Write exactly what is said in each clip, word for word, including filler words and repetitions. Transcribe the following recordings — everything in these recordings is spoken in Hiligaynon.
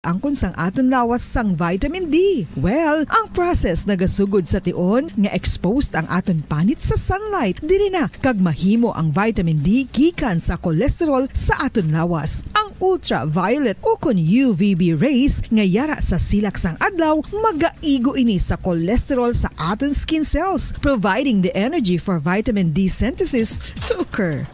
Angkon sang aton lawas sang vitamin D? Well, ang process nagasugod sa tion nga exposed ang aton panit sa sunlight. Diri na kag mahimo ang vitamin D gikan sa cholesterol sa aton lawas. Ang ultraviolet ukon U V B rays nga yara sa silak sang adlaw magaigo ini sa cholesterol sa aton skin cells, providing the energy for vitamin D synthesis to occur.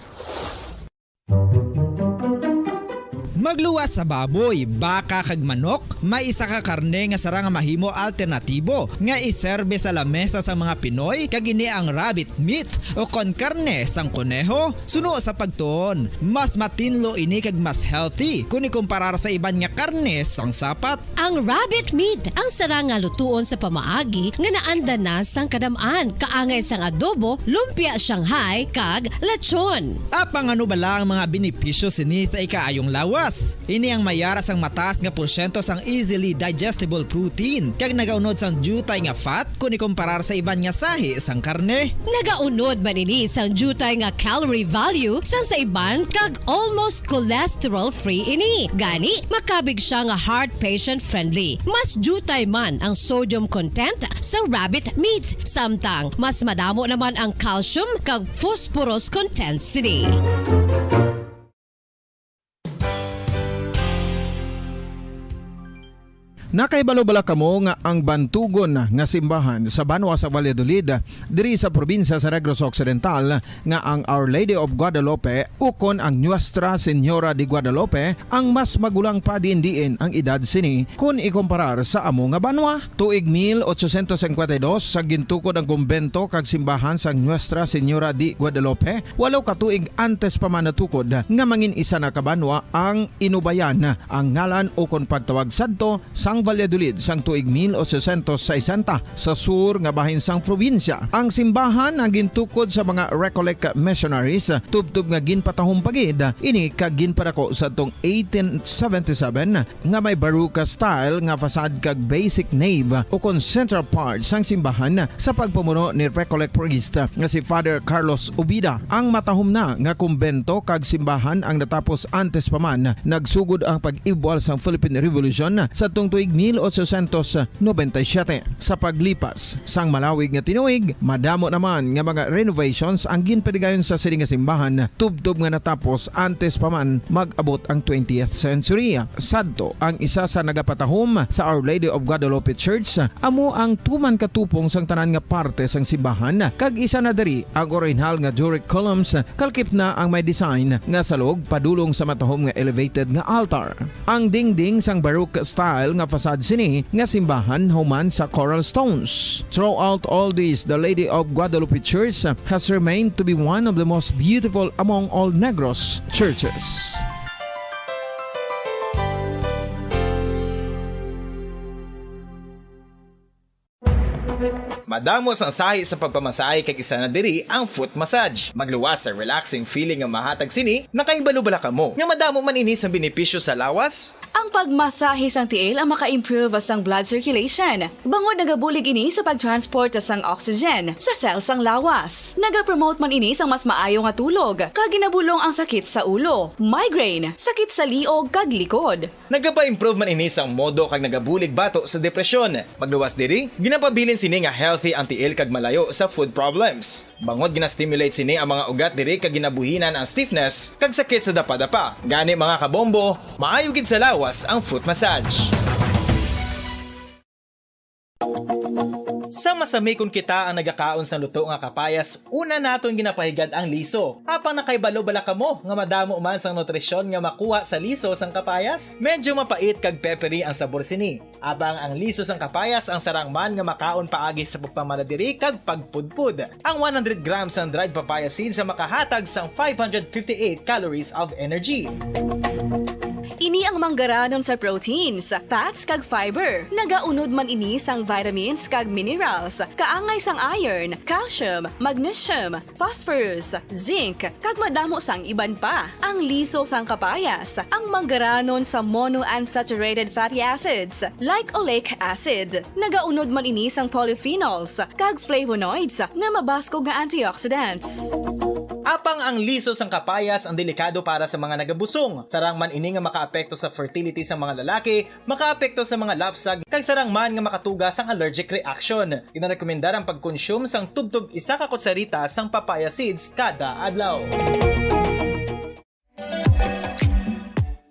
Magluwas sa baboy, baka, kag manok, may isa ka karne nga sarang nga mahimo alternatibo nga iserbe sa lamesa sang mga Pinoy, kag ini ang rabbit meat o kon karne sang koneho. Suno sa pagtuon, mas matinlo ini kag mas healthy kon ikumparar sa iban nga karne sang sapat. Ang rabbit meat ang sarang nga lutuon sa pamaagi nga naanda na sang kadam-an, kaangay sang adobo, lumpia Shanghai, kag lechon. Apang ano bala ang mga benepisyo sini sa ikaayong lawas? Ini ang mayara sang mataas nga porsyento sang easily digestible protein, kag nagaunod sang diutay nga fat kon ikumparar sa iban nga sahi sang karne. Nagaunod man ini sang diutay nga calorie value sang sa iban, kag almost cholesterol-free ini. Gani, makabig sia nga heart patient-friendly. Mas diutay man ang sodium content sa rabbit meat, samtang mas madamo naman ang calcium kag phosphorus content sini. Nakahibalo bala kamo nga ang bantugon nga simbahan sa banwa sa Valladolid, diri sa probinsya sa Negros Occidental, nga ang Our Lady of Guadalupe ukon ang Nuestra Señora de Guadalupe ang mas magulang pa diin-diin ang edad sini kon ikumparar sa amo nga banwa? Tuig mil ochocientos cincuenta y dos, sa gintukod ang kumbento kag simbahan sang Nuestra Señora de Guadalupe, walo ka tuig antes pa man natukod nga mangin isa na ka banwa ang Inubayan, ang ngalan ukon pagtawag sadto sang Valladolid sang tuig mil ochocientos sesenta sa sur nga bahin sang probinsya. Ang simbahan ang gintukod sa mga Recollect missionaries, tubtob nga ginpatahom pa gid ini kag ginpadako sadtong eighteen seventy-seven, nga may Baroque style nga facade kag basic nave ukon central part sang simbahan sa pagpamuno ni Recollect priest nga si Father Carlos Ubida. Ang matahom na nga kumbento kag simbahan ang natapos antes pa man nagsugod ang pag-ibwal sang Philippine Revolution sadtong tuig mil ochocientos noventa y siete. Sa paglipas sang malawig nga tinuig, madamo naman nga mga renovations ang ginpatigayon sa sini nga simbahan, tubtob nga natapos antes pa man mag-abot ang twentieth century. Sadto, ang isa sa nagapatahom sa Our Lady of Guadalupe Church amo ang tuman katupong sang tanan nga parte sang simbahan, kag isa na diri ang orihinal nga Doric columns, kalkip na ang may design nga salog padulong sa matahom nga elevated nga altar. Ang dingding sang Baroque style nga facade sini nga simbahan human sa coral stones. Throughout all this, the Lady of Guadalupe Church has remained to be one of the most beautiful among all Negros churches. Madamo sang sahi sa pagpamasahe, kag isa na diri ang foot massage. Magluwas sa relaxing feeling nga mahatag sini. Nakahibalo bala kamo nga madamo man ini sang benepisyo sa lawas? Ang pagmasahe sang tiil ang maka-improve sang blood circulation, bangod nagabulig ini sa pag-transport sang oxygen sa cell sang lawas. Nagapromote man ini sang mas maayo nga tulog, kag ginabulong ang sakit sa ulo, migraine, sakit sa liog, kag likod. Nagapa-improve man ini sang modo kag nagabulig bato sa depresyon. Magluwas diri, ginapabilin sini nga healthy ang tiil kag malayo sa foot problems. Bangod gina-stimulate sini ang mga ugat diri kag ginabuhinan ang stiffness kag sakit sa dapadapa. Gani, mga kabombo, maayo gid sa lawas ang foot massage. Sa masami kon kita ang nagakaon sang luto nga kapayas, una naton ginapahigad ang liso. Apang nakahibalo bala kamo nga madamo man sang nutrisyon nga makuha sa liso sang kapayas? Medyo mapait kag peppery ang sabor sini. Apang ang liso sang kapayas ang sarang man nga makaon paagi sa pagpamanadiri kag pagpudpod. Ang one hundred grams sang dried papaya seeds ang makahatag sang five hundred fifty-eight calories of energy. Ini ang manggaranon sa proteins, fats, kag fiber. Nagaunod man ini sang vitamins kag minerals, kaangay sang iron, calcium, magnesium, phosphorus, zinc, kag madamo sang iban pa. Ang liso sang kapayas, ang manggaranon sa monounsaturated fatty acids, like oleic acid. Nagaunod man ini sang polyphenols kag flavonoids nga mabaskog nga antioxidants. Apang ang liso sang kapayas ang delikado para sa mga nagabusong. Sarang man ini nga makaapekto sa fertility sang mga lalaki, makaapekto sa mga lapsag, kag sarang man nga makatuga sang allergic reaction. Ginarekomendar ang pagkonsume sang tubtob isa ka kutsarita sang papaya seeds kada adlaw.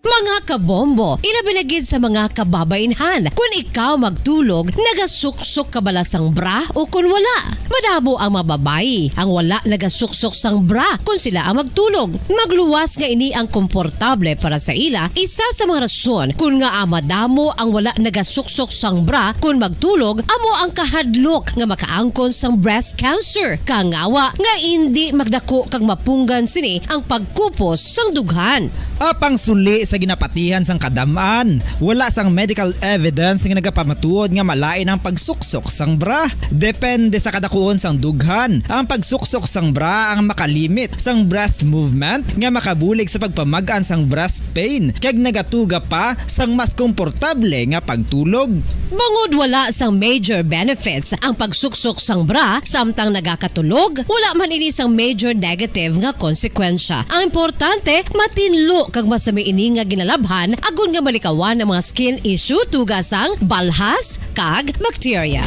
Mga kabombo, ilabi na gid sa mga kababainhan. Kun ikaw magtulog, nagasuksok ka bala sang bra o kun wala? Madamo ang mga babayi ang wala nagasuksok sang bra kun sila ang magtulog. Magluwas nga ini ang komportable para sa ila, isa sa mga rason kun ngaa madamo ang wala nagasuksok sang bra kun magtulog amo ang kahadlok nga makaangkon sang breast cancer. Kangawa nga indi magdako kag mapunggan sini ang pagkupos sang dughan. Apang suli sa ginapatihan sang kadam-an, wala sang medical evidence nga nagapamatuod nga malain ang pagsuksok sang bra. Depende sa kadakuon sang dughan, ang pagsuksok sang bra ang makalimit sang breast movement nga makabulig sa pagpamag-an sang breast pain kag nagatuga pa sang mas komportable nga pagtulog. Bangod wala sang major benefits ang pagsuksok sang bra samtang nagakatulog, wala man ini sang major negative nga konsekwensya. Ang importante, matinlo kag masami ini nga ginalabhan agod nga malikawan ang mga skin issue tuga sang balhas kag bakterya.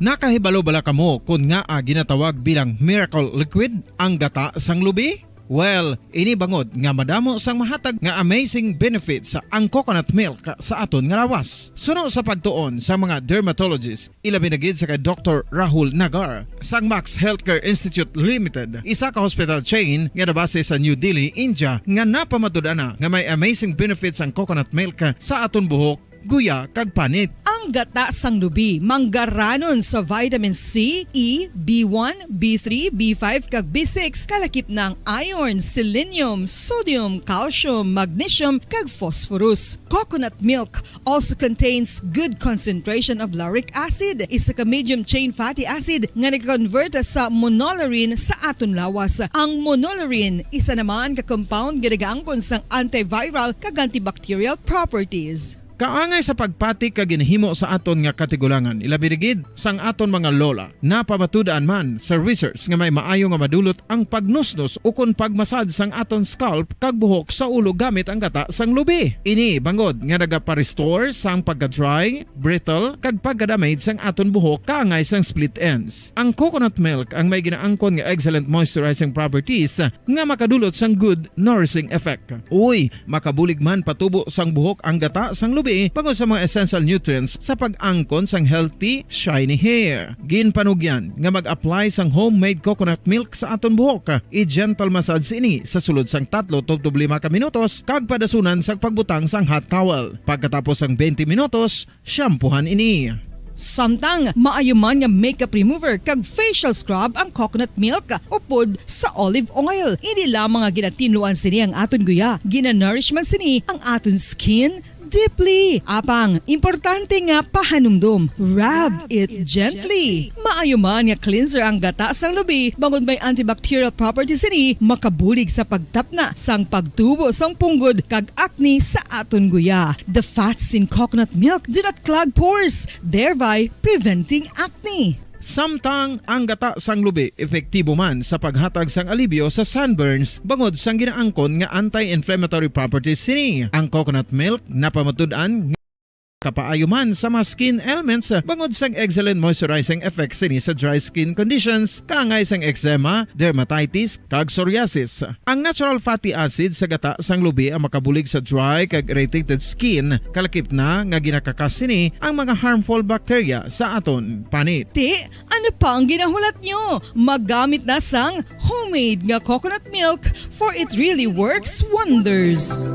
Nakahibalo bala kamo kon ngaa ginatawag bilang miracle liquid ang gata sang lubi? Well, ini bangod nga madamo sang mahatag nga amazing benefits ang coconut milk sa aton nga lawas. Suno sa pagtuon sa mga dermatologist, ilabi na gid sa kay Doktor Rahul Nagar sang Max Healthcare Institute Limited, isa ka hospital chain nga nabase sa New Delhi, India, nga napamatud-an na nga may amazing benefits ang coconut milk sa aton buhok, guya, kag panit. Ang gata sang lubi manggaranon sa vitamin C, E, B one, B three, B five, kag B six, kalakip na ang iron, selenium, sodium, calcium, magnesium, kag phosphorus. Coconut milk also contains good concentration of lauric acid, isa ka medium chain fatty acid nga nag-convert sa monolaurin sa aton lawas. Ang monolaurin isa naman ka compound nga nagaangkon sang antiviral kag antibacterial properties. Kaangay sa pagpati kag ginhimo sa aton nga katigulangan, ilabi na gid sang aton mga lola. Napamatud-an man sa research nga may maayo nga madulot ang pagnusnos ukon pagmasad sang aton scalp kag buhok sa ulo gamit ang gata sang lubi. Ini bangod nga nagapa-restore sang pagka-dry, brittle, kag pagka-damage sang aton buhok kaangay sang split ends. Ang coconut milk ang may ginaangkon nga excellent moisturizing properties nga makadulot sang good nourishing effect. Uy, makabulig man patubo sang buhok ang gata sang lubi bangod sa mga essential nutrients sa pag-angkon sang healthy, shiny hair. Ginpanugyan nga mag-apply sang homemade coconut milk sa aton buhok. I-gentle massage ini sa sulod sang tatlo tubtob lima ka minutos kag padasunan sang pagbutang sang hot towel. Pagkatapos sang twenty minutos, shampoohan ini. Samtang maayo man nga makeup remover kag facial scrub ang coconut milk upod sa olive oil. Hindi lamang nga ginatinluan sini ang aton guya, ginanourish man sini ang aton skin deeply. Apang, importante nga pahanumdom, rub it gently. Maayo man nga cleanser ang gata sang lubi, bangod may antibacterial properties sini, makabulig sa pagtapna sang pagtubo sang punggod kag acne sa aton guya. The fats in coconut milk do not clog pores, thereby preventing acne. Samtang ang gata sang lubi epektibo man sa paghatag sang alibyo sa sunburns bangod sang ginaangkon nga anti-inflammatory properties sini. Ang coconut milk napamatud-an nga kapaayo man sa mga skin ailments bangod sang excellent moisturizing effect sini sa dry skin conditions, kaangay sang eczema, dermatitis, kag psoriasis. Ang natural fatty acid sa gata sang lubi ang makabulig sa dry kag irritated skin, kalakip na nga ginakakas sini ang mga harmful bacteria sa aton panit. Ti, ano pa ang ginahulat nyo? Maggamit na sang homemade nga coconut milk, for it really works wonders.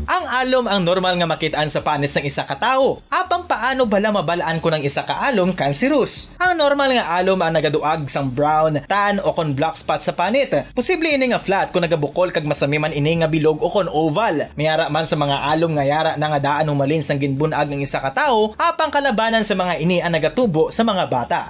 Ang alom ang normal nga makit-an sa panit sang isa ka tawo. Apang paano bala mabal-an kon ang isa ka alom kanserus? Ang normal nga alom ang nagaduag sang brown, tan, o kon black spot sa panit. Posible ini nga flat kon nagabukol kag masami man ini nga bilog o kon oval. May ara man sa mga alom nga yara na nga daan humalin sang ginbun-ag ang isa ka tawo, apang kalabanan sa mga ini ang nagatubo sa mga bata.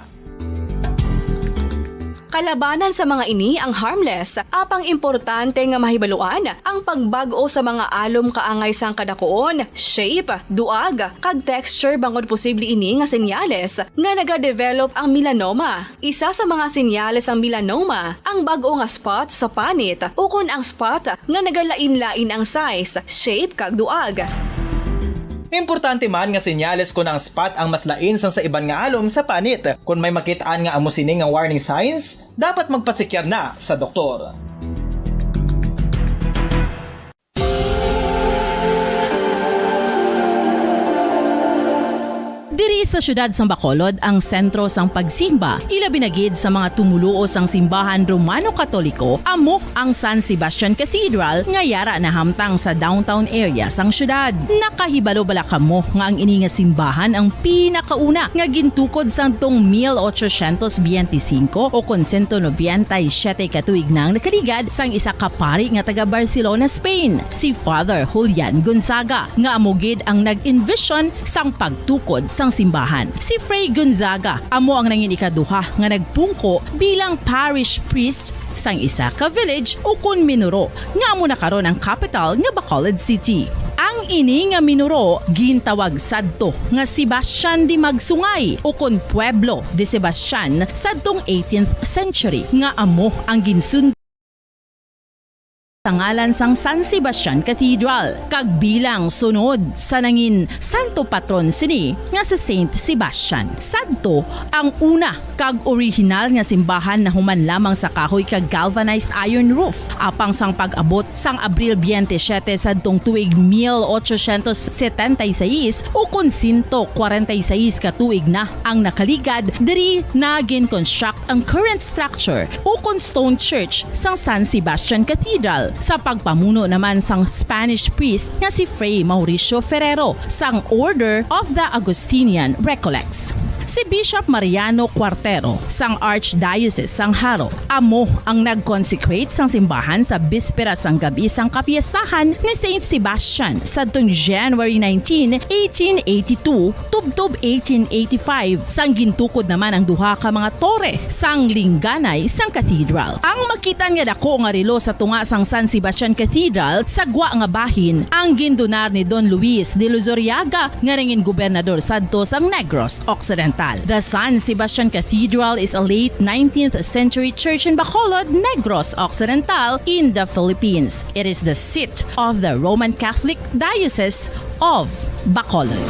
Kalabanan sa mga ini ang harmless, apang importante nga mahibaluan ang pagbag-o sa mga alom kaangay sang kadakuon, shape, duag, kag texture, bangod posible ini nga senyales nga nagadevelop ang melanoma. Isa sa mga senyales sang melanoma ang bag-o nga spot sa panit ukon ang spot nga nagalain-lain ang size, shape, kag duag. Importante man nga senyales kon ang spot ang mas lain sang sa iban nga alom sa panit. Kon may makit-an nga amo sini nga warning signs, dapat magpacheck na sa doktor. Diri sa siyudad sang Bacolod ang sentro sang pagsimba, ilabi na gid sa mga tumoluo sang simbahan Romano-Katoliko, amo ang San Sebastian Cathedral nga yara nahamtang sa downtown area sang siyudad. Nakahibalo bala kamo nga ang ini nga simbahan ang pinakauna nga gintukod sadtong mil ochocientos biyente singko o kon sento nobenta y siyete ka tuig na ang nakaligad sang isa ka pari nga taga Barcelona, Spain, si Father Julian Gonzaga, nga amo gid ang nag-envision sang pagtukod sang simbahan. Si Fray Gonzaga amo ang nangin ikaduha nga nagpungko bilang parish priest sang isa ka village ukon minuro, nga amo na karon ang kapital nga Bacolod City. Ang ini nga minuro gintawag sadto nga Sebastian de Magsungay ukon Pueblo de Sebastian sadtong eighteenth century, nga amo ang ginsundo sa ngalan sang San Sebastian Cathedral, kag bilang sunod sa nangin santo patron sini nga si Saint Sebastian. Sadto ang una kag orihinal nga simbahan nahuman lamang sa kahoy kag galvanized iron roof, apang sang pag-abot sang Abril biyente siyete sadtong tuig mil ochocientos setenta y seis, ukon sento kwarenta y seis ka tuig na ang nakaligad, diri na gin-construct ang current structure ukon stone church sang San Sebastian Cathedral, sa pagpamuno naman sang Spanish priest nga si Fray Mauricio Ferrero sang Order of the Augustinian Recollects. Si Bishop Mariano Cuartero sang Archdiocese sang Jaro amo ang nag-consecrate sang simbahan sa bispera sang gab-i sang kapiestahan ni Saint Sebastian sadtong January nineteen, eighteen eighty-two, tubtob eighteen eighty-five, sang gintukod naman ang duha ka mga tore sang lingganay sang cathedral. Ang makitan nga dako nga relo sa tunga sang San Sebastian Cathedral sa gwa nga bahin ang gindonar ni Don Luis de Luzuriaga, nga nangin gobernador sadto sang Negros Occidental. The San Sebastian Cathedral is a late nineteenth century church in Bacolod, Negros Occidental, in the Philippines. It is the seat of the Roman Catholic Diocese of Bacolod.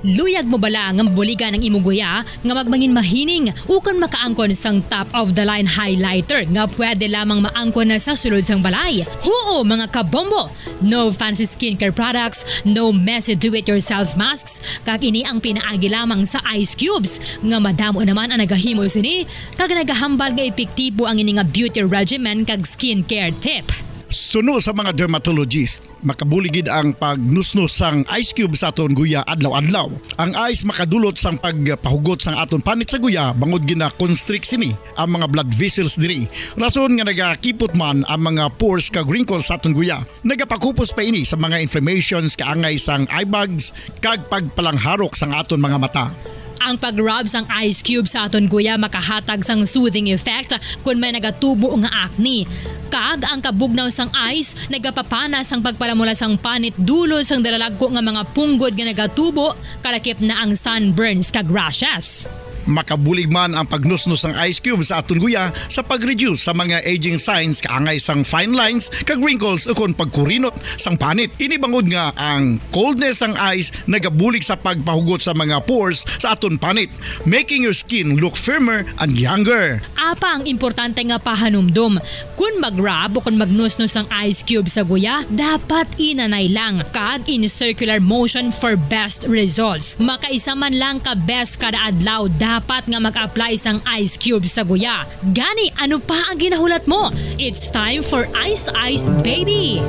Luyag mo bala nga mabuligan ang imo guya nga magmangin mahining ukon makaangkon sang top-of-the-line highlighter nga pwede lamang maangkon na sa sulod sang balay? Huo, mga kabombo! No fancy skincare products, no messy do-it-yourself masks, kag ini ang pinaagi lamang sa ice cubes, nga madamo naman ang nagahimo sini, kag nagahambal nga epektibo ang ini nga beauty regimen kag skincare tip. Suno sa mga dermatologist, makabulig gid ang pagnusnos sang ice cube sa aton guya adlaw-adlaw. Ang ice makadulot sang pagpahugot sang aton panit sa guya, bangod gina-constrict sini ang mga blood vessels diri. Rason nga nagakipot man ang mga pores kag wrinkles sa aton guya. Nagapakupos pa ini sa mga inflammations kaangay sang eye bags kag pagpalangharok sang aton mga mata. Ang pag-rub sang ice cube sa aton guya makahatag sang soothing effect kon may nagatubo nga acne. Kag ang kabugnaw sang ice nagapapana sang pagpalamula sang panit dulot sang dalalagko nga mga punggod nga nagatubo, kalakip na ang sunburns kag rashes. Makabulig man ang pagnusnos sang ice cube sa aton guya sa pag-reduce sa mga aging signs kaangay sang fine lines kag wrinkles ukon pagkurinot sang panit. Ini bangod nga ang coldness sang ice nagabulig sa pagpahugot sa mga pores sa aton panit, making your skin look firmer and younger. Apang importante nga pahanumdom, kon mag-rub o kon magnusnos sang ice cube sa guya, dapat inanay lang kag in circular motion for best results. Makaisa man lang ka beses kada adlaw dapat nga mag-apply sang ice cube sa guya. Gani, ano pa ang ginahulat mo? It's time for Ice Ice Baby!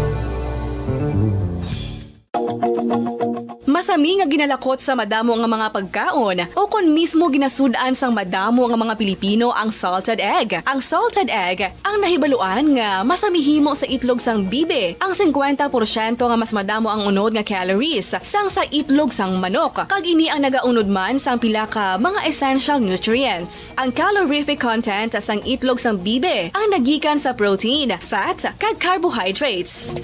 Masarap Kami nga ginalakot sa madamo nga mga pagkaon, o kon mismo ginasud-an sang madamo nga mga Pilipino ang salted egg. Ang salted egg ang nahibaluan nga masamihimo sa itlog sang bibi, ang singkwenta porsyento nga mas madamo ang unod nga calories sang sa itlog sang manok, kag ini ang nagaunod man sang pila ka mga essential nutrients. Ang calorific content sang itlog sang bibi ang nagikan sa protein, fat, kag carbohydrates.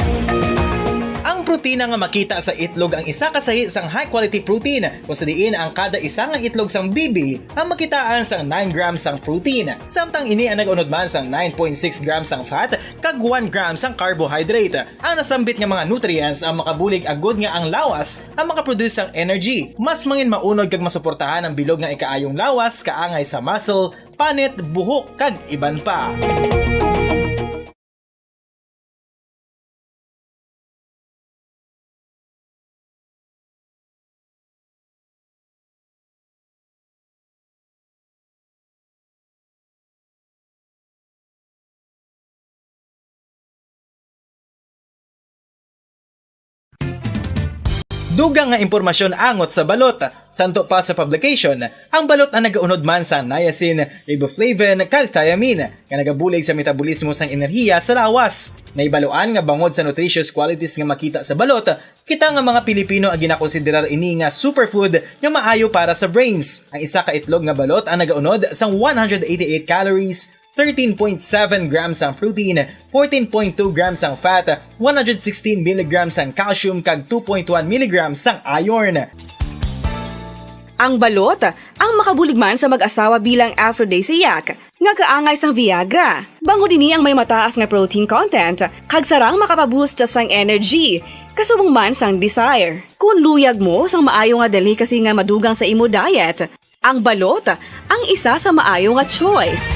Ang protina nga makita sa itlog ang isa ka sahi sang high-quality protein, kung sa diin ang kada isa nga itlog sang bibi ang makitaan sang nine grams sang protein, samtang ini ang nag-unod man sang nine point six grams sang fat kag one gram sang carbohydrate. Ang nasambit nga mga nutrients ang makabulig agud nga ang lawas ang makaproduce sang energy, mas mangin maunod kag masuportahan ang bilog nga ikaayong lawas, kaangay sa muscle, panit, buhok, kag iban pa. Dugang nga impormasyon angot sa balot. Santo pa sa publication, ang balot ang nagaunod man sang niacin, riboflavin, kag thiamine, nga nagabulig sa metabolismo sang enerhiya sa lawas. Nahibaluan nga bangod sa nutritious qualities nga makita sa balot, kita nga mga Pilipino ang ginakonsiderar ini nga superfood nga maayo para sa brains. Ang isa ka itlog nga balot ang nagaunod sang one hundred eighty-eight calories, thirteen point seven grams ang protein, fourteen point two grams ang fat, one hundred sixteen milligrams ang calcium, kag two point one milligrams ang iron. Ang balot ang makabulig man sa mag-asawa bilang aphrodisiac nga kaangay sang Viagra. Bangod ini ang may mataas nga protein content kag sarang makapaboost sang energy, kasubong man sang desire. Kon luyag mo sang maayo nga delicacy nga madugang sa imo diet, ang balot ang isa sa maayo nga choice.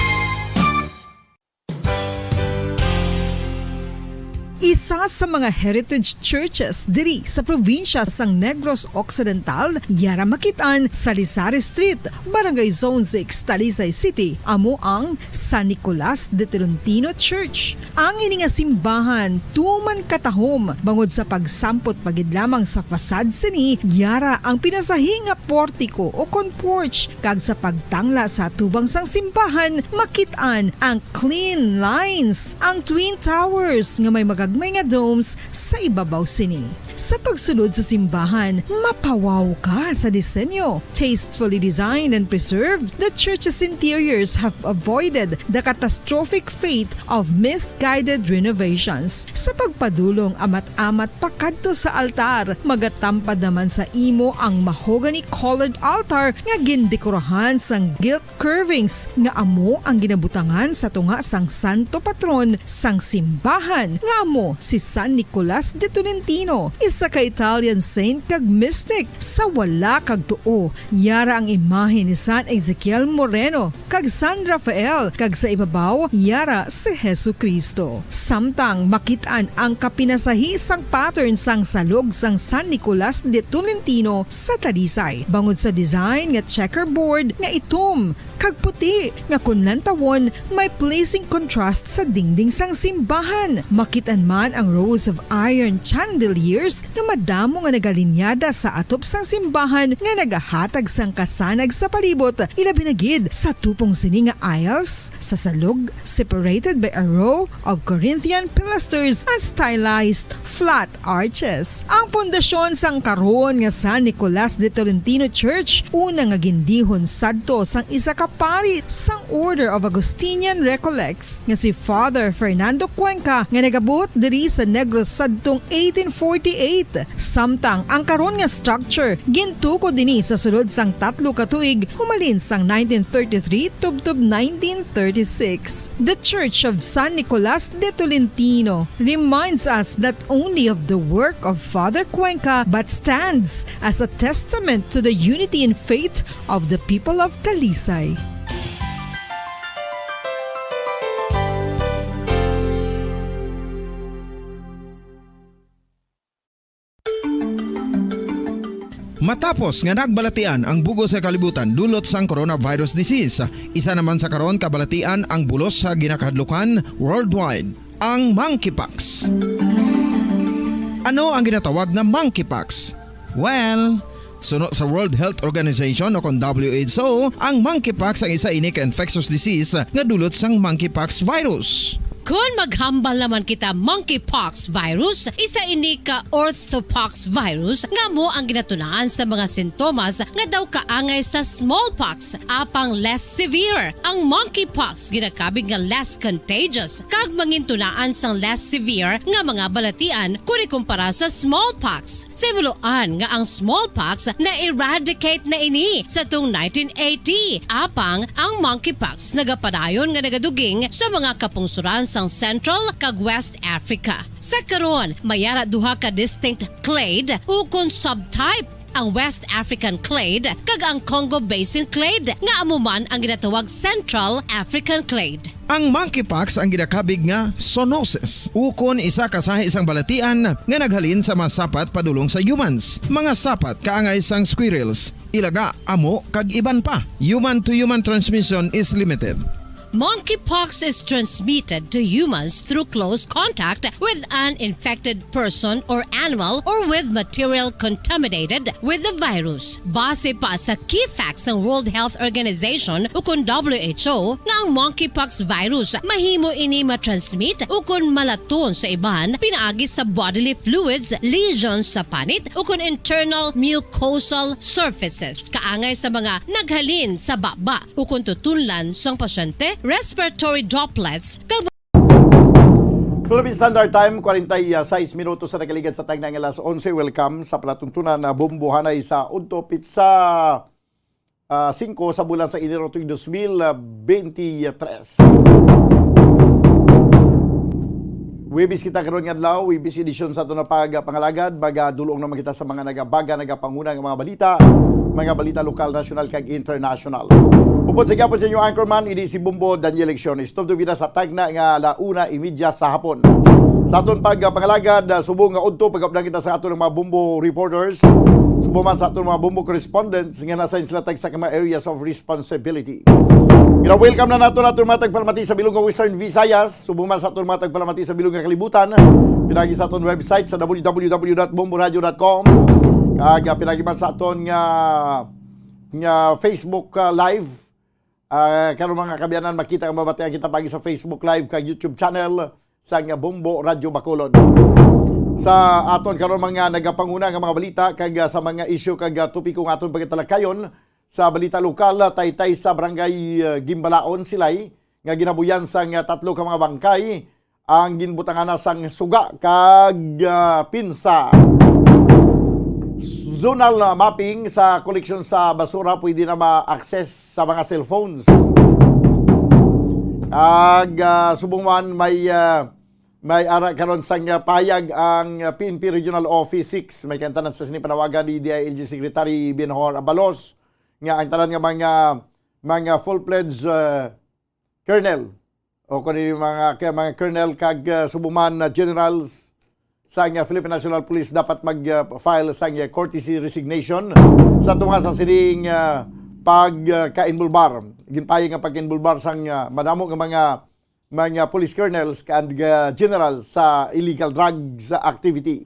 Isa sa mga heritage churches diri sa probinsya sang Negros Occidental, yara makit-an sa Lisari Street, Barangay Zone six, Talisay City, amo ang San Nicolas de Tolentino Church. Ang ini nga simbahan tuman katahom bangod sa pagsampot pa gid lamang sa facade sini, yara ang pinasahi nga portiko o kon porch, kag sa pagtangla sa atubang sang simbahan, makit-an ang clean lines, ang twin towers nga may magagmay nga domes sa ibabaw sini. Sa pagsulod sa simbahan, mapawaw ka sa disenyo. Tastefully designed and preserved, the church's interiors have avoided the catastrophic fate of misguided renovations. Sa pagpadulong amat-amat pakadto sa altar, magatampad naman sa imo ang mahogany-colored altar nga gindekorahan sang gilt curvings nga amo ang ginabutangan sa tunga sang santo patron sang simbahan, nga amo si San Nicolas de Tolentino, isa ka Italian saint kag mystic. Sa wala kag tuo, yara ang imahe ni San Ezekiel Moreno kag San Rafael, kag sa ibabaw, yara si Jesu-Cristo. Samtang makit-an ang kapinasahi sang pattern sang salog sang San Nicolas de Tolentino sa Talisay, bangod sa design nga checkerboard nga itom kag puti nga kon lantawon may pleasing contrast sa dingding sang simbahan. Makit-an man ang rows of iron chandeliers nga madamo nga nagalinyada sa atop sang simbahan nga nagahatag sang kasanag sa palibot, ilabi na gid sa tupong sini nga aisles sa salog, separated by a row of Corinthian pilasters and stylized flat arches. Ang pundasyon sang karon nga San Nicolas de Tolentino Church, una nga gindihon sadto sang isa ka pari sang Order of Augustinian Recollects nga si Father Fernando Cuenca, nga nagabuot diri sa Negros sadtong eighteen forty-eight. Samtang ang karon nga structure gintukod ini sa sulod sang tatlo ka tuig, humalin sang nineteen thirty-three tubtob nineteen thirty-six. The Church of San Nicolas de Tolentino reminds us not only of the work of Father Cuenca, but stands as a testament to the unity in faith of the people of Talisay. Matapos nga nagbalatian ang bug-os nga kalibutan dulot sang coronavirus disease, isa naman sa karon kabalatian ang bulos sa ginakahadlukan worldwide, ang monkeypox. Ano ang ginatawag nga monkeypox? Well, Suno sa World Health Organization o kon W H O, ang monkeypox ang isa ini ka infectious disease nga dulot sang monkeypox virus. Kon maghambal naman kita monkeypox virus, isa ini ka orthopox virus nga amo ang ginatunaan sa mga sintomas nga daw kaangay sa smallpox, apang less severe. Ang monkeypox ginakabig nga less contagious kag mangintunaan sang less severe nga mga balatian kon ikumpara sa smallpox. Sa himuloan nga ang smallpox na-eradicate na ini sa tung nineteen eighty, apang ang monkeypox nagapadayon nga nagaduging sa mga kapungsoran sang Central kag West Africa. Sa karon, may ara duha ka distinct clade ukon subtype, ang West African clade kag ang Congo Basin clade, nga amo man ang ginatawag Central African clade. Ang monkeypox ang ginakabig nga zoonosis, ukon isa ka sahi sang balatian nga naghalin sa mga sapat padulong sa humans. Mga sapat kaangay sang squirrels, ilaga, amo, kag iban pa. Human-to-human transmission is limited. Monkeypox is transmitted to humans through close contact with an infected person or animal or with material contaminated with the virus. Base pa sa key facts sang World Health Organization ukon W H O, nga ang monkeypox virus mahimo ini matransmit ukon malaton sa iban pinaagi sa bodily fluids, lesions sa panit, ukon internal mucosal surfaces kaangay sa mga naghalin sa baba ukon tutunlan sang pasyente, respiratory droplets, kag Philippine Standard Time, kwarenta y seis minutos sa nakaligad sa tagna nga alas onse. Welcome sa palatuntunan na Bombo Hanay sa Udto, pitsa, ah, singko sa bulan sa Enero tuig dos mil bente tres. Webis kita karon nga adlaw, Webis edisyon sa aton nga pagpangalagad. Magadulong naman kita sa mga nagabaga, nagapanguna nga mga balita, mga balita lokal, nasyonal, kag internasyonal. Upod sa gihapon sa inyo anchorman, ini si Bombo Daniel Lecciones. Tubtob kita sa tagna nga ala una imedya sa hapon. Sa aton pagpangalagad, ah, subong nga udto, pagabdan kita sa aton mga Bombo reporters, subong man sa aton mga Bombo correspondents nga nasa sila tagsa ka mga areas of responsibility. Gina-welcome na nato naton mga tagpalamati sa bilog nga Western Visayas, subong man sa aton mga tagpalamati sa bilog nga kalibutan, pinagi sa aton website sa w w w dot bomboradio dot com, kag, ah, pinagi man sa aton nga, nga Facebook, ah, Live. Ah, karon, mga kaabyanan, makita nga mabatian kita pagi sa Facebook Live kag YouTube channel sang Bombo Radyo Bacolod. Sa aton karon mga nagapanguna nga mga balita kag, ah, sa mga isyu kag, ah, topiko nga aton pagatalakayon, sa balita lokal, ah, taytay sa barangay, ah, Gimbalaon, Silay, nga ginabuyan sang, ah, tatlo ka mga bangkay ang ginbutangana sang suga kag, ah, pinsa. Zonal, ah, mapping sa koleksyon sa basura pwede na ma-access sa mga cellphones. Kag, ah, subong man may, ah, may ara karon sang, ah, payag ang, ah, P N P Regional Office six. May kaintanan sa sini panawagan ni D I L G Secretary Benhur Abalos nga ang tanan nga mga, mga full-fledged, ah, colonel o kung ano yung mga, kaya mga colonel kag, ah, subuman na generals sa, ah, Philippine National Police dapat mag, ah, file sa, ah, courtesy resignation sa tunga sa sining, ah, pag, ah, ka-involbar. Ginpayag nga pag-involbar sang, ah, madamo nga mga, mga police colonels kag, ah, generals sa illegal drugs activity.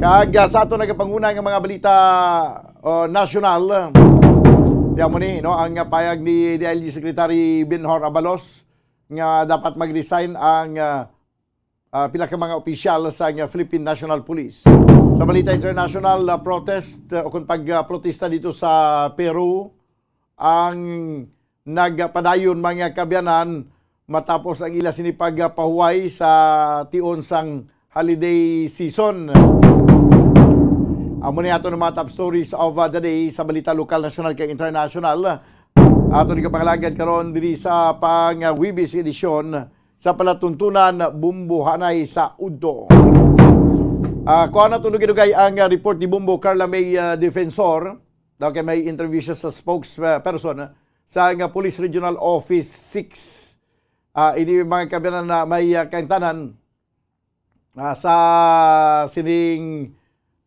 Kag, ah, sa ato nagapanguna nga mga balita, oh, nasyonal, tiyan mo ni, no, ang, ah, payag ni D I L G Secretary Benhur Abalos nga dapat mag-resign ang, ah, ah, pila ka mga opisyal sa, ah, Philippine National Police. Sa balita international, ah, protest, ah, o kung pag, ah, protesta dito sa Peru, ang nagpadayon, mga kaabyanan, matapos ang ila sini pagpahuway sa tion sang holiday season. Amo ni ato ng mga top stories of, uh, the day sa balita lokal, nasyonal, kag international. Ato ni kapangalagad karon diri sa pang, uh, Webis edisyon sa palatuntunan Bumbo Hanay sa Udto. Ah, kuha na itong dugay-dugay ang, uh, report ni Bumbo Carla May, uh, Defensor. Daw kay may interview siya sa spokesperson, ah, sa nga Police Regional Office six. Ah, ini mga kaabyanan na may, ah, kaintanan, ah, sa sining,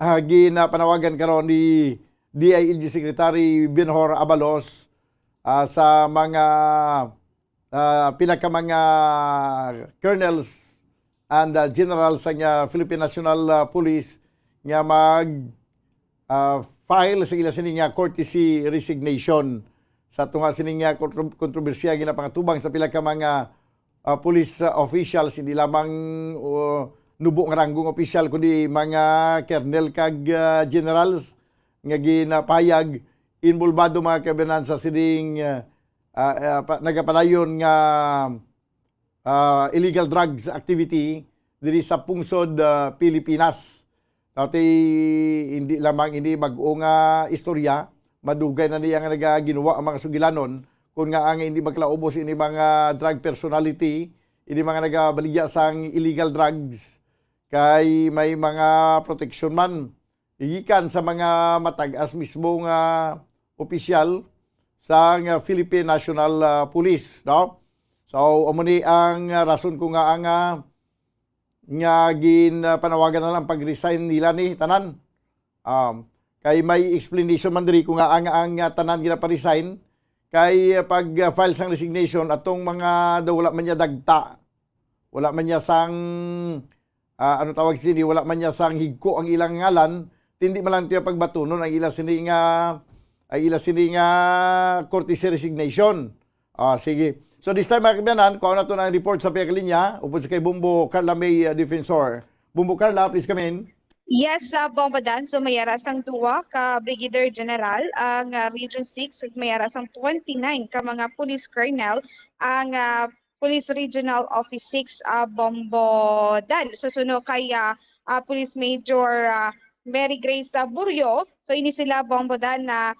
ah, ginapanawagan karon ni D I L G Secretary Benhur Abalos, ah, sa mga, ah, pila ka mga colonels and, ah, generals sa nga Philippine National, ah, Police nga mag, ah, file sa ila sini nga courtesy resignation. Sa tunga sini nga kontro-, kontrobersiya ginapangatubang sa pila ka mga, ah, police, ah, officials, hindi lamang, uh, nubo nga ranggong opisyal, kundi mga colonel kag, ah, generals nga ginapayag involbado mga kaabyanan sa sining, ah, ah, ah, pa-, nagapadayon nga ah, illegal drugs activity diri sa pungsod, ah, Pilipinas. Dati, hindi lamang ini bag-o nga istorya, madugay na niya nga nagaginawa ang mga sugilanon, kun nga ang hindi magkalaubos ini mga drug personality, ini mga nagabaligya sang illegal drugs, kay may mga proteksyon man gikan sa mga matag-as mismo nga opisyal sang Philippine National, ah, Police, no? So, amo ni ang, ah, rason ko nga ang, ah, nga gin, ah, panawagan na lang pag-resign nila ni tanan. Um, kay may explanation man diri ko nga ang, ang, ah, tanan ginaparesign kay, ah, pag, ah, file sang resignation atong mga daw wala man niya dagta, wala man niya sang, ah, ano tawag sini, wala man niya sang higko ang ilang ngalan, tindi man lang tiya pagbatunon ang ila sini nga, ang ila sini nga courtesy resignation. Ah, sige. So this time, mga kaabyanan, kuha na to ng report sa pihak linya, upod sa kay Bombo Carla May, ah, Defensor. Bombo Carla, please come in. Yes, sa Bombo Dan, so may ara sang duwa ka Brigadier General ang, ah, Region six, may ara sang twenty-nine ka mga police colonel ang, ah, Police Regional Office six, ah, Bombo Dan. So suno kay, ah, ah, Police Major, ah, Mary Grace, ah, Buryo. So ini sila Bombo Dan na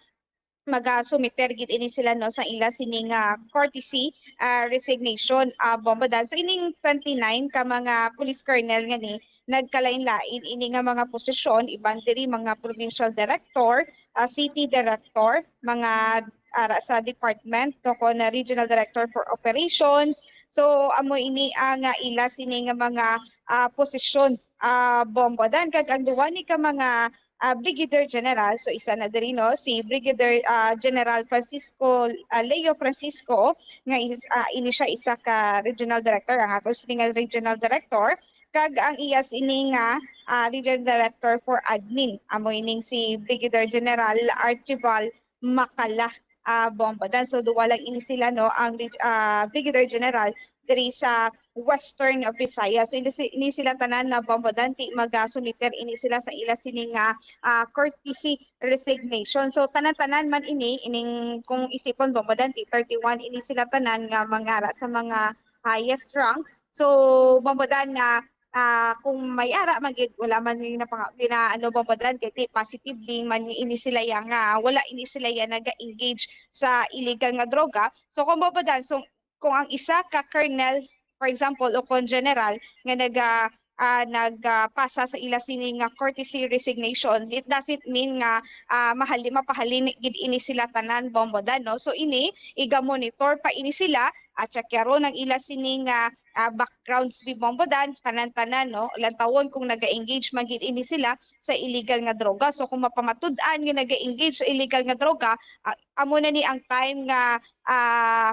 magasumiter gid ini sila, no, sa ila sini nga courtesy, ah, resignation, ah, Bombo Dan. So ining twenty-nine ka mga police colonel nga ni nagkalain-lain ini nga mga posisyon, iban diri mga provincial director, ah, city director, mga ara sa department, no, kon regional director for operations. So amo ini ang, ah, ila sini nga mga, ah, posisyon, ah, Bombo Dan. Kag ang duwa ni ka mga, ah, Brigadier General, so isa na diri, no, si Brigadier, ah, General Francisco, ah, Leo Francisco, nga is, ah, ini siya isa ka regional director, ang ato sini nga regional director, kag ang iya sini nga, ah, regional director for admin, amo ining si Brigadier General Archival Macala, ah, Bombo Dan. So duwa lang ini sila, no, ang reg-, ah, Brigadier General diri sa Western Visayas. So ini, si-, ini sila tanan na Bombo Dan, ti magasumiter ini sila sa ila sini nga, ah, courtesy resignation. So tanan-tanan man ini, ining kung isipon Bombo Dan, ti thirty-one ini sila tanan nga mangara sa mga highest ranks. So Bombo Dan, nga ah, kung may ara man gid, wala man yung napang-, gina-, ano, Bombo Dan, kay ti positive din man ni ini sila ya nga wala ini sila ya naga-engage sa illegal nga droga. So kung Bombo Dan, so kung ang isa ka colonel, for example, o kung general nga naga, ah, nagpasa sa ila sini nga courtesy resignation, it doesn't mean nga, ah, mahali-, mapahalin gid ini sila tanan, Bombo Dan, no? So ini iga-monitor pa ini sila, at check yaron ang ila sini nga, ah, backgrounds bi, Bombo Dan, tanan-tanan, no? Lantawon kung naga-engage man gid ini sila sa illegal nga droga. So kung mapamatud-an nga naga-engage sa illegal nga droga, ah, amo na ni ang time nga, ah,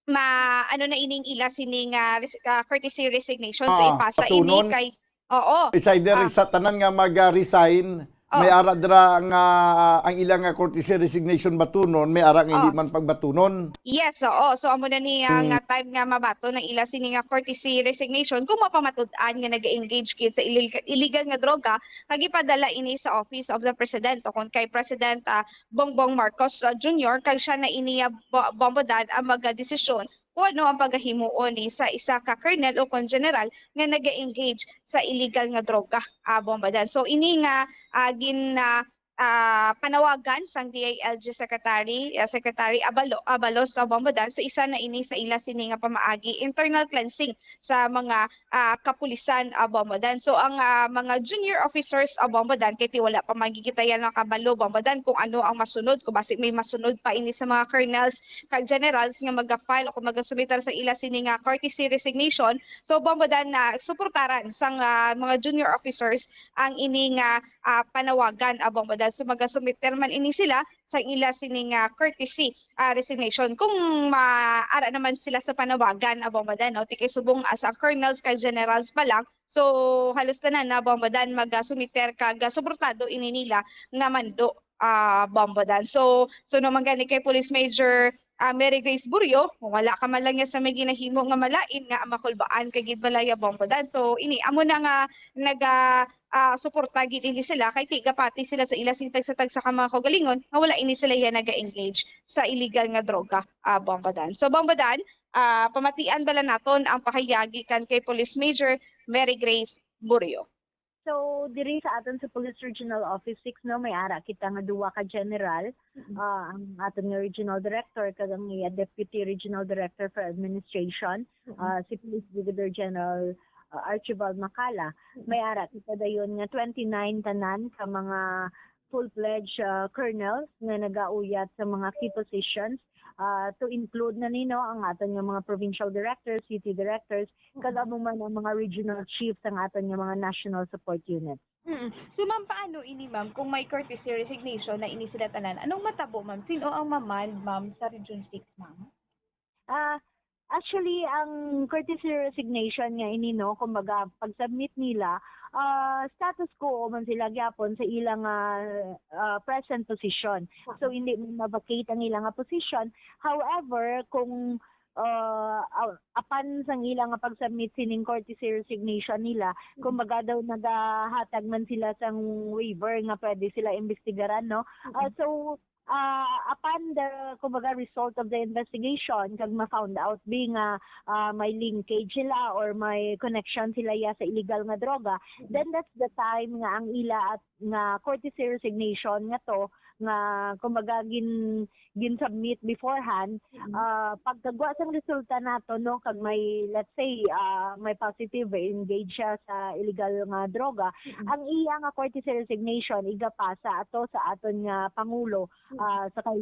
ma-, ano na ining ila sini nga res-, ah, courtesy resignation. So Ah, ipasa ini batunon? Kay, oo. It's either Ah. Sa tanan nga mag-resign, may Oh. ara dira nga ang ila nga courtesy resignation batunon, may ara nga hindi Oh. man pagbatunon. Yes, oo. So amo na ni ang, Mm. ah, time nga mabaton ang ila sini nga courtesy resignation kung mapamatud-an nga naga-engage gid sa illegal, illegal nga droga nga gipadala ini sa Office of the President o kon kay President, ah, Bongbong Marcos, ah, Junior, kag siya na ini, ah, Bo-, Bombo Dan ang magadesisyon kung ano ang pagahimuon ni sa isa ka colonel o kon general nga naga-engage sa illegal nga droga, ah, Bombo Dan. So ini nga, ah, gin, ah, ah, panawagan sang D I L G Secretary, ah, Secretary Abalo-, Abalos sa Bombo Dan. So isa na ini sa ila sini nga pamaagi, internal cleansing sa mga, ah, kapulisan, ah, Bombo Dan. So ang, ah, mga junior officers, ah, Bombo Dan, kay ti wala pa man gid kita yan nakabalo, Bombo Dan, kung ano ang masunod, kung basi may masunod pa ini sa mga colonels kag generals nga maga-file o kung magasumiter sa ila sini nga courtesy resignation. So Bombo Dan, na suportaran sang, ah, mga junior officers ang ini nga, ah, panawagan, ah, Bombo Dan. So magasumiter man ini sila sa ila sini nga courtesy, ah, resignation kung maara naman sila sa panawagan, ah, Bombo Dan, no? Ti kay subong, ah, sa colonels kag generals pa lang, So, halos tanan na, Bombodan, magasumiter kag, ah, suportado ini nila nga mando, ah, Bombodan. So, suno man gani kay Police Major, ah, Mary Grace Burio, wala ka man lang niya sa may ginahimo nga malain nga makulbaan ka gid balaya, Bombodan. So, ini, amo na nga naga, ah, suporta gid ini sila kay tigapati sila sa ila sing tagsa-tagsa ka mga kaugalingon nga wala ini sila iya naga-engage sa illegal nga droga, ah, Bombodan. So, Bombodan, ah, pamatian bala naton ang pahayag gikan kay Police Major Mary Grace Burio. So, diri sa aton sa Police Regional Office six, no, may ara kita nga duwa ka general. Mm. Ah, ang aton nga regional director kag ang iya deputy regional director for administration, Mm. ah, si Police Brigadier General, ah, Archibald Macala. Mm. May ara kita dayon nga twenty-nine tanan ka mga full-fledged, ah, colonels nga nagauyat sa mga key positions, ah, to include na nino ang aton nga mga provincial directors, city directors, kag Mm. amo man ang mga regional chiefs sang aton nga mga national support unit. Mm. So, ma'am, paano ini, ma'am, kung may courtesy resignation na ini sila tanan? Anong matabo, ma'am? Sino ang mamand, ma'am, sa Region six, ma'am? Ah, actually, ang courtesy resignation nga ini, no, kumbaga, pag-submit nila, ah, status quo man sila gyapon sa ilang, ah, ah, present position. So, hindi man ma-vacate ang ilang nga position. However, kung, ah, ah, apan sang ilang nga pag-submit sining courtesy resignation nila, Mm. kumbaga daw nagahatag man sila sang waiver nga pwede sila imbestigaran, no? Ah, Mm. so, ah, upon the, kumbaga, result of the investigation, kag ma-found out bi nga, ah, may linkage sila or may connection sila ya sa illegal nga droga, Mm. then that's the time nga ang ila at nga courtesy resignation nga to, nga, kumbaga, gin-, gin-submit beforehand, Mm. ah, pagkagwa sang resulta nato, no, kag may, let's say, ah, may positive, engage siya sa illegal nga droga, Mm. ang iya nga courtesy resignation igapasa ato sa aton nga Pangulo, Mm. ah, sa kay,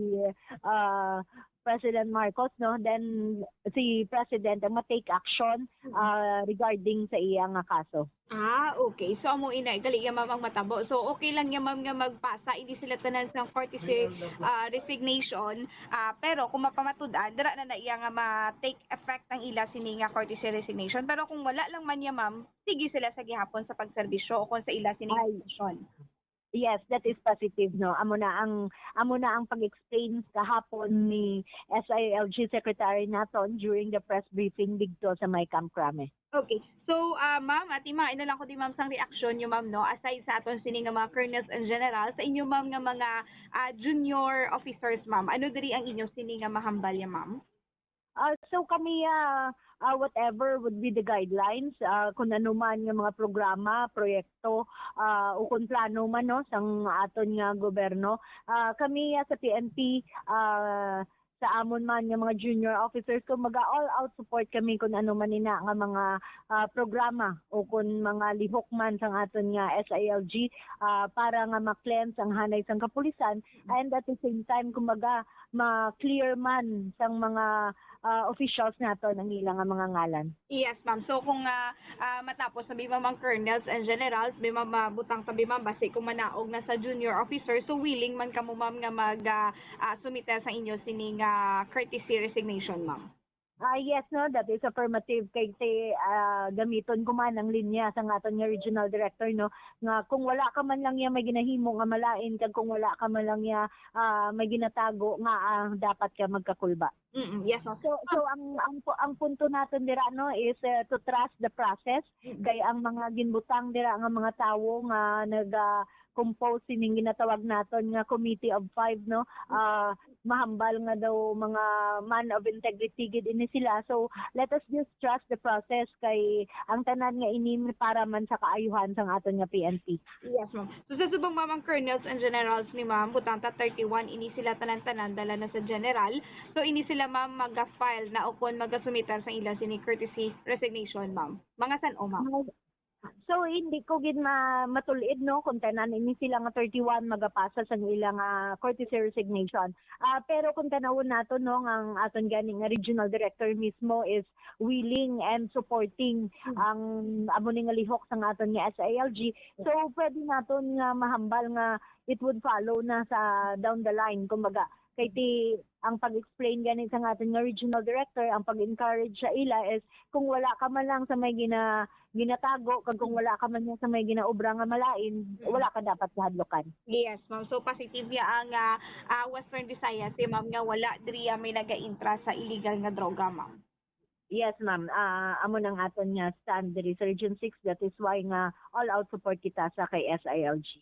ah, President Marcos, no, then si President ang ma-take action, Mm. ah, regarding sa iya nga kaso. Ah, okay. So, amo ina, gali ya, ma'am, ang matabo. So, okay lang ya, ma'am, nga magpasa ini sila tanan sa courtesy, ah, resignation. Ah, pero kung mapamatud-an, dira na na iya nga ma-take effect ang ila sini nga courtesy resignation. Pero kung wala lang man ya, ma'am, sige sila sa gihapon sa pagserbisyo o kung sa ila sini Ay. posisyon. Yes, that is positive, no. Amo na ang, amo na ang pag-explain kahapon ni S I L G Secretary naton during the press briefing didto sa may Camp Crame. Okay. So, ah, ma'am, ati, ma, ina lang ko di, ma'am, sang reaksyon niyo, ma'am, no? Aside sa aton sini nga mga colonels and generals, sa inyo, ma'am, nga mga, ah, junior officers, ma'am, ano diri ang inyo sini nga mahambal ya, ma'am? Ah, so kami, ah, ah, whatever would be the guidelines, ah, kung ano man nga mga programa, proyekto, ah, o kung plano man, no, sang aton nga gobyerno, ah, kami, ah, sa P N P, ah, sa amon man nga mga junior officers, kumbaga, all out support kami kung ano man ina nga mga, ah, programa o kung mga lihok man sang aton nga S I L G, ah, para nga ma-cleanse ang hanay sang kapulisan, and at the same time, kumbaga, ma-clear man sang mga, ah, officials naton ang ila nga mga ngalan. Yes, ma'am. So, kung, ah, ah, matapos na bi, ma'am, ang colonels and generals, bi, ma'am, mabutang sa bi, ma'am, basi kung manaog na sa junior officer, so willing man kamo, ma'am, nga mag, ah, ah, sumiter sa inyo sini nga courtesy resignation, ma'am? Ah, yes, no, that is affirmative. Kay ti, ah, gamiton ko man ang linya sang aton nga regional director, no, nga kung wala ka man lang ya may ginahimo nga malain, kag kung wala ka man lang ya, ah, may ginatago, nga, ah, dapat ka magkakulba. Mm, yes, ma'am. So, so ang, ang pu-, ang punto naton dira, no, is, uh, to trust the process. Mm. Kay ang mga ginbutang dira nga mga tawo nga nag, ah, compose sining ginatawag naton nga Committee of Five, no, ah, mahambal nga daw mga man of integrity gid ini sila. So, let us just trust the process, kay ang tanan nga ini para man sa kaayuhan sang aton nga P N P. Yes, ma'am. So, sa subong, ma'am, ang colonels and generals ni, ma'am, butang ta thirty-one, ini sila tanan-tanan dala na sa general. So, ini sila, ma'am, maga-file na ukon magasumiter sa ila sini courtesy resignation, ma'am. Mga san-o, ma'am? So, hindi ko gid ma-, matul-id, no, kung tanan ini sila nga thirty-one magapasa sang ila nga courtesy resignation. Ah, pero kung tanawon nato, no, nga ang aton gani nga regional director mismo is willing and supporting Mm. ang amo ni nga lihok sang aton nga S I L G. So, pwede naton nga mahambal nga it would follow na sa down the line. Kumbaga, Kay ti, ang pag-explain gani sa aton nga regional director, ang pag-encourage sa ila is kung wala ka man lang sa may gina-, ginatago, kag kung wala ka man lang sa may ginaobra nga malain, Mm. wala ka dapat kahadlukan. Yes, ma'am. So, positive niya ang, ah, ah, Western Visayas, eh, ma'am, nga wala diri, ah, may nagaintra sa illegal nga droga, ma'am. Yes, ma'am. Ah, amo nang aton nga stand diri sa Region six. That is why nga all out support kita sa kay S I L G.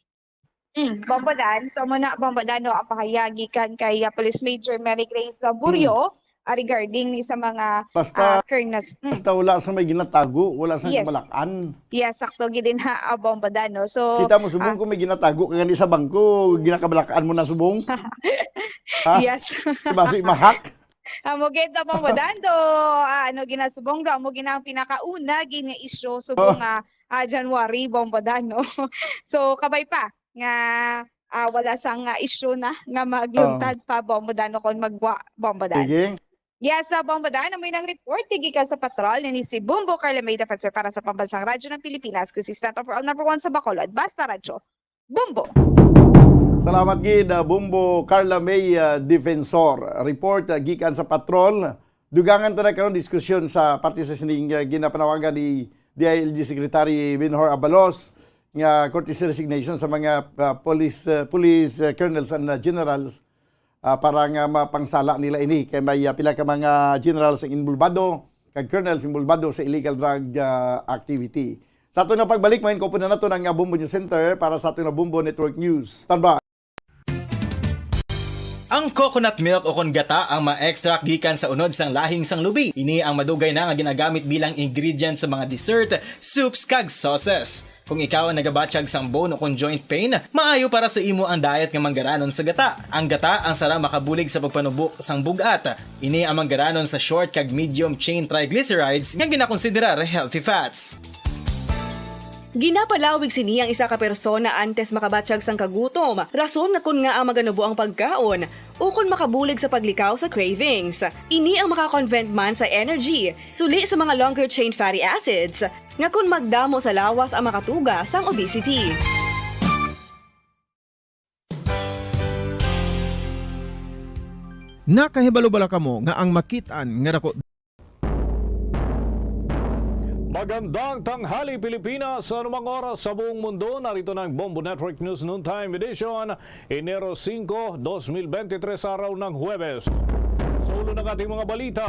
Mm, Bombo Dan. So, muna, Bombo Dan, no, ang pahayag gikan kay, ah, Police Major Mary Grace Zaburio, Mm. ah, regarding ni sa mga, Basta, ah, kernels. Mm. basta wala sa may ginatago, wala sa Yes. kabalakan. Yes, sakto gid din ha, ah, Bombo Dan, no? So, Kita mo subong ah, kung may ginatago ka gani sa bangko, ginakabalakan mo na subong. Ha? Yes. Basi mahak. Amo gid na, Bombo Dan, do, ah, ano, ginasubong do, amo gid na ang pinakauna gid nga isyu subong Oh. nga, ah, January, Bombo Dan, no? So, kabay pa nga, ah, wala sang, ah, isyu na nga magluntad Oh. pa, Bombo Dan, no, kon magwa, Bombo Dan. Sige. Yes, sa Bombo Dan, amoy nang report, gikan sa patrol ni si Bombo Carla May Defensor para sa Pambansang Radyo ng Pilipinas, consistent overall number one sa Bacolod. Basta Radyo. Bombo. Salamat gid, ah, Bombo Carla May, ah, Defensor. Report, ah, gikan sa patrol. Dugangan ta na karon diskusyon sa parte sa sining, ah, ginapanawagan ni D I L G Secretary Benhur Abalos nga courtesy resignation sa mga, ah, police, ah, police, ah, colonels and, ah, generals, ah, para nga mapangsala nila ini. Kay may, ah, pila ka mga generals ang involbado, kag colonels involbado sa illegal drug, ah, activity. Sa aton nga pagbalik, main ko po na nato ang, ah, Bombo News Center para sa aton nga Bombo Network News. Standby. Ang coconut milk o kon gata ang ma-extract gikan sa unod sang lahing sang lubi. Ini ang madugay na nga ginagamit bilang ingredient sa mga dessert, soups, kag sauces. Kung ikaw ang nagabatyag sang bone o kon joint pain, maayo para sa imo ang diet nga manggaranon sa gata. Ang gata ang sara makabulig sa pagpanubo sang bug-at. Ini ang manggaranon sa short kag medium chain triglycerides nga ginakonsiderar healthy fats. Ginapalawig sini ang isa ka persona antes makabatyag sang kagutom, rason nga kon ngaa maganubo ang pagkaon, ukon makabulig sa paglikaw sa cravings. Ini ang makakonvert man sa energy, suli sa mga longer chain fatty acids, nga kon magdamo sa lawas ang makatuga sang obesity. Nakahibalo bala kamo nga ang makit-an nga dako Magandang tanghali, Pilipinas. Sa anumang oras sa buong mundo, narito na ang Bombo Network News Noontime Edition, Enero singko, dos mil bente tres, araw ng Huwebes. Sa ulo ng ating mga balita,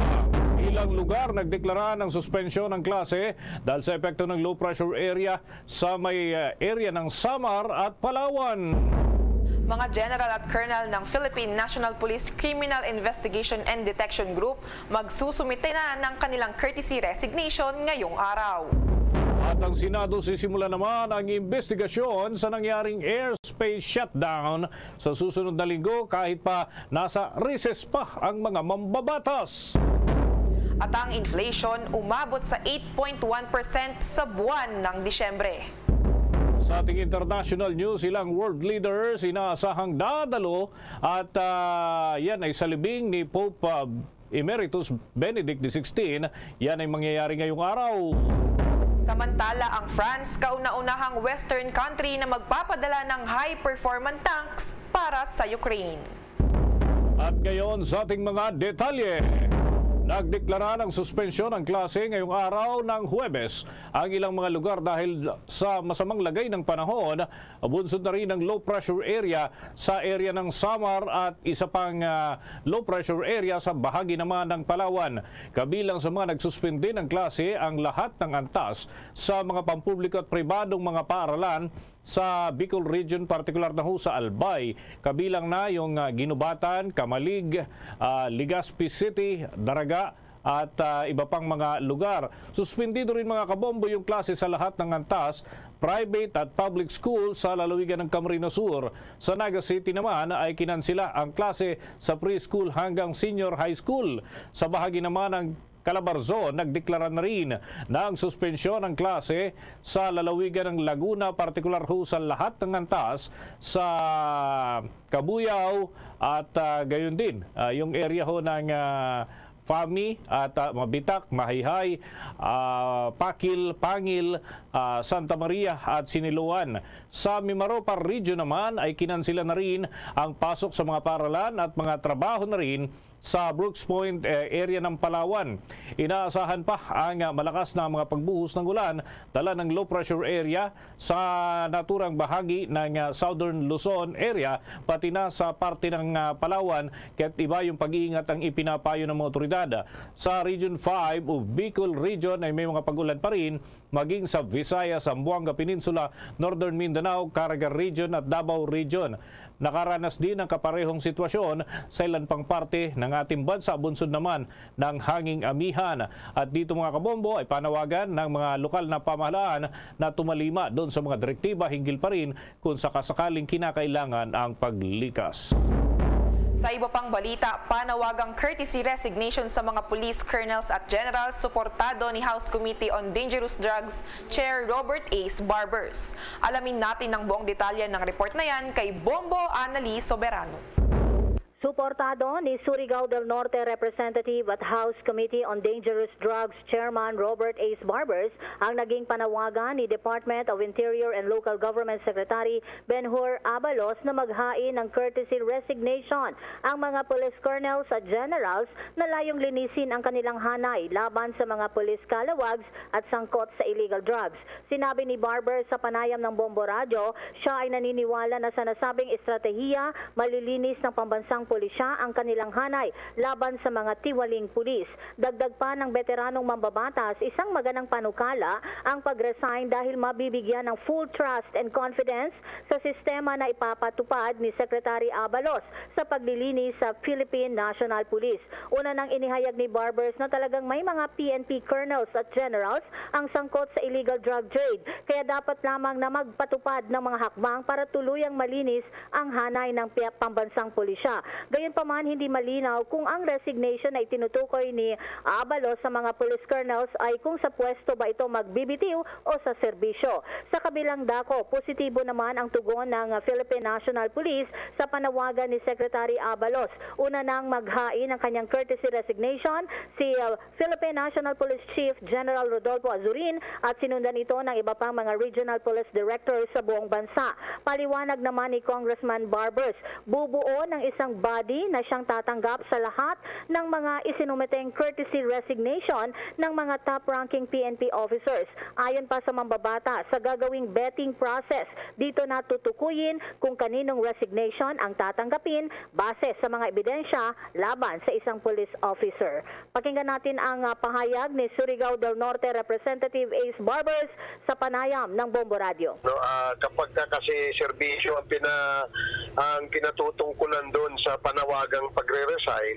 ilang lugar nagdeklara ng suspensyon ng klase dahil sa epekto ng low pressure area sa may, eh, area ng Samar at Palawan. Mga general at colonel ng Philippine National Police Criminal Investigation and Detection Group magsusumite na ng kanilang courtesy resignation ngayong araw. At ang Senado, sisimula naman ang investigasyon sa nangyaring airspace shutdown sa susunod na linggo, kahit pa nasa recess pa ang mga mambabatas. At ang inflation umabot sa eight point one percent sa buwan ng Disyembre. Sa ating international news, ilang world leaders inaasahang dadalo at, ah, yan ay sa libing ni Pope, ah, Emeritus Benedict the sixteenth. Yan ay mangyayari ngayong araw. Samantala, ang France, kauna-unahang Western country na magpapadala ng high-performance tanks para sa Ukraine. At ngayon sa ating mga detalye. Nagdeklara ng suspensyon ang klase ngayong araw ng Huwebes ang ilang mga lugar dahil sa masamang lagay ng panahon. Bunsod na rin ang low pressure area sa area ng Samar at isa pang, ah, low pressure area sa bahagi naman ng Palawan. Kabilang sa mga nagsuspindi ng klase ang lahat ng antas sa mga pampubliko at pribadong mga paaralan sa Bicol Region, partikular na ho sa Albay. Kabilang na yung, ah, Guinobatan, Camalig, ah, Legazpi City, Daraga, at, ah, iba pang mga lugar. Suspendido rin, mga kabombo, yung klase sa lahat ng antas, private at public school sa lalawigan ng Camarines Sur. Sa Naga City naman ay kinansila ang klase sa preschool hanggang senior high school. Sa bahagi naman ng Calabarzon, nagdeklara na rin ng suspensyon ang klase sa lalawigan ng Laguna, partikular ho sa lahat ng antas sa Cabuyao at, ah, gayon din, ah, yung area ho ng, ah, Fami at, ah, Mabitak, Mahayhay, ah, Pakil, Pangil, ah, Santa Maria at Siniloan. Sa Mimaropa Region naman ay kinansila na rin ang pasok sa mga paralan at mga trabaho na rin sa Brooks Point, eh, area ng Palawan. Inaasahan pa ang, ah, malakas na mga pagbuhos ng ulan dala ng low pressure area sa naturang bahagi ng, ah, Southern Luzon area, pati na sa parte ng, ah, Palawan, kaya't iba yung pag-iingat ang ipinapayo ng mga otoridad. Sa Region five o Bicol Region ay may mga pag-ulan pa rin, maging sa Visayas, Zamboanga Peninsula, Northern Mindanao, Caraga Region at Davao Region. Nakaranas din ang kaparehong sitwasyon sa ilan pang parte ng ating bansa, bunsod naman ng hanging amihan. At dito, mga kabombo, ay panawagan ng mga lokal na pamahalaan na tumalima doon sa mga direktiba hinggil pa rin kung sakasakaling kinakailangan ang paglikas. Sa iba pang balita, panawagang courtesy resignation sa mga police colonels at generals suportado ni House Committee on Dangerous Drugs Chair Robert Ace Barbers. Alamin natin ang buong detalye ng report na yan kay Bombo Anali Soberano. Suportado ni Surigao del Norte Representative at House Committee on Dangerous Drugs Chairman Robert Ace Barbers ang naging panawagan ni Department of Interior and Local Government Secretary Ben-Hur Abalos na maghain ng courtesy resignation ang mga police colonels at generals na layong linisin ang kanilang hanay laban sa mga police scalawags at sangkot sa illegal drugs. Sinabi ni Barber sa panayam ng Bombo Radyo, siya ay naniniwala na sa nasabing estratehiya, malilinis ng pambansang pulisya ang kanilang hanay laban sa mga tiwaling pulis. Dagdag pa ng beteranong mambabatas, isang maganang panukala ang pag-resign dahil mabibigyan ng full trust and confidence sa sistema na ipapatupad ni Secretary Abalos sa paglilinis sa Philippine National Police. Una nang inihayag ni Barbers na talagang may mga P N P colonels at generals ang sangkot sa illegal drug trade, kaya dapat lamang na magpatupad ng mga hakbang para tuluyang malinis ang hanay ng pi-, pambansang pulisya. Gayunpaman, hindi malinaw kung ang resignation na itinutukoy ni Abalos sa mga police colonels ay kung sa pwesto ba ito magbibitiw o sa serbisyo. Sa kabilang dako, positibo naman ang tugon ng Philippine National Police sa panawagan ni Secretary Abalos. Una nang maghain ng kanyang courtesy resignation si, uh, Philippine National Police Chief General Rodolfo Azurin at sinundan ito ng iba pang mga regional police directors sa buong bansa. Paliwanag naman ni Congressman Barbers, bubuo ng isang body na siyang tatanggap sa lahat ng mga isinumeteng courtesy resignation ng mga top-ranking P N P officers. Ayon pa sa mambabata, sa gagawing vetting process, dito na tutukuyin kung kaninong resignation ang tatanggapin base sa mga ebidensya laban sa isang police officer. Pakinggan natin ang, ah, pahayag ni Surigao del Norte Representative Ace Barbers sa panayam ng Bombo Radyo. No, ah, kapag ka kasi serbisyo ang pina-, ang kinatutungkulan doon sa panawagang pagre-resign,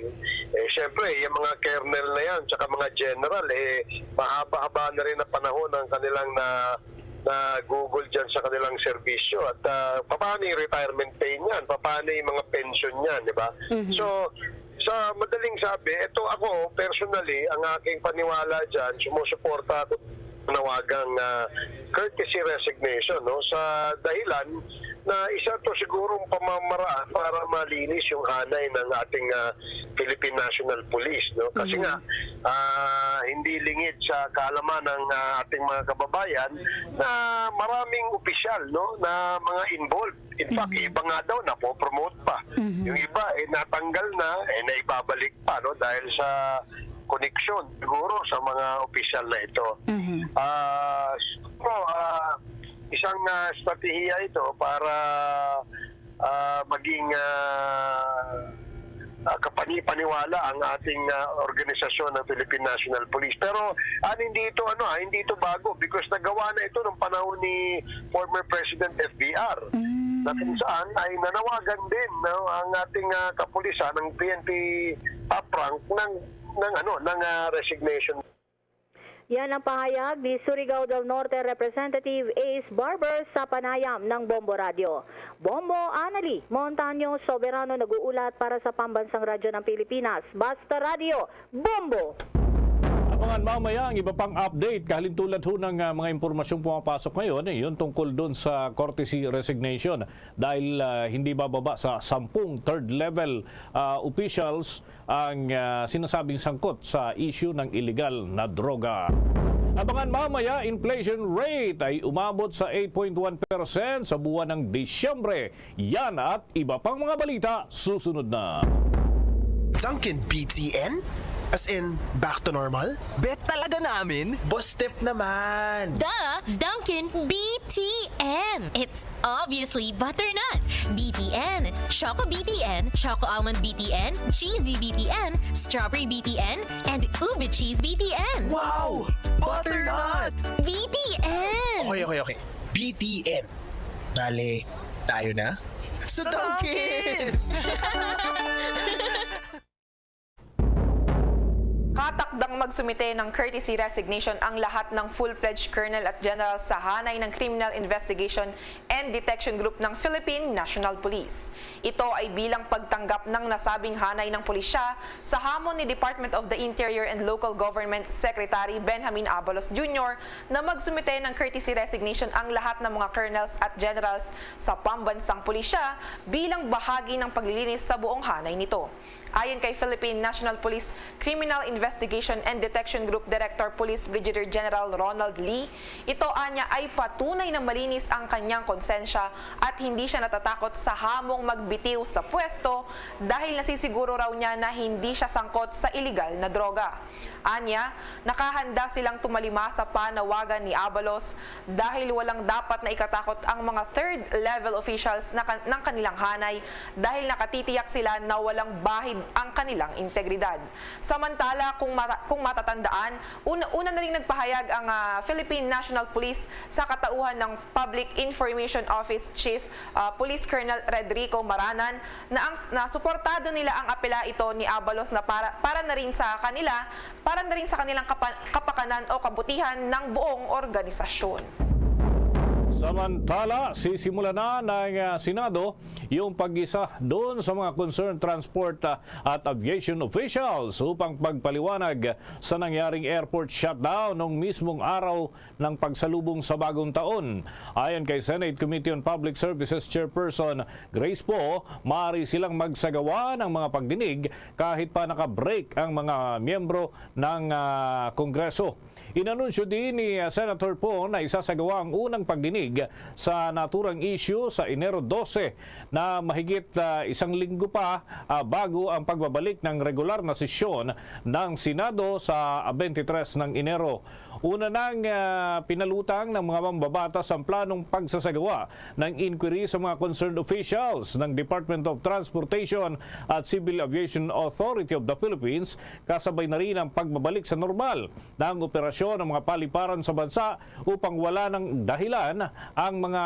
eh, syempre, yung mga colonel na yan, tsaka mga general, eh, mahaba-haba na rin ang panahon ang kanilang na, na gugol dyan sa kanilang serbisyo. At, ah, paano yung retirement pay niyan? Paano yung mga pension niyan, di ba? Mhm. So, sa madaling sabi, ito ako, personally, ang aking paniwala dyan, sumusuporta ako sa panawagang, ah, courtesy resignation, no? Sa dahilan na isa to sigurong pamamaraan para malinis yung hanay ng ating, ah, Philippine National Police, no? Kasi Mhm. nga, ah, hindi lingid sa kaalaman ng, ah, ating mga kababayan na maraming opisyal, no, na mga involved. In fact, Mhm. iba nga daw napopromote pa. Mhm. Yung iba, eh, natanggal na, eh, naibabalik pa, no, dahil sa koneksyon siguro sa mga opisyal na ito. Mhm. Ah, siguro, ah, isang, ah, estratehiya ito para, ah, maging, ah, ah, kapani-paniwala ang ating, ah, organisasyon ng Philippine National Police. Pero, ah, hindi ito, ano, ah, hindi ito bago because nagawa na ito nung panahon ni former President F D R, Mm. na kung saan ay nanawagan din, no, ang ating, ah, kapulisan, ng P N P top rank ng, ng, ano, ng, ah, resignation. Yan ang pahayag ni Surigao del Norte Representative Ace Barber sa panayam ng Bombo Radyo. Bombo Anali Montaño Soberano nag-uulat para sa Pambansang Radyo ng Pilipinas, Basta Radyo, Bombo! Abangan mamaya ang iba pang update, kahalintulad ho ng, ah, mga impormasyong pumapasok ngayon, eh, yun tungkol dun sa courtesy resignation dahil, ah, hindi bababa sa sampung third level, ah, officials ang, ah, sinasabing sangkot sa issue ng illegal na droga. Abangan mamaya, inflation rate ay umabot sa eight point one percent sa buwan ng Disyembre. Yan at iba pang mga balita susunod na. Dunkin B T N? As in, back to normal? Bet talaga namin? Boss Step naman! The Dunkin B T N. It's obviously butternut. B T N, Choco B T N, Choco Almond B T N, Cheesy B T N, Strawberry B T N, and Ube Cheese B T N. Wow! Butternut! B T N! Okay, okay, okay. B T N. Bale, tayo na? Sa Dunkin! Katakdang magsumite ng courtesy resignation ang lahat ng full-fledged colonel at general sa hanay ng Criminal Investigation and Detection Group ng Philippine National Police. Ito ay bilang pagtanggap ng nasabing hanay ng pulisya sa hamon ni Department of the Interior and Local Government Secretary Benjamin Abalos Junior na magsumite ng courtesy resignation ang lahat ng mga colonels at generals sa pambansang pulisya bilang bahagi ng paglilinis sa buong hanay nito. Ayon kay Philippine National Police Criminal Investigation and Detection Group Director Police Brigadier General Ronald Lee, ito anya ay patunay na malinis ang kanyang konsensya at hindi siya natatakot sa hamong magbitiw sa pwesto dahil nasisiguro raw niya na hindi siya sangkot sa iligal na droga. Anya, nakahanda silang tumalima sa panawagan ni Abalos dahil walang dapat na ikatakot ang mga third level officials na kan- ng kanilang hanay dahil nakatitiyak sila na walang bahid ang kanilang integridad. Samantala, kung, mata- kung matatandaan, una, una na rin nagpahayag ang ah, Philippine National Police sa katauhan ng Public Information Office Chief ah, Police Colonel Redrico Maranan na, ang, na suportado nila ang apela ito ni Abalos na para, para na rin sa kanila para na rin sa kanilang kapa- kapakanan o kabutihan ng buong organisasyon. Samantala, sisimula na ng ah, Senado yung pag-isa doon sa mga concerned transport ah, at aviation officials upang pagpaliwanag sa nangyaring airport shutdown noong mismong araw ng pagsalubong sa bagong taon. Ayon kay Senate Committee on Public Services Chairperson Grace Poe, maaari silang magsagawa ng mga pagdinig kahit pa naka-break ang mga miyembro ng ah, Kongreso. Inanunsyo din ni ah, Senator Poe na isasagawa ang unang pagdinig sa naturang issue sa Enero dose, na mahigit ah, isang linggo pa ah, bago ang pagbabalik ng regular na sesyon ng Senado sa ah, twenty-three ng Enero. Una nang ah, pinalutang ng mga mambabatas ang planong pagsasagawa ng inquiry sa mga concerned officials ng Department of Transportation at Civil Aviation Authority of the Philippines, kasabay na rin ang pagbabalik sa normal na ang operasyon ng mga paliparan sa bansa upang wala ng dahilan ang mga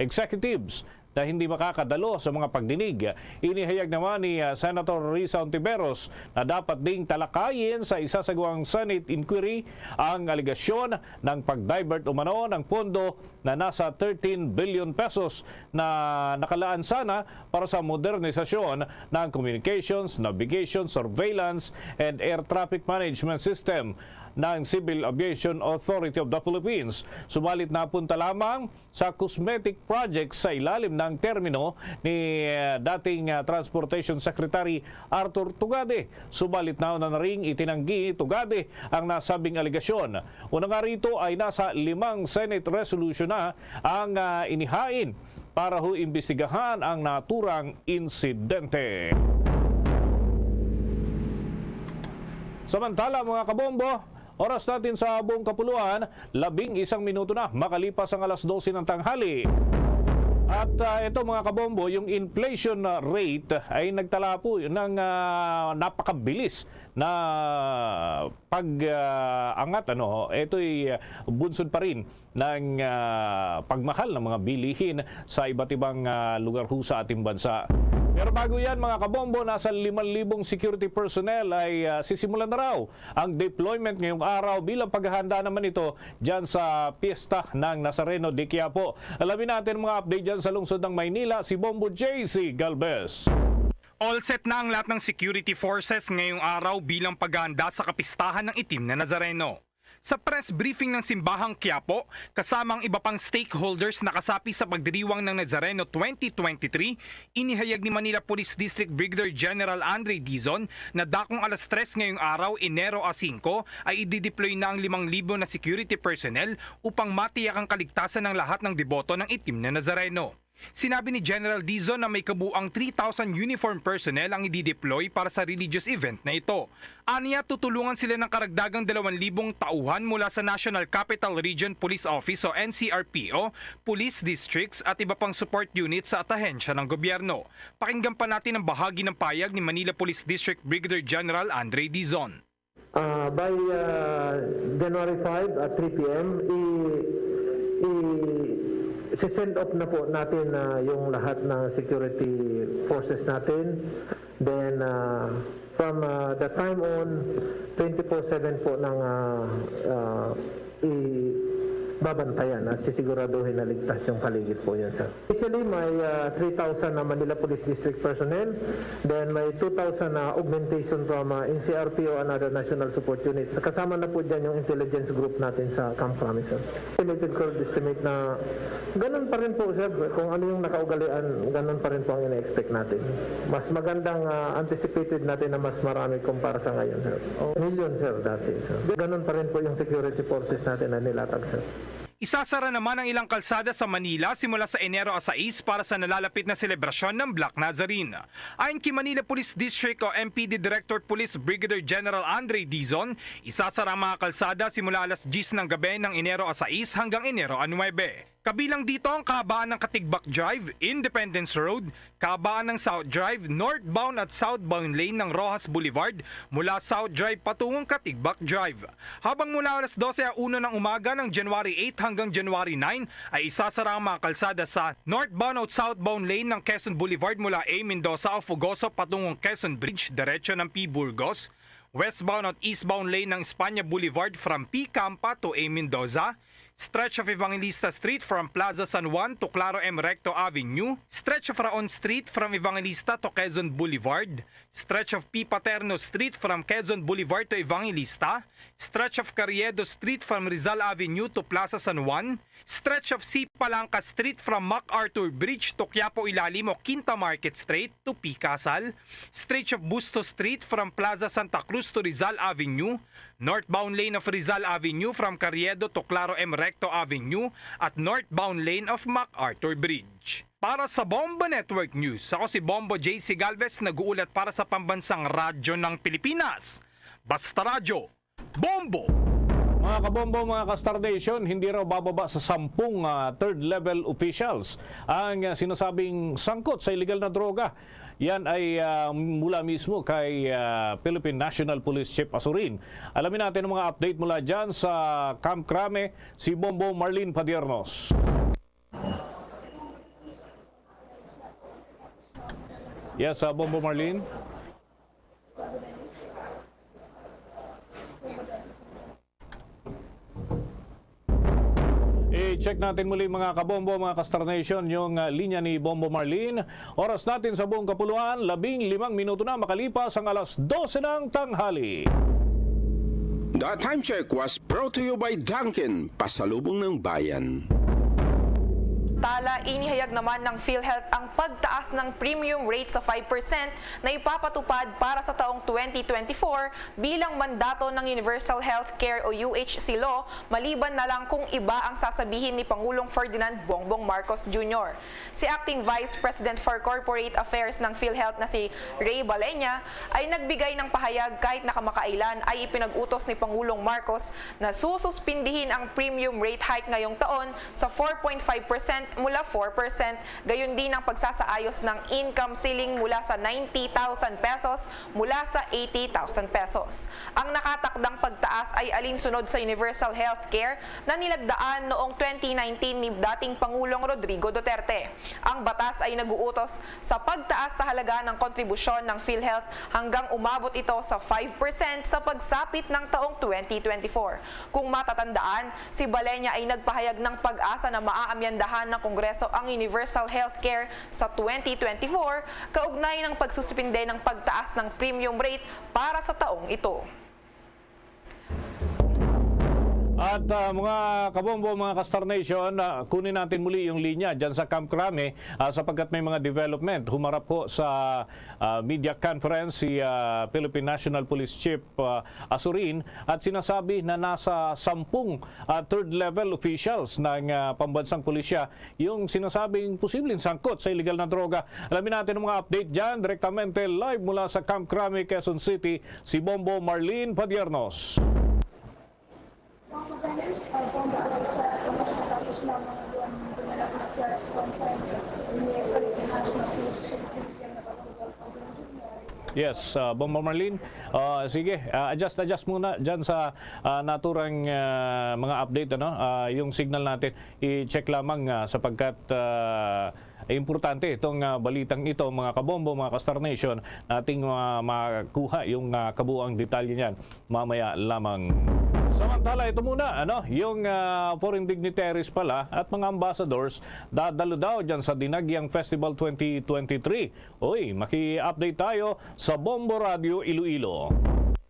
executives na hindi makakadalo sa mga pagdinig. Inihayag naman ni ah, Senator Risa Ontiveros na dapat ding talakayin sa isasagawang Senate inquiry ang alegasyon ng pag-divert umano ng pondo na nasa thirteen billion pesos na nakalaan sana para sa modernisasyon ng communications, navigation, surveillance, and air traffic management system ng Civil Aviation Authority of the Philippines. Subalit napunta lamang sa cosmetic projects sa ilalim ng termino ni eh, dating ah, Transportation Secretary Arthur Tugade. Subalit nauna na ring itinanggi ni Tugade ang nasabing alegasyon. Una nga rito ay nasa limang Senate resolution na ang ah, inihain para ho imbestigahan ang naturang insidente. Samantala, mga kabombo, oras natin sa buong kapuluan, labing isang minuto na makalipas ang alas dose ng tanghali. At ah, ito, mga kabombo, yung inflation ah, rate ay nagtala po ng ah, napakabilis na pag-angat. Ano, ito'y bunsod pa rin ng ah, pagmahal ng mga bilihin sa iba't ibang ah, lugar ho sa ating bansa. Pero bago yan, mga kabombo, nasa limang libong security personnel ay ah, sisimulan na raw ang deployment ngayong araw bilang paghahanda naman ito dyan sa piyesta ng Nazareno de Quiapo. Alamin natin ang mga update dyan sa lungsod ng Maynila, si Bombo J C Galvez. All set na ang lahat ng security forces ngayong araw bilang paghahanda sa kapistahan ng Itim na Nazareno. Sa press briefing ng Simbahang Quiapo, kasama ang iba pang stakeholders na kasapi sa pagdiriwang ng Nazareno twenty twenty-three, inihayag ni Manila Police District Brigadier General Andre Dizon na dakong alas tres ngayong araw, Enero a singko, ay idideploy na ang limang libo na security personnel upang matiyak ang kaligtasan ng lahat ng deboto ng Itim na Nazareno. Sinabi ni General Dizon na may kabuang three thousand uniform personnel ang idideploy para sa religious event na ito. Anya, tutulungan sila ng karagdagang dalawang libong tauhan mula sa National Capital Region Police Office o N C R P O, police districts at iba pang support units sa ahensya ng gobyerno. Pakinggan pa natin ang bahagi ng payag ni Manila Police District Brigadier General Andre Dizon. Uh, by uh, January five at three p m, i, i, si-send off na po natin uh, yung lahat ng security forces natin. Then uh, from uh, the time on, twenty-four seven po ng uh, uh, i babantayan at sisiguraduhin na ligtas yung paligid po yun, sir. Initially, may ah, three thousand na Manila Police District personnel, then may two thousand na augmentation from ah, N C R P O and other national support units. Kasama na po dyan yung intelligence group natin sa Camp Crame, sir. Estimated current estimate na ganun pa rin po, sir. Kung ano yung nakaugalian, ganun pa rin po ang ina-expect natin. Mas magandang ah, anticipated natin na mas marami kumpara sa ngayon, sir. Million, sir, dati, sir. Ganun pa rin po yung security forces natin na nilatag, sir. Isasara naman ang ilang kalsada sa Manila simula sa Enero a sais para sa nalalapit na selebrasyon ng Black Nazarene. Ayon kay Manila Police District o M P D Director Police Brigadier General Andre Dizon, isasara ang mga kalsada simula alas diyes ng gabi ng Enero a sais hanggang Enero a nuwebe. Kabilang dito ang kahabaan ng Katigbak Drive, Independence Road, kahabaan ng South Drive, northbound at southbound lane ng Roxas Boulevard mula South Drive patungong Katigbak Drive. Habang mula alas dose a uno ng umaga ng January eight hanggang January nine ay isasara ang mga kalsada sa northbound at southbound lane ng Quezon Boulevard mula A Mendoza o Fugoso patungong Quezon Bridge, diretso ng P Burgos, westbound at eastbound lane ng España Boulevard from P Campa to A Mendoza, stretch of Evangelista Street from Plaza San Juan to Claro M Recto Avenue, stretch of Raon Street from Evangelista to Quezon Boulevard, stretch of P Paterno Street from Quezon Boulevard to Evangelista, stretch of Carriedo Street from Rizal Avenue to Plaza San Juan, stretch of C Palanca Street from MacArthur Bridge to Quiapo Ilalim o Quinta Market Street to P Casal, stretch of Bustos Street from Plaza Santa Cruz to Rizal Avenue, northbound lane of Rizal Avenue from Carriedo to Claro M Recto Avenue, at northbound lane of MacArthur Bridge. Para sa Bombo Network News, ako si Bombo J C Galvez, nag-uulat para sa Pambansang Radyo ng Pilipinas. Basta Radyo, Bombo! Mga kabombo, mga ka-Star Nation, hindi raw bababa sa sampung ah, third level officials ang ah, sinasabing sangkot sa illegal na droga. Yan ay ah, mula mismo kay ah, Philippine National Police Chief Azurin. Alamin natin ang mga update mula dyan sa Camp Crame, si Bombo Marlene Padiernos. Yes, ah, Bombo Marlene. I-check natin muli, mga kabombo, mga ka-Star Nation, yung ah, linya ni Bombo Marlene. Oras natin sa buong kapuluan, labing limang minuto na makalipas ang alas dose ng tanghali. The time check was brought to you by Dunkin, Pasalubong ng Bayan. Tala, inihayag naman ng PhilHealth ang pagtaas ng premium rate sa five percent na ipapatupad para sa taong twenty twenty-four bilang mandato ng Universal Health Care o U H C Law, maliban na lang kung iba ang sasabihin ni Pangulong Ferdinand Bongbong Marcos Junior. Si Acting Vice President for Corporate Affairs ng PhilHealth na si Ray Balenya ay nagbigay ng pahayag kahit na kamakailan ay ipinag-utos ni Pangulong Marcos na sususpindihin ang premium rate hike ngayong taon sa four point five percent mula four percent, gayon din ang pagsasaayos ng income ceiling mula sa ninety thousand pesos mula sa eighty thousand pesos. Ang nakatakdang pagtaas ay alinsunod sa universal health care na nilagdaan noong twenty nineteen ni dating Pangulong Rodrigo Duterte. Ang batas ay nag-uutos sa pagtaas sa halaga ng kontribusyon ng PhilHealth hanggang umabot ito sa five percent sa pagsapit ng taong twenty twenty-four. Kung matatandaan, si Balenya ay nagpahayag ng pag-asa na maaamyandahan ng Kongreso ang universal healthcare sa twenty twenty-four kaugnay ng pagsuspinde ng pagtaas ng premium rate para sa taong ito. At ah, mga kabombo, mga ka-Star Nation, ah, kunin natin muli yung linya dyan sa Camp Crame ah, sapagkat may mga development. Humarap po sa ah, media conference si ah, Philippine National Police Chief ah, Azurin at sinasabi na nasa sampung ah, third level officials ng ah, pambansang pulisya yung sinasabing posibleng sangkot sa illegal na droga. Alamin natin ang mga update dyan direktamente live mula sa Camp Crame, Quezon City, si Bombo Marlene Padiernos. Mga kababayan, ah, pangdaan sa pagkatapos lamang ng buwan ng pinanap na press conference ni Philippine National Police Chief Christian Navarro Junior. Yes, uh, Bombo Marlene. Uh, sige, uh, adjust adjust muna diyan sa uh, naturang uh, mga update ano, uh, yung signal natin. I-check lamang uh, sapagkat uh, importante itong uh, balitang ito, mga kabombo, mga ka-Star Nation, nating uh, makuha yung uh, kabuang detalye niyan mamaya lamang. Samantala, ito muna, ano, yung uh, foreign dignitaries pala at mga ambassadors dadalo daw diyan sa Dinagyang Festival twenty twenty-three. Uy, maki-update tayo sa Bombo Radio Iloilo.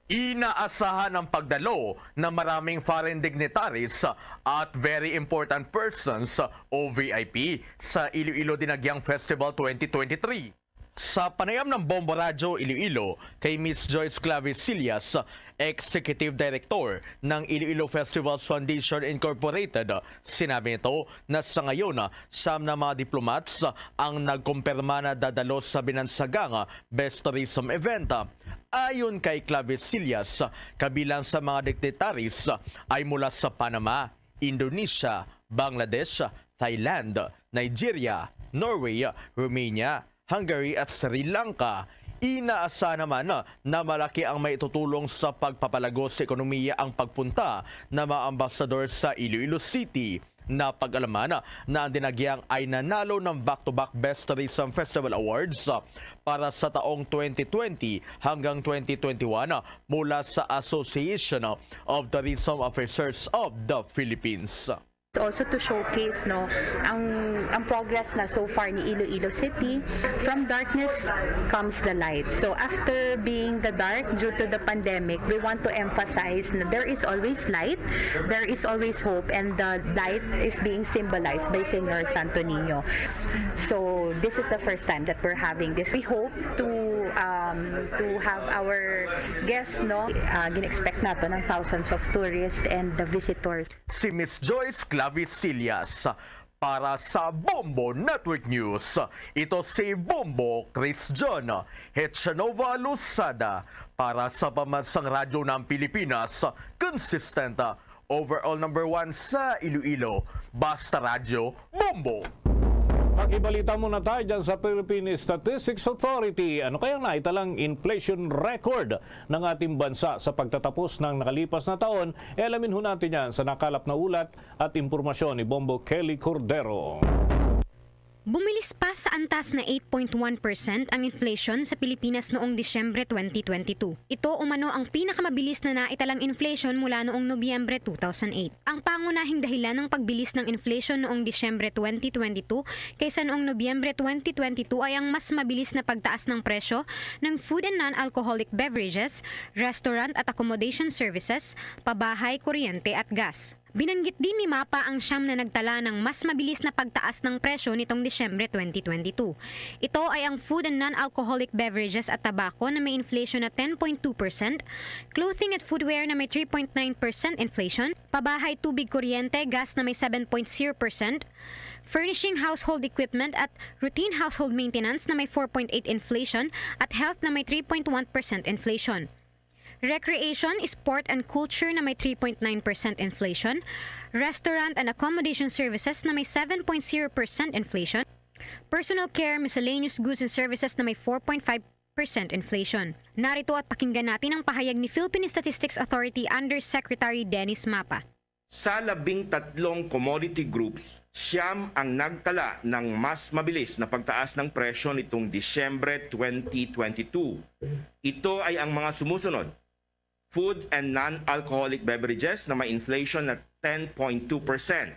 Inaasahan ang pagdalo ng maraming foreign dignitaries at very important persons o V I P sa Iloilo Dinagyang Festival twenty twenty-three. Sa panayam ng Bombo Radyo Iloilo kay Miss Joyce Clavisillas, Executive Director ng Iloilo Festivals Foundation Incorporated, sinabi nito na sa ngayon, siyam na mga diplomats ang nagkumpirma na dadalo sa binansagang Best Tourism Event. Ayon kay Clavisillas, kabilang sa mga dignitaries ay mula sa Panama, Indonesia, Bangladesh, Thailand, Nigeria, Norway, Romania, Hungary at Sri Lanka. Inaasahan naman na malaki ang maitutulong sa pagpapalago sa ekonomiya ang pagpunta ng mga ambasador sa Iloilo City. Napag-alaman na ang Dinagyang ay nanalo ng back-to-back Best Tourism Festival Awards para sa taong twenty twenty hanggang twenty twenty-one mula sa Association of Tourism Officers of the Philippines. Also to showcase, no, ang ang progress na so far ni Iloilo City. From darkness comes the light. So after being the dark due to the pandemic, we want to emphasize na there is always light, there is always hope, and the light is being symbolized by Señor Santo Niño. So this is the first time that we're having this. We hope to um, to have our guests, no, uh, gin-expect nato ng thousands of tourists and the visitors. Si Miss Joyce Clavisillas para sa Bombo Network News. Ito si Bombo Chris John Hechanova Losada para sa Pambansang Radyo ng Pilipinas, consistent, overall number one sa Iloilo. Basta Radyo, Bombo! Makibalita muna tayo dyan sa Philippine Statistics Authority. Ano kaya ang naitalang inflation record ng ating bansa sa pagtatapos ng nakalipas na taon? E, alamin ho natin yan sa nakalap na ulat at impormasyon ni Bombo Kelly Cordero. Bumilis pa sa antas na eight point one percent ang inflation sa Pilipinas noong Disyembre twenty twenty-two. Ito umano ang pinakamabilis na naitalang inflation mula noong Nobyembre two thousand eight. Ang pangunahing dahilan ng pagbilis ng inflation noong Disyembre twenty twenty-two kaysa noong Nobyembre twenty twenty-two ay ang mas mabilis na pagtaas ng presyo ng food and non-alcoholic beverages, restaurant at accommodation services, pabahay, kuryente at gas. Binanggit din ni MAPA ang siyam na nagtala ng mas mabilis na pagtaas ng presyo nitong Disyembre twenty twenty-two. Ito ay ang food and non-alcoholic beverages at tabako na may inflation na ten point two percent, clothing at footwear na may three point nine percent inflation, pabahay, tubig, kuryente, gas na may seven point zero percent, furnishing household equipment at routine household maintenance na may four point eight inflation at health na may three point one percent inflation. Recreation, sport, and culture na may three point nine percent inflation, restaurant and accommodation services na may seven point zero percent inflation, personal care, miscellaneous goods and services na may four point five percent inflation. Narito at pakinggan natin ang pahayag ni Philippine Statistics Authority Undersecretary Dennis Mapa. Sa labing tatlong commodity groups, siyam ang nagtala ng mas mabilis na pagtaas ng presyo nitong Disyembre twenty twenty-two. Ito ay ang mga sumusunod: food and non-alcoholic beverages na may inflation na ten point two percent,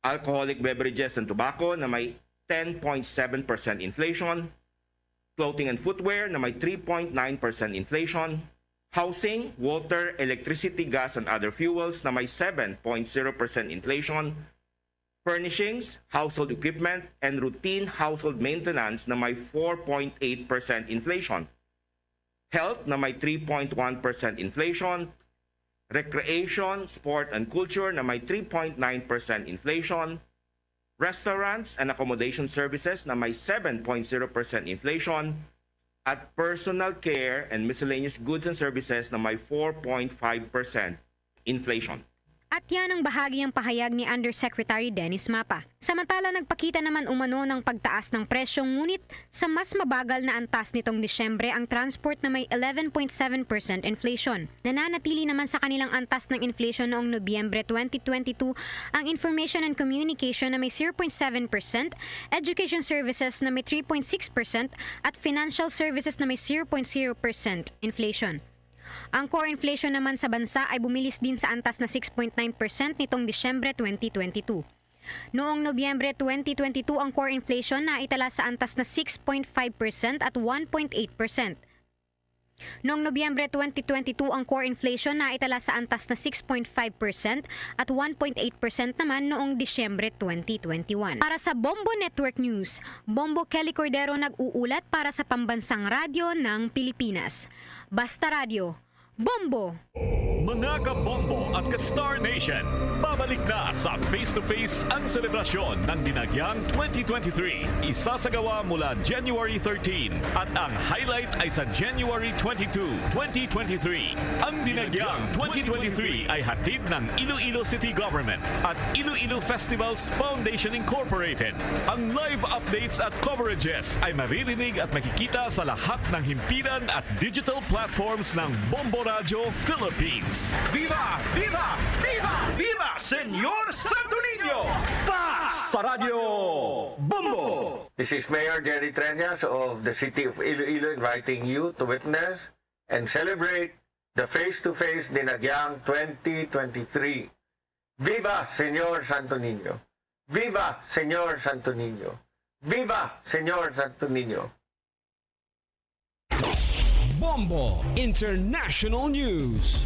Alcoholic beverages and tobacco na may ten point seven percent inflation, clothing and footwear na may three point nine percent inflation, housing, water, electricity, gas, and other fuels na may seven point zero percent inflation, furnishings, household equipment, and routine household maintenance na may four point eight percent inflation, health na may three point one percent inflation, recreation, sport, and culture na may three point nine percent inflation, restaurants and accommodation services na may seven point zero percent inflation, at personal care and miscellaneous goods and services na may four point five percent inflation. At yan ang bahagi ang pahayag ni Undersecretary Dennis Mapa. Samantala, nagpakita naman umano ng pagtaas ng presyo, ngunit sa mas mabagal na antas nitong Disyembre ang transport na may eleven point seven percent inflation. Nananatili naman sa kanilang antas ng inflation noong Nobyembre twenty twenty-two ang information and communication na may zero point seven percent, education services na may three point six percent, at financial services na may zero point zero percent inflation. Ang core inflation naman sa bansa ay bumilis din sa antas na six point nine percent nitong Disyembre twenty twenty-two. Noong Nobyembre twenty twenty-two, ang core inflation naitala sa antas na six point five percent at one point eight percent. Noong Nobyembre twenty twenty-two, ang core inflation naitala sa antas na six point five percent at one point eight percent naman noong Disyembre twenty twenty-one. Para sa Bombo Network News, Bombo Kelly Cordero nag-uulat para sa Pambansang Radyo ng Pilipinas. Basta Radyo, Bombo! Mga ka-Bombo at ka-Star Nation, babalik na sa Face to Face ang selebrasyon ng Dinagyang twenty twenty-three. Isasagawa mula January thirteen at ang highlight ay sa January twenty-two, twenty twenty-three. Ang Dinagyang twenty twenty-three ay hatid ng Iloilo City Government at Iloilo Festivals Foundation Incorporated. Ang live updates at coverages ay maririnig at makikita sa lahat ng himpilan at digital platforms ng Bombo Radyo Philippines. Viva! Viva! Viva! Viva Señor Santo Niño! Basta Radyo Bombo! This is Mayor Jerry Treñas of the City of Iloilo inviting you to witness and celebrate the Face to Face Dinagyang twenty twenty-three. Viva Señor Santo Niño! Viva Señor Santo Niño! Viva Señor Santo Niño! Bombo International News.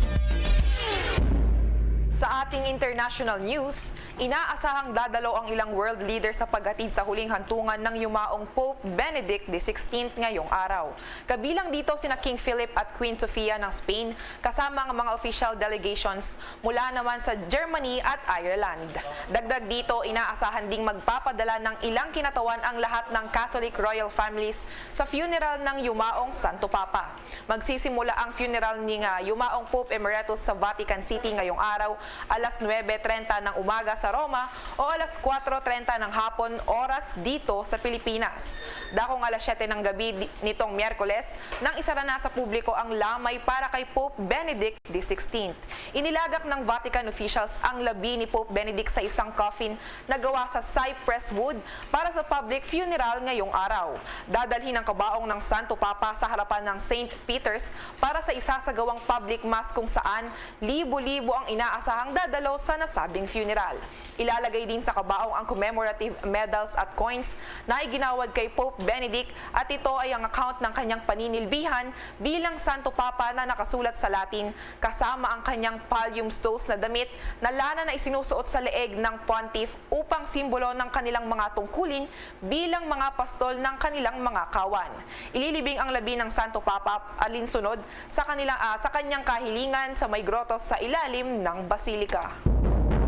Sa ating international news, inaasahang dadalo ang ilang world leader sa paghatid sa huling hantungan ng yumaong Pope Benedict the sixteenth ngayong araw. Kabilang dito sina King Philip at Queen Sofia ng Spain, kasama ang mga official delegations mula naman sa Germany at Ireland. Dagdag dito, inaasahan ding magpapadala ng ilang kinatawan ang lahat ng Catholic royal families sa funeral ng yumaong Santo Papa. Magsisimula ang funeral ni nga yumaong Pope Emeritus sa Vatican City ngayong araw, alas nuebe trenta ng umaga sa Roma o alas kuwatro trenta ng hapon, oras dito sa Pilipinas. Dakong alas siyete ng gabi di-, nitong Miyerkules, nang isara na sa publiko ang lamay para kay Pope Benedict the sixteenth. Inilagak ng Vatican officials ang labi ni Pope Benedict sa isang coffin na gawa sa cypress wood para sa public funeral ngayong araw. Dadalhin ang kabaong ng Santo Papa sa harapan ng Saint Peter's para sa isasagawang public mass, kung saan libo-libo ang inaasahang dadalo sa nasabing funeral. Ilalagay din sa kabaong ang commemorative medals at coins na iginawad kay Pope Benedict, at ito ay ang account ng kanyang paninilbihan bilang Santo Papa na nakasulat sa Latin, kasama ang kanyang pallium stolz na damit na lana na isinusuot sa leeg ng pontiff upang simbolo ng kanilang mga tungkulin bilang mga pastol ng kanilang mga kawan. Ililibing ang labi ng Santo Papa alinsunod sa kanilang, ah, sa kanyang kahilingan sa may grotto sa ilalim ng basilika.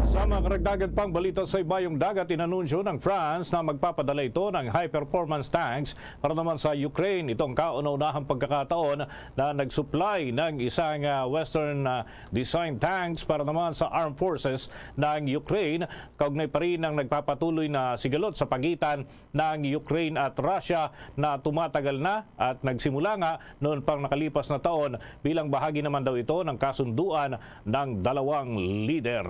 Sa mga karagdagan pang balita sa Ibayong Dagat, inanunsyo ng France na magpapadala ito ng high-performance tanks para naman sa Ukraine. Ito ang kauna-unahang pagkakataon na nag-supply ng isang, ah, Western, ah, design tanks para naman sa armed forces ng Ukraine, kaugnay pa rin ng nagpapatuloy na sigalot sa pagitan ng Ukraine at Russia na tumatagal na at nagsimula nga noon pang nakalipas na taon, bilang bahagi naman daw ito ng kasunduan ng dalawang lider.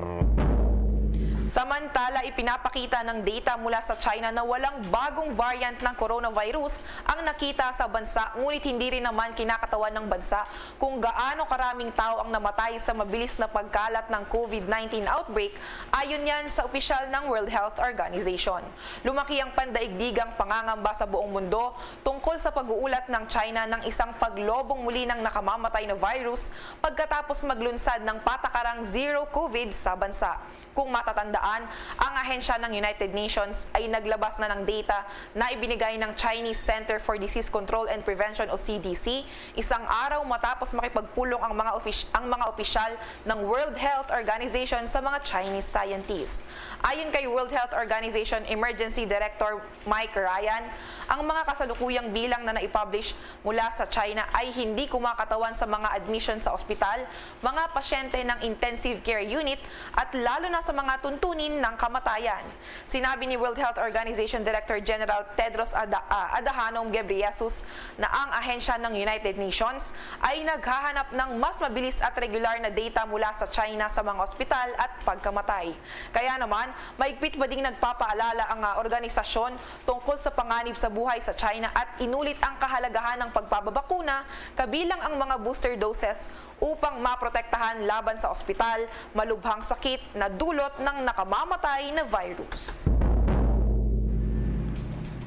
Samantala, ipinapakita ng data mula sa China na walang bagong variant ng coronavirus ang nakita sa bansa, ngunit hindi rin naman kinakatawan ng bansa kung gaano karaming tao ang namatay sa mabilis na pagkalat ng COVID nineteen outbreak, ayon yan sa opisyal ng World Health Organization. Lumaki ang pandaigdigang pangangamba sa buong mundo tungkol sa pag-uulat ng China ng isang paglobong muli ng nakamamatay na virus pagkatapos maglunsad ng patakarang zero COVID sa bansa. Kung matatandaan, ang ahensya ng United Nations ay naglabas na ng data na ibinigay ng Chinese Center for Disease Control and Prevention o C D C isang araw matapos makipagpulong ang mga ofis-, ang mga opisyal ng World Health Organization sa mga Chinese scientists. Ayon kay World Health Organization Emergency Director Mike Ryan, ang mga kasalukuyang bilang na naipublish mula sa China ay hindi kumakatawan sa mga admission sa ospital, mga pasyente ng intensive care unit, at lalo na sa mga tuntunin ng kamatayan. Sinabi ni World Health Organization Director General Tedros Ada-, ah, Adhanom Ghebreyesus na ang ahensya ng United Nations ay naghahanap ng mas mabilis at regular na data mula sa China sa mga ospital at pagkamatay. Kaya naman, maigpit pa ding nagpapaalala ang, ah, organisasyon tungkol sa panganib sa buhay sa China at inulit ang kahalagahan ng pagpapabakuna, kabilang ang mga booster doses, upang maprotektahan laban sa ospital, malubhang sakit na dulot ng nakamamatay na virus.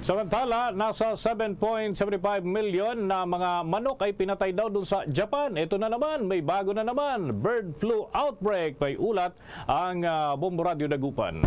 Samantala, nasa seven point seven five million na mga manok ay pinatay daw dun sa Japan. Ito na naman, may bago na naman, bird flu outbreak. May ulat ang, ah, Bombo Radyo Dagupan.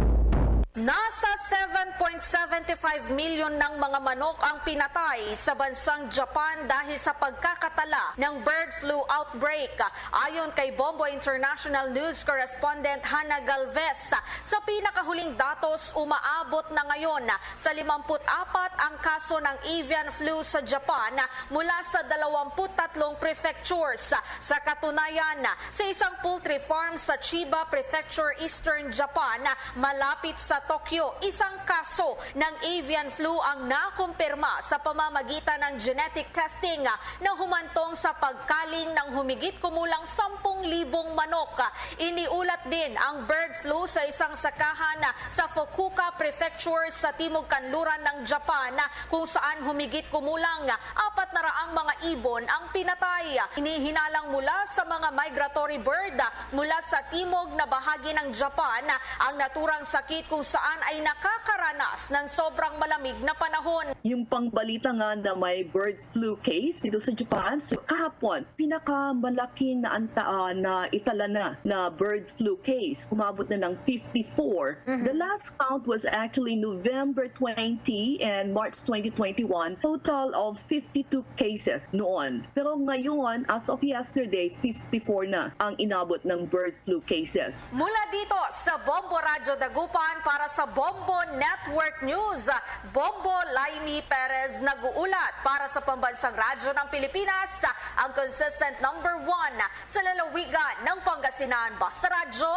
Nasa seven point seven five million ng mga manok ang pinatay sa bansang Japan dahil sa pagkakatala ng bird flu outbreak. Ayon kay Bombo International News correspondent Hannah Galvez, sa pinakahuling datos, umaabot na ngayon sa limampu't apat ang kaso ng avian flu sa Japan mula sa dalawampu't tatlong prefectures. Sa katunayan, sa isang poultry farm sa Chiba Prefecture, Eastern Japan, malapit sa Tokyo, isang kaso ng avian flu ang nakumpirma sa pamamagitan ng genetic testing na humantong sa pagkaling ng humigit kumulang sampung libong manok. Iniulat din ang bird flu sa isang sakahan sa Fukuoka Prefecture sa timog kanluran ng Japan, kung saan humigit kumulang apat na raang mga ibon ang pinatay. Hinihinalang mula sa mga migratory bird mula sa timog na bahagi ng Japan ang naturang sakit, kung saan ay nakakaranas ng sobrang malamig na panahon. Yung pangbalita nga na may bird flu case dito sa Japan, so kahapon, pinakamalaki na antaa na itala na na bird flu case. Umabot na ng fifty-four. Mhm. The last count was actually November twenty and March twenty twenty-one. Total of fifty-two cases noon. Pero ngayon, as of yesterday, fifty-four na ang inabot ng bird flu cases. Mula dito sa Bombo Radyo Dagupan para sa Bombo Network News, Bombo Laimi Perez nag-uulat para sa Pambansang Radyo ng Pilipinas, ang consistent number one sa lalawigan ng Pangasinan. Basta Radyo,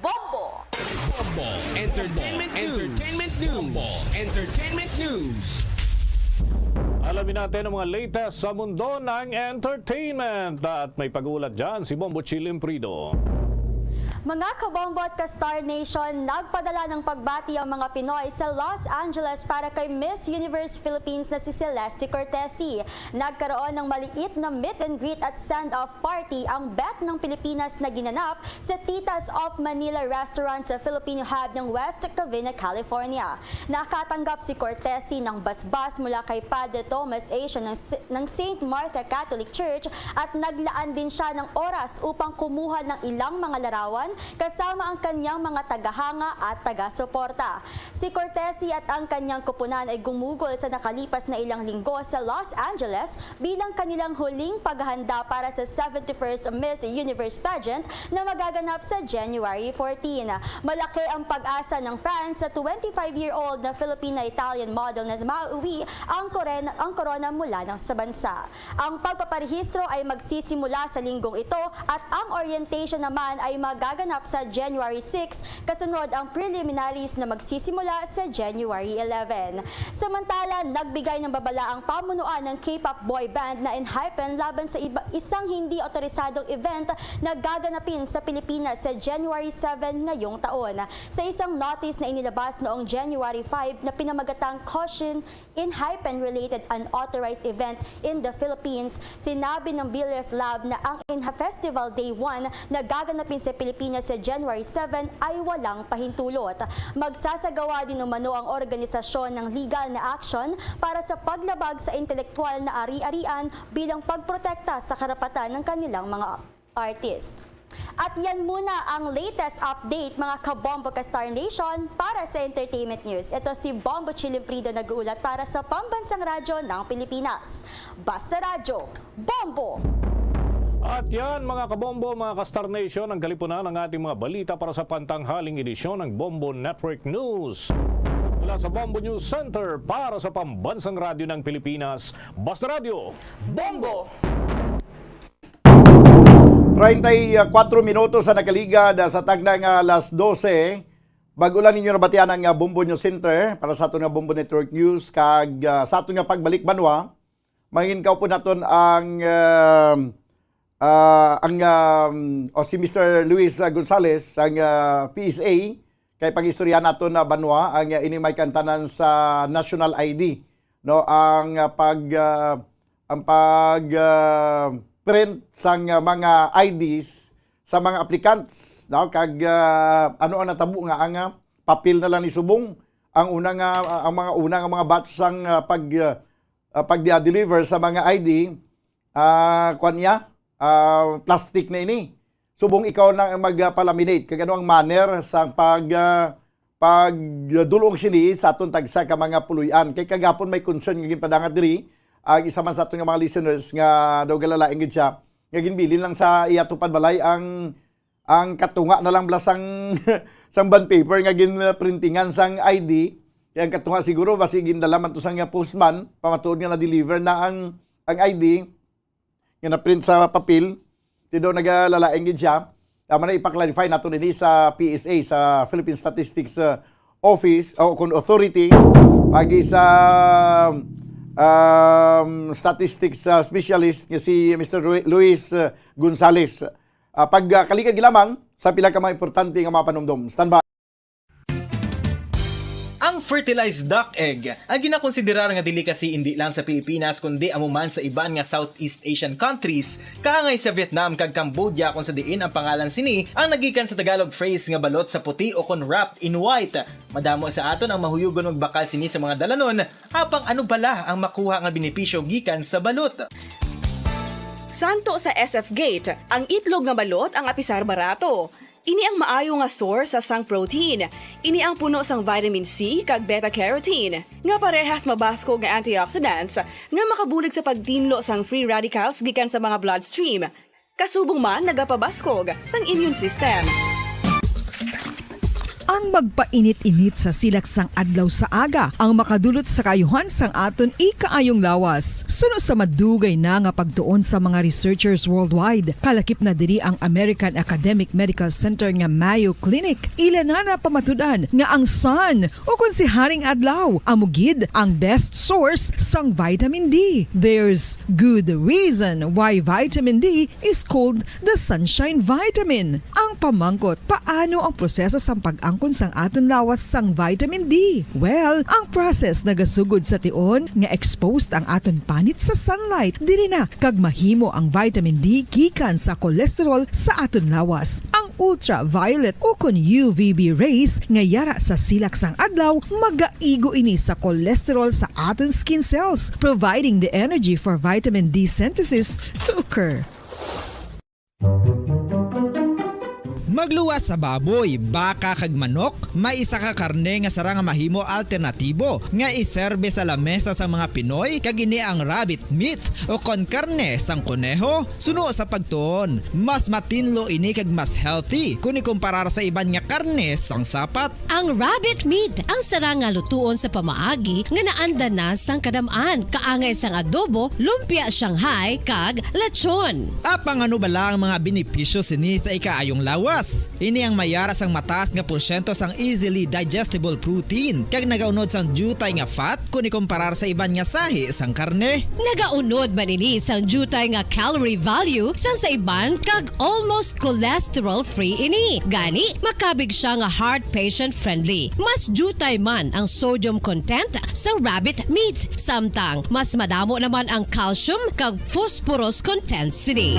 Bombo! Bombo Entertainment News. Entertainment News. Bombo Entertainment News. Alamin natin ang mga latest sa mundo ng entertainment. At may pag-uulat dyan si Bombo Chill Imprido. Mga kabombo at ka-Star Nation, nagpadala ng pagbati ang mga Pinoy sa Los Angeles para kay Miss Universe Philippines na si Celeste Cortesi. Nagkaroon ng maliit na meet and greet at send-off party ang Beth ng Pilipinas na ginanap sa Tita's of Manila Restaurant sa Filipino Hub ng West Covina, California. Nakatanggap si Cortesi ng basbas mula kay Padre Thomas A. siya ng, ng Saint Martha Catholic Church at naglaan din siya ng oras upang kumuha ng ilang mga larawan kasama ang kanyang mga tagahanga at taga-suporta. Si Cortesi at ang kanyang kupunan ay gumugol sa nakalipas na ilang linggo sa Los Angeles bilang kanilang huling paghahanda para sa seventy-first Miss Universe pageant na magaganap sa January fourteen. Malaki ang pag-asa ng fans sa twenty-five-year-old na Filipina-Italian model na mauwi ang koren-, ang korona mula ng, sa bansa. Ang pagpaparehistro ay magsisimula sa linggong ito at ang orientation naman ay magaganap up sa January six, kasunod ang preliminaries na magsisimula sa January eleven. Samantala, nagbigay ng babala ang pamunuan ng K-pop boy band na Enhypen laban sa iba, isang hindi otorisadong event na gaganapin sa Pilipinas sa January seven ngayong taon. Sa isang notice na inilabas noong January five na pinamagatang Caution Enhypen-related unauthorized event in the Philippines, sinabi ng BLIF Lab na ang Enha Festival Day one na gaganapin sa Pilipinas sa January seven ay walang pahintulot. Magsasagawa din umano ang organisasyon ng legal na action para sa paglabag sa intelektuwal na ari-arian bilang pagprotekta sa karapatan ng kanilang mga artist. At yan muna ang latest update, mga kabombo ka Star Nation, para sa entertainment news. Ito si Bombo Chilimprido nag-uulat para sa Pambansang Radyo ng Pilipinas. Basta Radyo, Bombo! At yan, mga kabombo, mga ka-Star Nation, ang kalipunan ng ating mga balita para sa pantanghaling edisyon ng Bombo Network News. Mula sa Bombo News Center para sa Pambansang Radyo ng Pilipinas, Basta Radyo, Bombo! Treinta y cuatro minutos ang nakaligad sa tagna nga alas dose. Bago lang ninyo nabatian ang ah, Bombo News Center para sa aton nga Bombo Network News kag ah, sa aton nga pagbalik banwa, mangin kaupon naton ang ah, ah, ang ah, o si Mister Luis ah, Gonzales, ang ah, P S A, kay pag-istorya naton na banwa ang ah, ini may kantanan sa national I D, no, ang ah, pag ah, ang pag ah, print sang ah, mga I Ds sa mga applicants, no, kag ah, ano ang natabo nga ang ah, papel na lang ni subong ang una nga ah, ang mga una nga mga batch sang ah, pag ah, ah, pag-deliver sa mga I D, ah, kwan niya, ah, plastic na ini. Subong ikaw na ang magpalaminate, kag ano ang manner sa pag ah, pagdulong sini sa aton tagsa ka mga puloy-an? Kay kagapon may concern nga ginpadangat diri ang isa man sa aton nga mga listeners nga daw galalaing gid siya, nga ginbilin lang sa iya tupad balay ang ang katunga na lang bala sang sang bond paper nga ginprintingan sang I D. Kay ang katunga siguro basi gindala man to sang postman, pamatuod nga na-deliver na ang ang I D nga na-print sa papel. Ti daw nagalalaing gid siya. Tama na, ipa-clarify nato nini sa P S A, sa Philippine Statistics uh, Office o kun Authority, pagi sa um, statistics uh, specialist nga si Mister Ru- Luis uh, Gonzales. Uh, pagkaligag lamang sa pila ka mga importante nga mga panumdom. Standby. Ang fertilized duck egg ang ginakonsiderar nga delicacy indi lang sa Pilipinas kundi amo man sa iban nga Southeast Asian countries, kaangay sa Vietnam kag Cambodia, kung sa diin ang pangalan sini ang nagikan sa Tagalog phrase nga balot sa puti o kon wrapped in white. Madamo sa aton ang mahuyugon magbakal sini sa mga dalanon, apang ano bala ang makuha nga benepisyo gikan sa balot? Santo sa S F Gate, ang itlog nga balot ang apisar barato. Ini ang maayo nga source sa sang protein. Ini ang puno sang vitamin C kag beta-carotene, nga parehas mabaskog nga antioxidants nga makabulig sa pagtinlo sang free radicals gikan sa mga bloodstream. Kasubong man nagapabaskog sang immune system. Ang magpainit-init sa silak sang adlaw sa aga ang makadulot sa kaayuhan sang aton ikaayong lawas. Suno sa madugay na nga pagtuon sa mga researchers worldwide, kalakip na diri ang American Academic Medical Center nga Mayo Clinic. Ila na napamatud-an nga ang sun, o kon si Haring Adlaw, amo gid ang best source sang vitamin D. There's good reason why vitamin D is called the sunshine vitamin. Ang pamangkot, paano ang proseso sang pag-angkon sang aton lawas sang vitamin D? Well, ang process nagasugod sa tion nga exposed ang aton panit sa sunlight diri na, kag mahimo ang vitamin D gikan sa cholesterol sa aton lawas. Ang ultraviolet o kon U V B rays nga yara sa silak sang adlaw magaigo ini sa cholesterol sa aton skin cells, providing the energy for vitamin D synthesis to occur. Magluwas sa baboy, baka kag manok, may isa ka karne nga sarang nga mahimo alternatibo nga iserbe sa lamesa sa mga Pinoy, kag ini ang rabbit meat o kon karne sang koneho. Suno sa pagtuon, mas matinlo ini kag mas healthy kon ikumparar sa iban nga karne sang sapat. Ang rabbit meat ang sarang nga lutuon sa pamaagi nga naanda na sang kadam-an, kaangay sang adobo, lumpia Shanghai, kag lechon. Apang ano bala ang mga benepisyo sini sa ikaayong lawas? Ini ang may ara sang mataas nga porsyento sang easily digestible protein, kag nagaunod sang diutay nga fat kon ikomparar sa iban nga sahi sang karne. Nagaunod man ini sang diutay nga calorie value sang sa iban, kag almost cholesterol-free ini. Gani, makabig siya nga heart patient-friendly. Mas diutay man ang sodium content sa rabbit meat, samtang mas madamo naman ang calcium kag phosphorus content sini.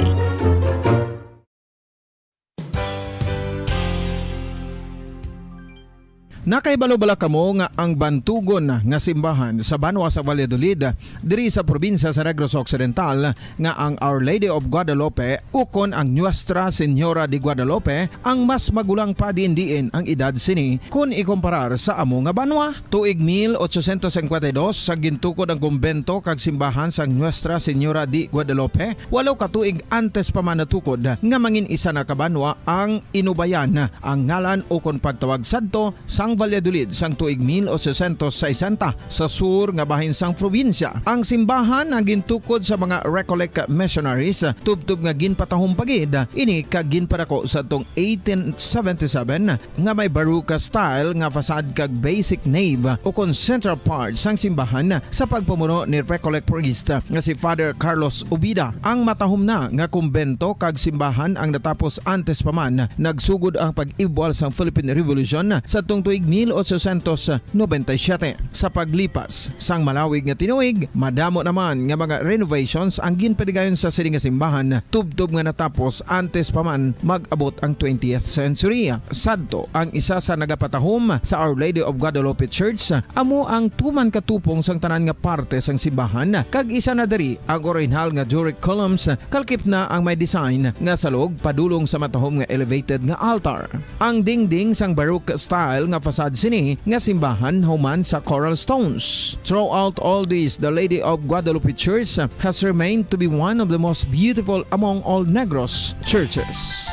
Nakahibalo bala kamo nga ang bantugon nga simbahan sa banwa sa Valladolid, diri sa probinsya sa Negros Occidental, nga ang Our Lady of Guadalupe ukon ang Nuestra Señora de Guadalupe ang mas magulang pa diin-diin ang edad sini kon ikomparar sa amo nga banwa? Tuig mil ochocientos cincuenta y dos, sa gintukod ang kumbento kag simbahan sang Nuestra Señora de Guadalupe, walo ka tuig antes pa man natukod nga mangin isa na ka banwa ang Inubayan, ang ngalan ukon pagtawag sadto sang Valladolid sang tuig mil ochocientos sesenta, sa sur nga bahin sang probinsya. Ang simbahan ang gintukod sa mga Recollect missionaries, tubtob nga ginpatahom pa gid ini kag ginpadako sadtong eighteen seventy-seven, nga may Baroque style nga facade kag basic nave ukon central part sang simbahan sa pagpamuno ni Recollect priest nga si Father Carlos Ubida. Ang matahom na nga kumbento kag simbahan ang natapos antes pa man nagsugod ang pag-ibwal sang Philippine Revolution sadtong tuig mil ochocientos noventa y siete. Sa paglipas sang malawig nga tinuig, madamo naman nga mga renovations ang ginpadigayon sa sini nga simbahan, tubtob nga natapos antes pa man mag-abot ang twentieth century. Sadto, ang isa sa nagapatahom sa Our Lady of Guadalupe Church, amo ang tuman katupong sang tanan nga parte sang simbahan, kag isa na diri ang orihinal nga Doric columns, kalkip na ang may design nga salog padulong sa matahom nga elevated nga altar. Ang dingding sang Baroque style nga facade sini nga simbahan human sa coral stones. Throughout all this, the Lady of Guadalupe Church has remained to be one of the most beautiful among all Negros churches.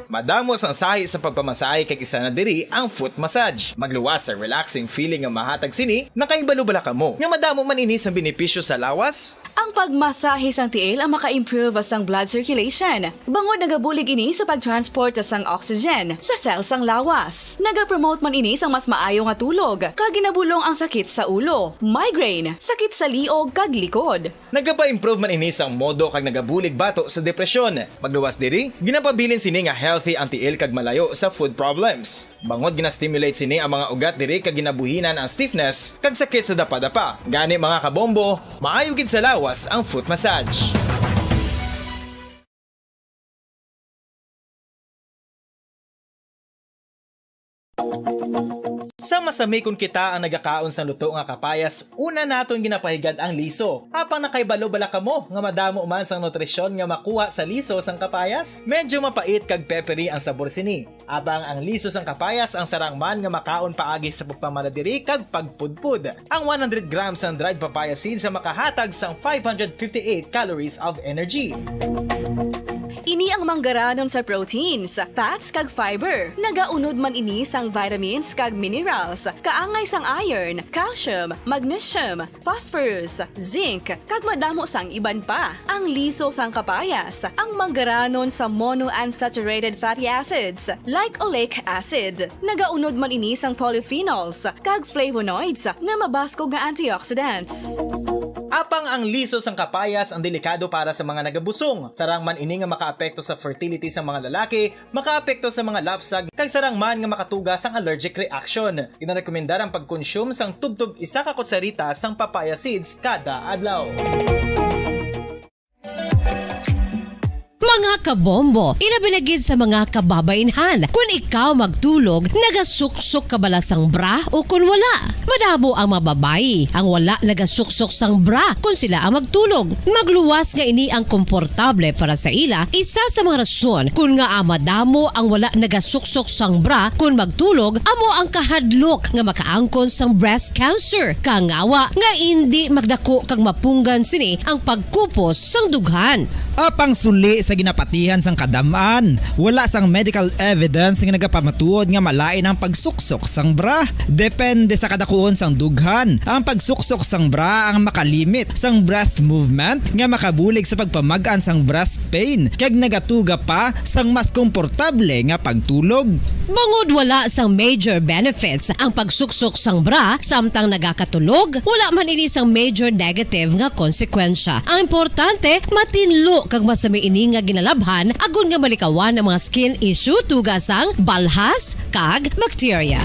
Madamo sang sahi sa pagpamasahe, kag isa na diri ang foot massage. Magluwas sa relaxing feeling nga mahatag sini. Nakahibalo bala kamo nga madamo man ini sang benepisyo sa lawas? Ang pagmasahe sang tiil ang maka-improve sang blood circulation, bangod nagabulig ini sa pag-transport sang oxygen sa cell sang lawas. Nagapromote man ini sang mas maayo nga tulog, kag ginabulong ang sakit sa ulo, migraine, sakit sa liog, kag likod. Nagapa-improve man ini sang modo kag nagabulig bato sa depresyon. Magluwas diri, ginapabilin sini nga healthy ang tiil kag malayo sa foot problems. Bangod gina-stimulate sini ang mga ugat diri kag ginabuhinan ang stiffness kag sakit sa dapadapa. Gani, mga kabombo, maayo gid sa lawas ang foot massage. Sa masami kon kita ang nagakaon sang luto nga kapayas, una naton ginapahigad ang liso. Apang nakahibalo bala kamo nga madamo man sang nutrisyon nga makuha sa liso sang kapayas? Medyo mapait kag peppery ang sabor sini. Apang ang liso sang kapayas ang sarang man nga makaon paagi sa pagpamaladiri kag pagpudpod. Ang one hundred grams sang dried papaya seeds ang makahatag sang five hundred fifty-eight calories of energy. Ini ang manggaranon sa proteins, fats, kag fiber. Nagaunod man ini sang vitamins kag minerals, kaangay sang iron, calcium, magnesium, phosphorus, zinc, kag madamo sang iban pa. Ang liso sang kapayas, ang manggaranon sa monounsaturated fatty acids, like oleic acid. Nagaunod man ini sang polyphenols kag flavonoids nga mabaskog nga antioxidants. Apang ang liso sang kapayas ang delikado para sa mga nagabusong. Sarang man ini nga makaapekto sa fertility sa mga lalaki, makaapekto sa mga lapsag, kag sarang man nga makatuga sang allergic reaction. Ginarekomendar ang pagkonsume sang tubtob isa ka kutsarita sang papaya seeds kada adlaw. Mga kabombo, ilabi na gid sa mga kababainhan, kun ikaw magtulog, nagasuksok ka bala sang bra o kun wala? Madamo ang mga babayi ang wala nagasuksok sang bra kun sila ang magtulog. Magluwas nga ini ang komportable para sa ila, isa sa mga rason kun ngaa madamo ang wala nagasuksok sang bra kun magtulog amo ang kahadlok nga makaangkon sang breast cancer, kangawa nga indi magdako kag mapunggan sini ang pagkupos sang dughan. Apang suli sa ginap- Patihan sang kadam-an, wala sang medical evidence nga nagapamatuod nga malain ang pagsuksok sang bra. Depende sa kadakuon sang dughan, ang pagsuksok sang bra ang makalimit sang breast movement nga makabulig sa pagpamag-an sang breast pain kag nagatuga pa sang mas komportable nga pagtulog. Bangod wala sang major benefits ang pagsuksok sang bra samtang nagakatulog, wala man ini sang major negative nga konsekwensya. Ang importante, matinlo kag masami ini nga ginalabhan agod nga malikawan ang mga skin issue, tuga sang balhas kag bakterya.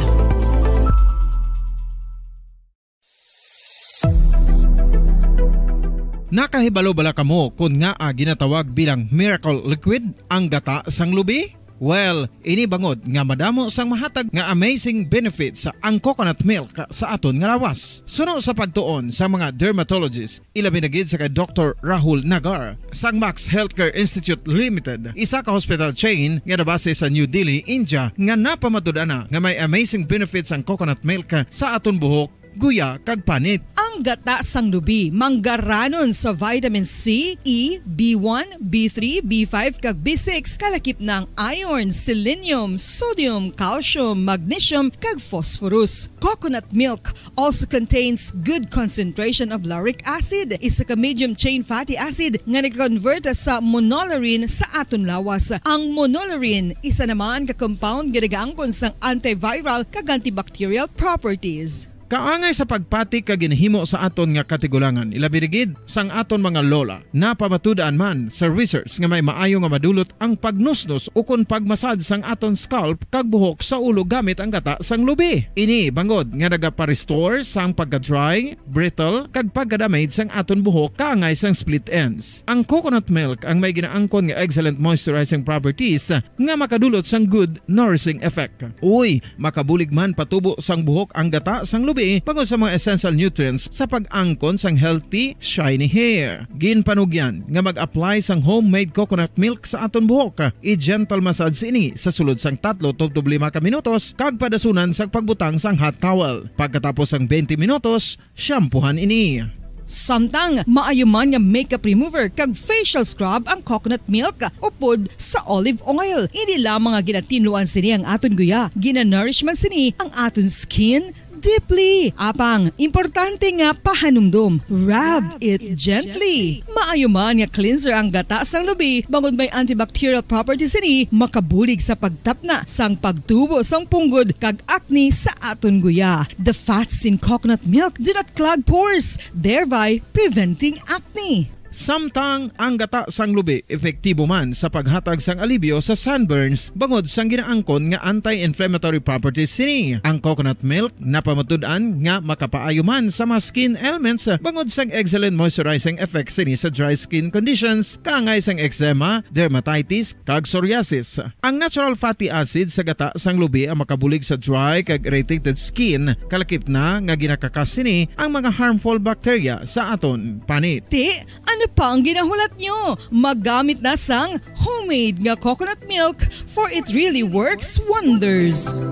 Nakahibalo bala kamo kon ngaa ginatawag bilang miracle liquid ang gata sang lubi? Well, ini bangod nga madamo sang mahatag nga amazing benefits ang coconut milk sa aton nga lawas. Suno sa pagtuon sa mga dermatologist, ilabi na gid sa kay Doktor Rahul Nagar sang Max Healthcare Institute Limited, isa ka hospital chain nga nabase sa New Delhi, India, nga napamatud-an na nga may amazing benefits ang coconut milk sa aton buhok, guya, kag panit. Ang gata sang lubi manggaranon sa vitamin C, E, B one, B three, B five, kag B six, kalakip na ang iron, selenium, sodium, calcium, magnesium, kag phosphorus. Coconut milk also contains good concentration of lauric acid, isa ka medium chain fatty acid nga nag-convert sa monolaurin sa aton lawas. Ang monolaurin, isa naman ka compound nga nagaangkon sang antiviral kag antibacterial properties. Kaangay sa pagpati ka ginahimo sa aton nga katigulangan, ilabi na gid sang aton mga lola. Napamatud-an man sa research nga may maayo nga madulot ang pagnusnos ukon pagmasad sang aton scalp kag buhok sa ulo gamit ang gata sang lubi. Ini bangod nga nagapa-restore sang pagka-dry, brittle, kag pagka-damage sang aton buhok kaangay sang split ends. Ang coconut milk ang may ginaangkon nga excellent moisturizing properties nga makadulot sang good nourishing effect. Uy, makabulig man patubo sang buhok ang gata sang lubi bangod sa mga essential nutrients sa pag-angkon sang healthy, shiny hair. Ginpanugyan nga mag-apply sang homemade coconut milk sa aton buhok. I-gentle massage ini sa sulod sang tatlo tubtob lima ka minutos kag padasunan sang pagbutang sang hot towel. Pagkatapos sang twenty minutos, shampoohan ini. Samtang maayo man nga makeup remover kag facial scrub ang coconut milk upod sa olive oil. Hindi lamang nga ginatinluan sini ang aton guya, ginanourish man sini ang aton skin deeply. Apang, importante nga pahanumdom, rub it gently. Maayo man nga cleanser ang gata sang lubi, bangod may antibacterial properties sini, makabulig sa pagtapna sang pagtubo sang punggod kag acne sa aton guya. The fats in coconut milk do not clog pores, thereby preventing acne. Samtang ang gata sang lubi epektibo man sa paghatag sang alibyo sa sunburns bangod sang ginaangkon nga anti-inflammatory properties sini. Ang coconut milk napamatud-an nga makapaayo man sa mga skin ailments bangod sang excellent moisturizing effects sini sa dry skin conditions, kaangay sang eczema, dermatitis, kag psoriasis. Ang natural fatty acid sa gata sang lubi ang makabulig sa dry kag irritated skin, kalakip na nga ginakakas sini ang mga harmful bacteria sa aton panit. Ti, ano pa ang ginahulat nyo? Magamit na sang homemade nga coconut milk, for it really works wonders.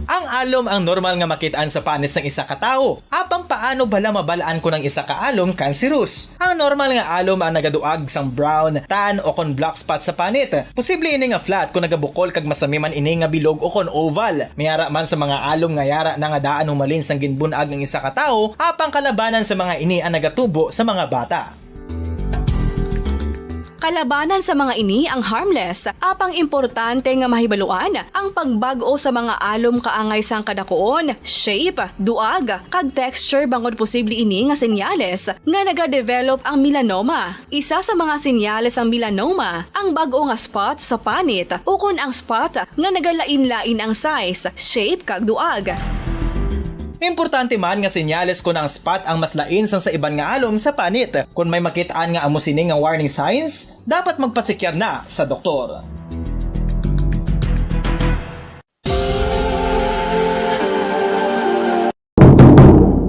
Ang alom ang normal nga makit-an sa panit sang isa ka tawo. Apang paano bala mabal-an kon ang isa ka alom kanserus? Ang normal nga alom ang nagaduag sang brown, tan, o kon black spot sa panit. Posible ini nga flat kon nagabukol kag masami man ini nga bilog o kon oval. May ara man sa mga alom nga yara na nga daan humalin sang ginbun-ag ang isa ka tawo, apang kalabanan sa mga ini ang nagatubo sa mga bata. Kalabanan sa mga ini ang harmless, apang importante nga mahibaluan ang pagbag-o sa mga alom kaangay sang kadakuon, shape, duag, kag texture, bangod posible ini nga senyales nga nagadevelop ang melanoma. Isa sa mga senyales sang melanoma ang bag-o nga spot sa panit ukon ang spot nga nagalain-lain ang size, shape, kag duag. Importante man nga senyales kon ang spot ang mas lain sang sa iban nga alom sa panit. Kon may makit-an nga amo sini nga warning signs, dapat magpatsikyar na sa doktor.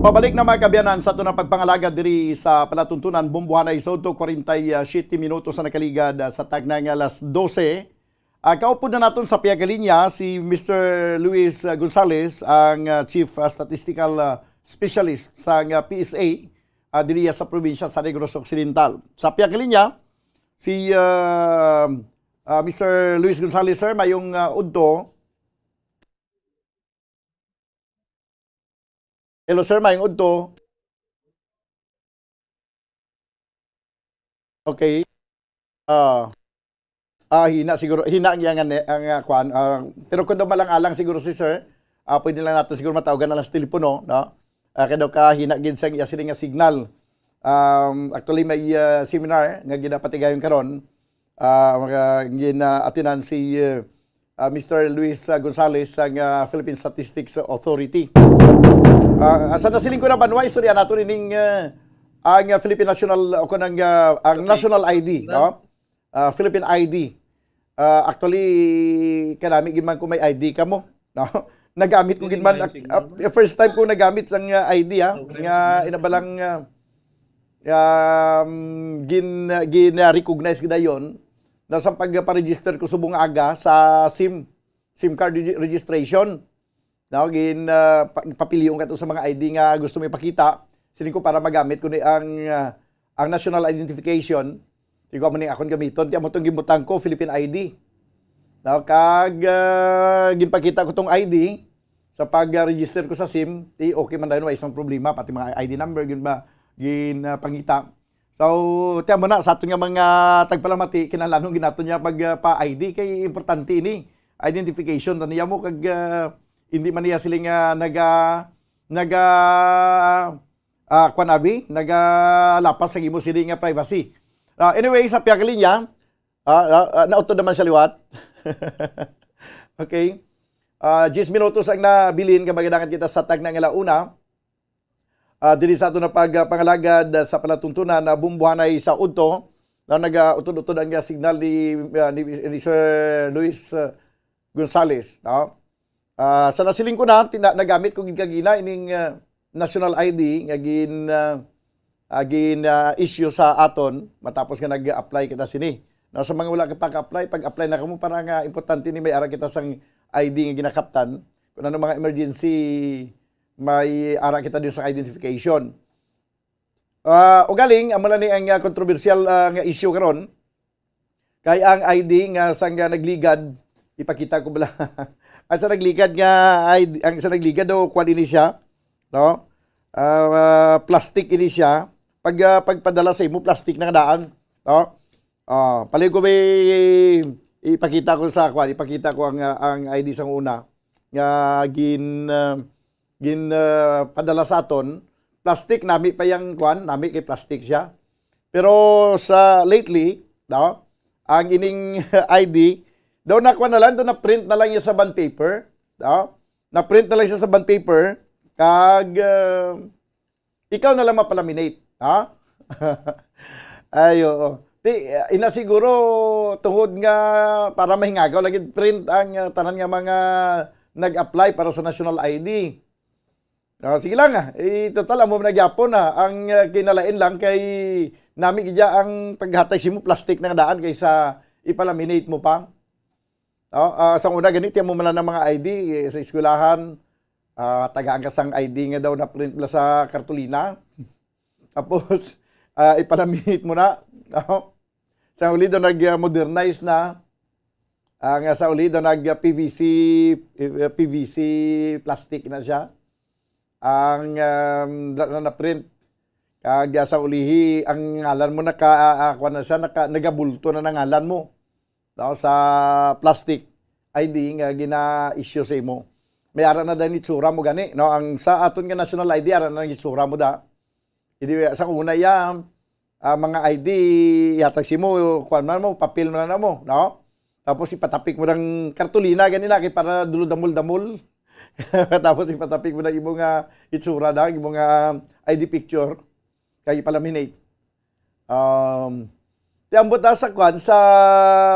Pabalik na, mga kaabyanan, sa aton nga pagpangalagad diri sa palatuntunan, Bombohanay Sodto, kwarenta y siete minutos na nakaligad, ah, sa takna nga alas dose. Ah, kaupod na naton sa pihak nga linya si Mister Luis, ah, Gonzales, ang, ah, Chief, ah, Statistical, ah, Specialist sa, ah, P S A. ah, diri sa probinsya sa Negros Occidental. Sa pihak linya, si, ah, ah, Mister Luis Gonzalez, sir, mayong, ah, udto. Hello, sir, mayong udto. Okay. Ah, ah, hina siguro, hina ang iyang ne-, ang, ah, kuan, ah, pero kung daw malang-alang siguro si sir, ah, pwede lang nato siguro matawgan na lang sa telepono, no? Ah, kay daw kahina gid sang iya sini nga signal. Um, actually, may, ah, seminar nga ginapatigayon karon, ah, mga gina-atinan si, ah, ah, Mister Luis, ah, Gonzalez sang, ah, Philippine Statistics Authority. Ah, sa nasiling ko na banwa, istorya nato nining, ah, ang, ah, Philippine National, o kung ang, ah, ang Okay. national I D, National no? Ah, Philippine I D. Ah, actually, kanami gid man kung may I D ka mo, no? Nagamit ko Hindi gid man, man ak-, signal. ah, first time ko nagamit sang, ah, I D, ha, Okay. nga inabalang, ah, um, gin-, gin-recognize gid dayon na sa pagpa-register ko subong aga sa SIM, SIM card regi-, registration. Now, gin, ah, pa-, papilion ka to sa mga I D nga gusto mo ipakita. Siling ko para magamit ko ni ang, ah, ang national identification. Siling ko, "Amo ni akon gamiton." Ti amo tong gibutang ko, Philippine I D. Now, kag, ah, ginpakita ko tong I D sa pag-register ko sa SIM, ti okay man dayon, wa isang problema, pati mga I D number, gin ba, gin, ah, pangita. So, tiyan mo na, sa aton nga mga tagpalamati, kinahanglan gid naton niya pag, ah, pa-I D, kay importante ini. Identification ta niya mo, kag, ah, hindi man niya sila nga naga-, naga-, ah, kwan abi, nagalapas sa imo sila nga privacy. Ah, anyway, sa pihak linya, ah, ah, ah, nautod naman sa liwat. Okay. Ah, diyes minutos ang nabilin, kag magadangat kita sa tagna nga launa. Ah, diri sa ato na pag, ah, pangalagad, ah, sa palatuntunan na bumbuhanay sa udto, na nagautod-utod ang, ah, signal ni, ah, ni, ni Sir Luis, ah, Gonzales, no? Ah, sa nasiling ko na, tina-, nagamit ko gid kagina ining, ah, national I D nga gin, ah, ah, gin, ah, issue sa aton matapos nga nag-apply kita sini. No, sa mga wala ka pa ka-apply, pag-apply na kamo para nga importante ni may ara kita sang I D nga ginakaptan. Kung ano mga emergency may ara kita din sa identification. Ah, ugaling, amo na ni ang, ah, kontrobersyal, ah, nga issue karon. Kay ang I D nga sang, ah, nagligad, ipakita ko bala. Ang sa nagligad nga I D, ang sa nagligad daw, kwan ini siya, no? Ah, plastic ini siya. Pag, ah, pagpadala sa imo, plastic na nga daan, no? Ah, paliw ko may ipakita ko sa kwan, ipakita ko ang, ah, ang I D sang una nga gin, ah, gin, ah, padala sa aton. Plastic, nami pa yang kwan, nami kay plastic siya. Pero sa lately, no, ang ining I D, daw na kwan na lang, daw na print na lang niya sa bond paper, no? Na print na lang siya sa bond paper, kag, ah, ikaw na lang mapalaminate, ha? Ay, oo. Ti, ina siguro, tungod nga para mahingagaw lagi print ang, ah, tanan nga mga nag-apply para sa national I D. Ah, sige lang, ah. Eh, total, amo na gyapon, ah. Ang, ah, kinalain lang kay nami gid ang paghatag simo plastic na nga daan kaysa ipalaminate mo pa. Oh, ah, sa una gani, tiyan mo man lang ang mga I D, eh, sa eskwelahan, ah, tagaan ka sang I D nga daw na-print bala sa kartolina. Tapos, ah, ipalaminate mo na. Oh. Sa uli daw nag-modernize na. Ang, ah, sa uli daw nag-P V C, eh, P V C plastic na siya. Ang, um, na, na, na-print. Kag, ah, sa ulihi, ang ngalan mo naka, ah, ah, kuwan na siya, naka, nagabulto na ang ngalan mo. No, sa plastic I D nga gina-issue sa imo. May ara na daw ni itsura mo gani, no? Ang sa aton nga national I D, ara na ang itsura mo da. Hindi, sa una iya, ah, mga I D, ihatag sa imo, kuwan man mo, papel man na mo, no? Tapos ipatapik mo ng kartolina, gani na, kay para dulo damol-damol. Tapos ipatapik mo ng imo nga itsura da, imo nga I D picture. Kay ipalaminate. Um, ti ambot na sa kwan, sa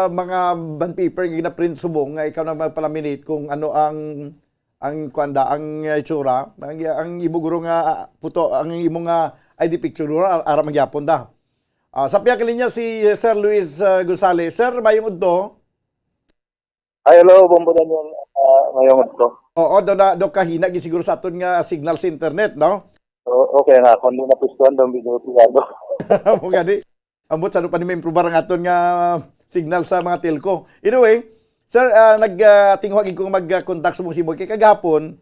mga bond paper nga gina-print subong nga ikaw na magpalaminate kung ano ang, ang kwan da, ang itsura, ang, ang imo guro nga, ah, puto, ang imo nga I D picture guro, ar-, ara magyapon da. Ah, sa pihak linya si Sir Luis, ah, Gonzales. Sir, mayong udto. Ay, hello, Bombo Daniel. Ah, mayong udto. Oo, do na, do kahina gid siguro sa aton nga signal sa internet, no? So, okay nga, kung di napustuhan daw, hindi daw piyado. Amo gani. Ambot sa ano pa ni maimprobar ang aton nga signal sa mga telco. Anyway, sir, ah, nag, ah, tinguha gid ko mag, ah, contact subong si Boy. Kay kagahapon,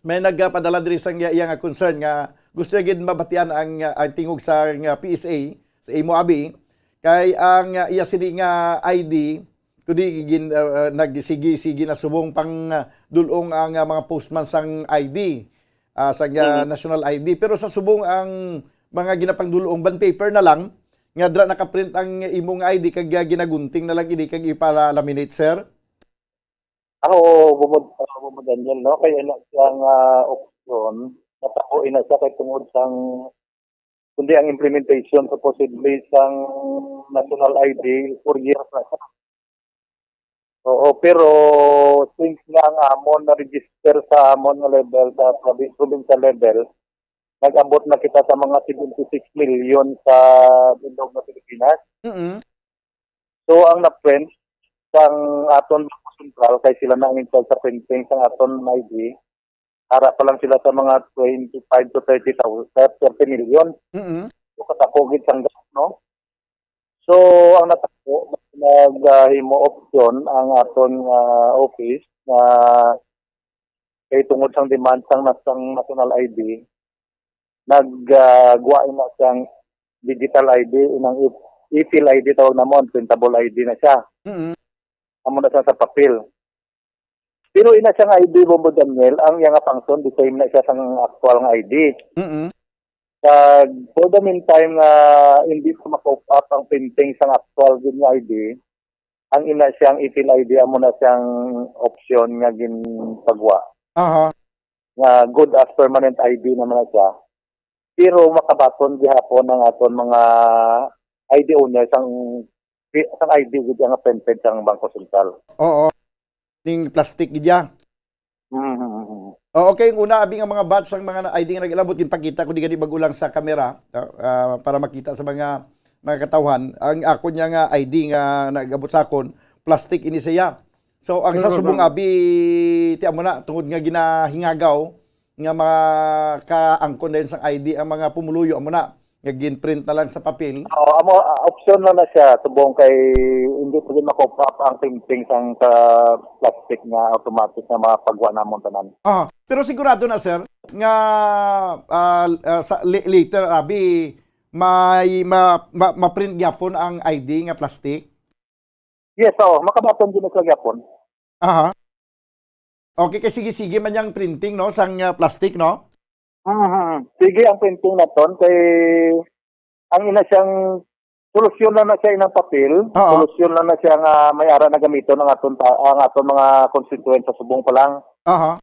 may nagpadala diri sang iya, iya nga concern nga gusto niya gid mabatian ang, ah, ang tingog sa nga P S A, sa imo abi. Kay ang, ah, iya sini nga I D, kundi gin-, ah, ah, nagsigi-sige na subong pang, ah, dul-ong ang, ah, mga postman sang I D, ah, sang, ah, Mm. national I D. Pero sa subong ang mga ginapangdul-ong bond paper na lang, nga dira nakaprint ang imong I D kag, ah, ginagunting na lang ini kag ipalaminate, sir? Ah, oo, bumod-, ah, bumod Daniel, no? Kaya ina siyang, ah, option, natabo ina siya kay tungod sang, kundi ang implementation supposedly sang national I D, four years na siya. Oo, pero since nga ang amon na-register sa amon nga level, sa provi-, provincial level, nag-abot na kita sa mga seventy-six million sa bilog nga Pilipinas. Mm-mm. So, ang na-print sang aton Bangko Sentral, kay sila na ang in charge sa printing sang aton I D, ara pa lang sila sa mga twenty-five to thirty thousand, thirty million. Mm-mm. So, katako gid sang gap, no? So, ang natabo, nag, ah, himo option ang aton nga office nga kay tungod sang demand sang nas-, sang national I D, nag, ah, gwa ina siyang digital I D, inang e-, e-file I D tawag namon, printable I D na siya. Mm-mm. Amo na siya sa papel. Pero ina siya nga I D, Bombo Daniel, ang iya nga function, the same na siya sang aktual nga I D. Mm-mm. Kag for the meantime nga hindi pa ma-cope up ang printing sang aktual gid nga I D, ang ina siyang e-file I D, amo na siyang option nga ginpagwa. Aha. Nga good as permanent I D naman na siya. Pero makabaton gihapon ang aton mga I D owners ang, ang I D gid nga printed sang Bangko Sentral. Oo. Ning plastic gid ya. Mm. Oo, kay ang una, abi nga mga batch, ang mga na-, I D nga nag-ilabot, ginpakita ko di gani bag-o lang sa kamera, ah, ah, para makita sa mga, mga katawhan. Ang ako niya nga I D nga nag-abot sa akon, plastic ini siya. So, ang sa Mm, subong mm. abi, ti amo na, tungod nga ginahingagaw, nga makaangkon dayon sang I D ang mga pumuluyo, amo na, nga ginprint na lang sa papel. Oo, amo, ah, option lang na siya, subong kay hindi pwede ma-cope up ang printing sang sa plastic nga automatic nga mapagwa namon tanan. Ah, pero sigurado na, sir, nga, ah, ah, sa la-, later, abi, may ma-, ma-, ma-print gyapon ang I D nga plastic? Yes, oo. Makabaton din sila gyapon. Aha. Okay, kay sige-sige man yang printing, no, sang, ah, plastic, no? Mhm. Sige ang printing naton kay ang ina siyang solusyon lang na siya inang papel, Oo. solusyon lang na siya nga may ara na gamiton ang aton ta-, ang aton mga constituent sa subong pa lang. Aha.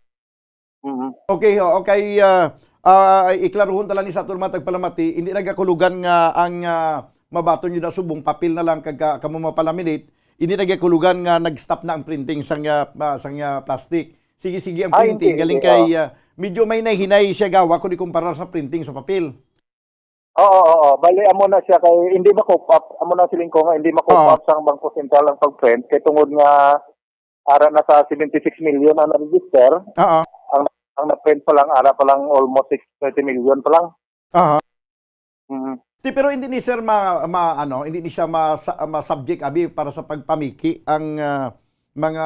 Mhm. Okay, oo, kay, ah, ah, iklaruhon ta lang ni sa aton mga tagpalamati, hindi nagakulugan nga ang, ah, mabaton nyo na subong papel na lang kag ka-, kamo mapalaminate, hindi nagakulugan nga nag-stop na ang printing sang, ah, ah, sang, ah, plastic. Sige, sige ang Ah, printing. hindi, Galing hindi, kay, oo. ah, medyo may nahinay siya gawa kung ikumparar sa printing sa papel. Oo, oo. Bali, amo na siya kay hindi ma-cope up. Amo na siling ko nga hindi ma-cope Oo. up sang Bangko Sentral ang pag-print kay tungod nga ara na sa seventy-six million ang na-register. Oo. Ang, ang na-print pa lang, ara pa lang almost six, thirty million pa lang. Aha. Mm. Ti, pero hindi ni sir ma-, ma-, ano, hindi ni siya ma-, sa-, ma-subject, abi, para sa pagpamiki ang, ah, mga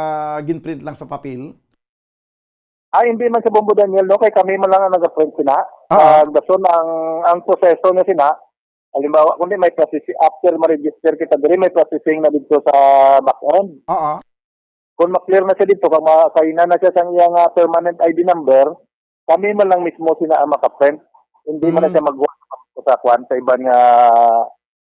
ginprint lang sa papel? Ah, hindi man sa Bombo Daniel, no? Kay kami man lang ang nag-print sina. Ah. Ah, dason ang, ang proseso na sina, halimbawa, kundi may processing, after ma-register kita diri, may processing na dito sa back end. Oo. Kung ma-clear na siya dito, kung ma-, kaina na siya sang iyang, ah, permanent I D number, kami man lang mismo sina ang makaprint. Hindi man na Mm. siya mag-, sa kwan, sa iban nga,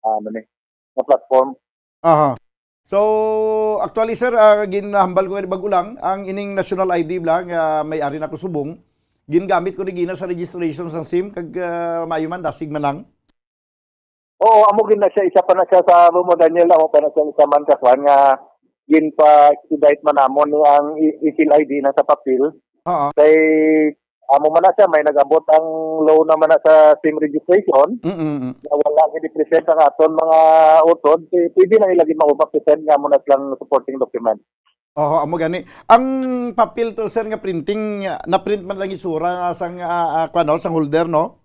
ah, ano ni, nga platform. Aha. So, actually, sir, ah, ginhambal ko nga bag-o lang ang ining national I D bla nga may ari na ko subong. Gingamit ko ni gina sa registration sang sim kag, ah, maayo man, dasig man lang. Oo, amo gid na siya, isa pa na siya sa Romo Daniel, amo pa na siya isa man ka kwan nga ginpa-expedite man namon ni ang i-, i-file I D na sa papel. Oo. Kay amo man na siya, may nag-abot ang law naman na sa sim registration. Mm, mm. Na wala gid i-present ang aton mga utod, pi-, pwede na nila gid mauba present nga amo na silang supporting document. Oo, amo gani. Ang papel to, sir, nga printing, ah, na-print man lang itsura sang, ah, ah, kwan, no, sang holder, no?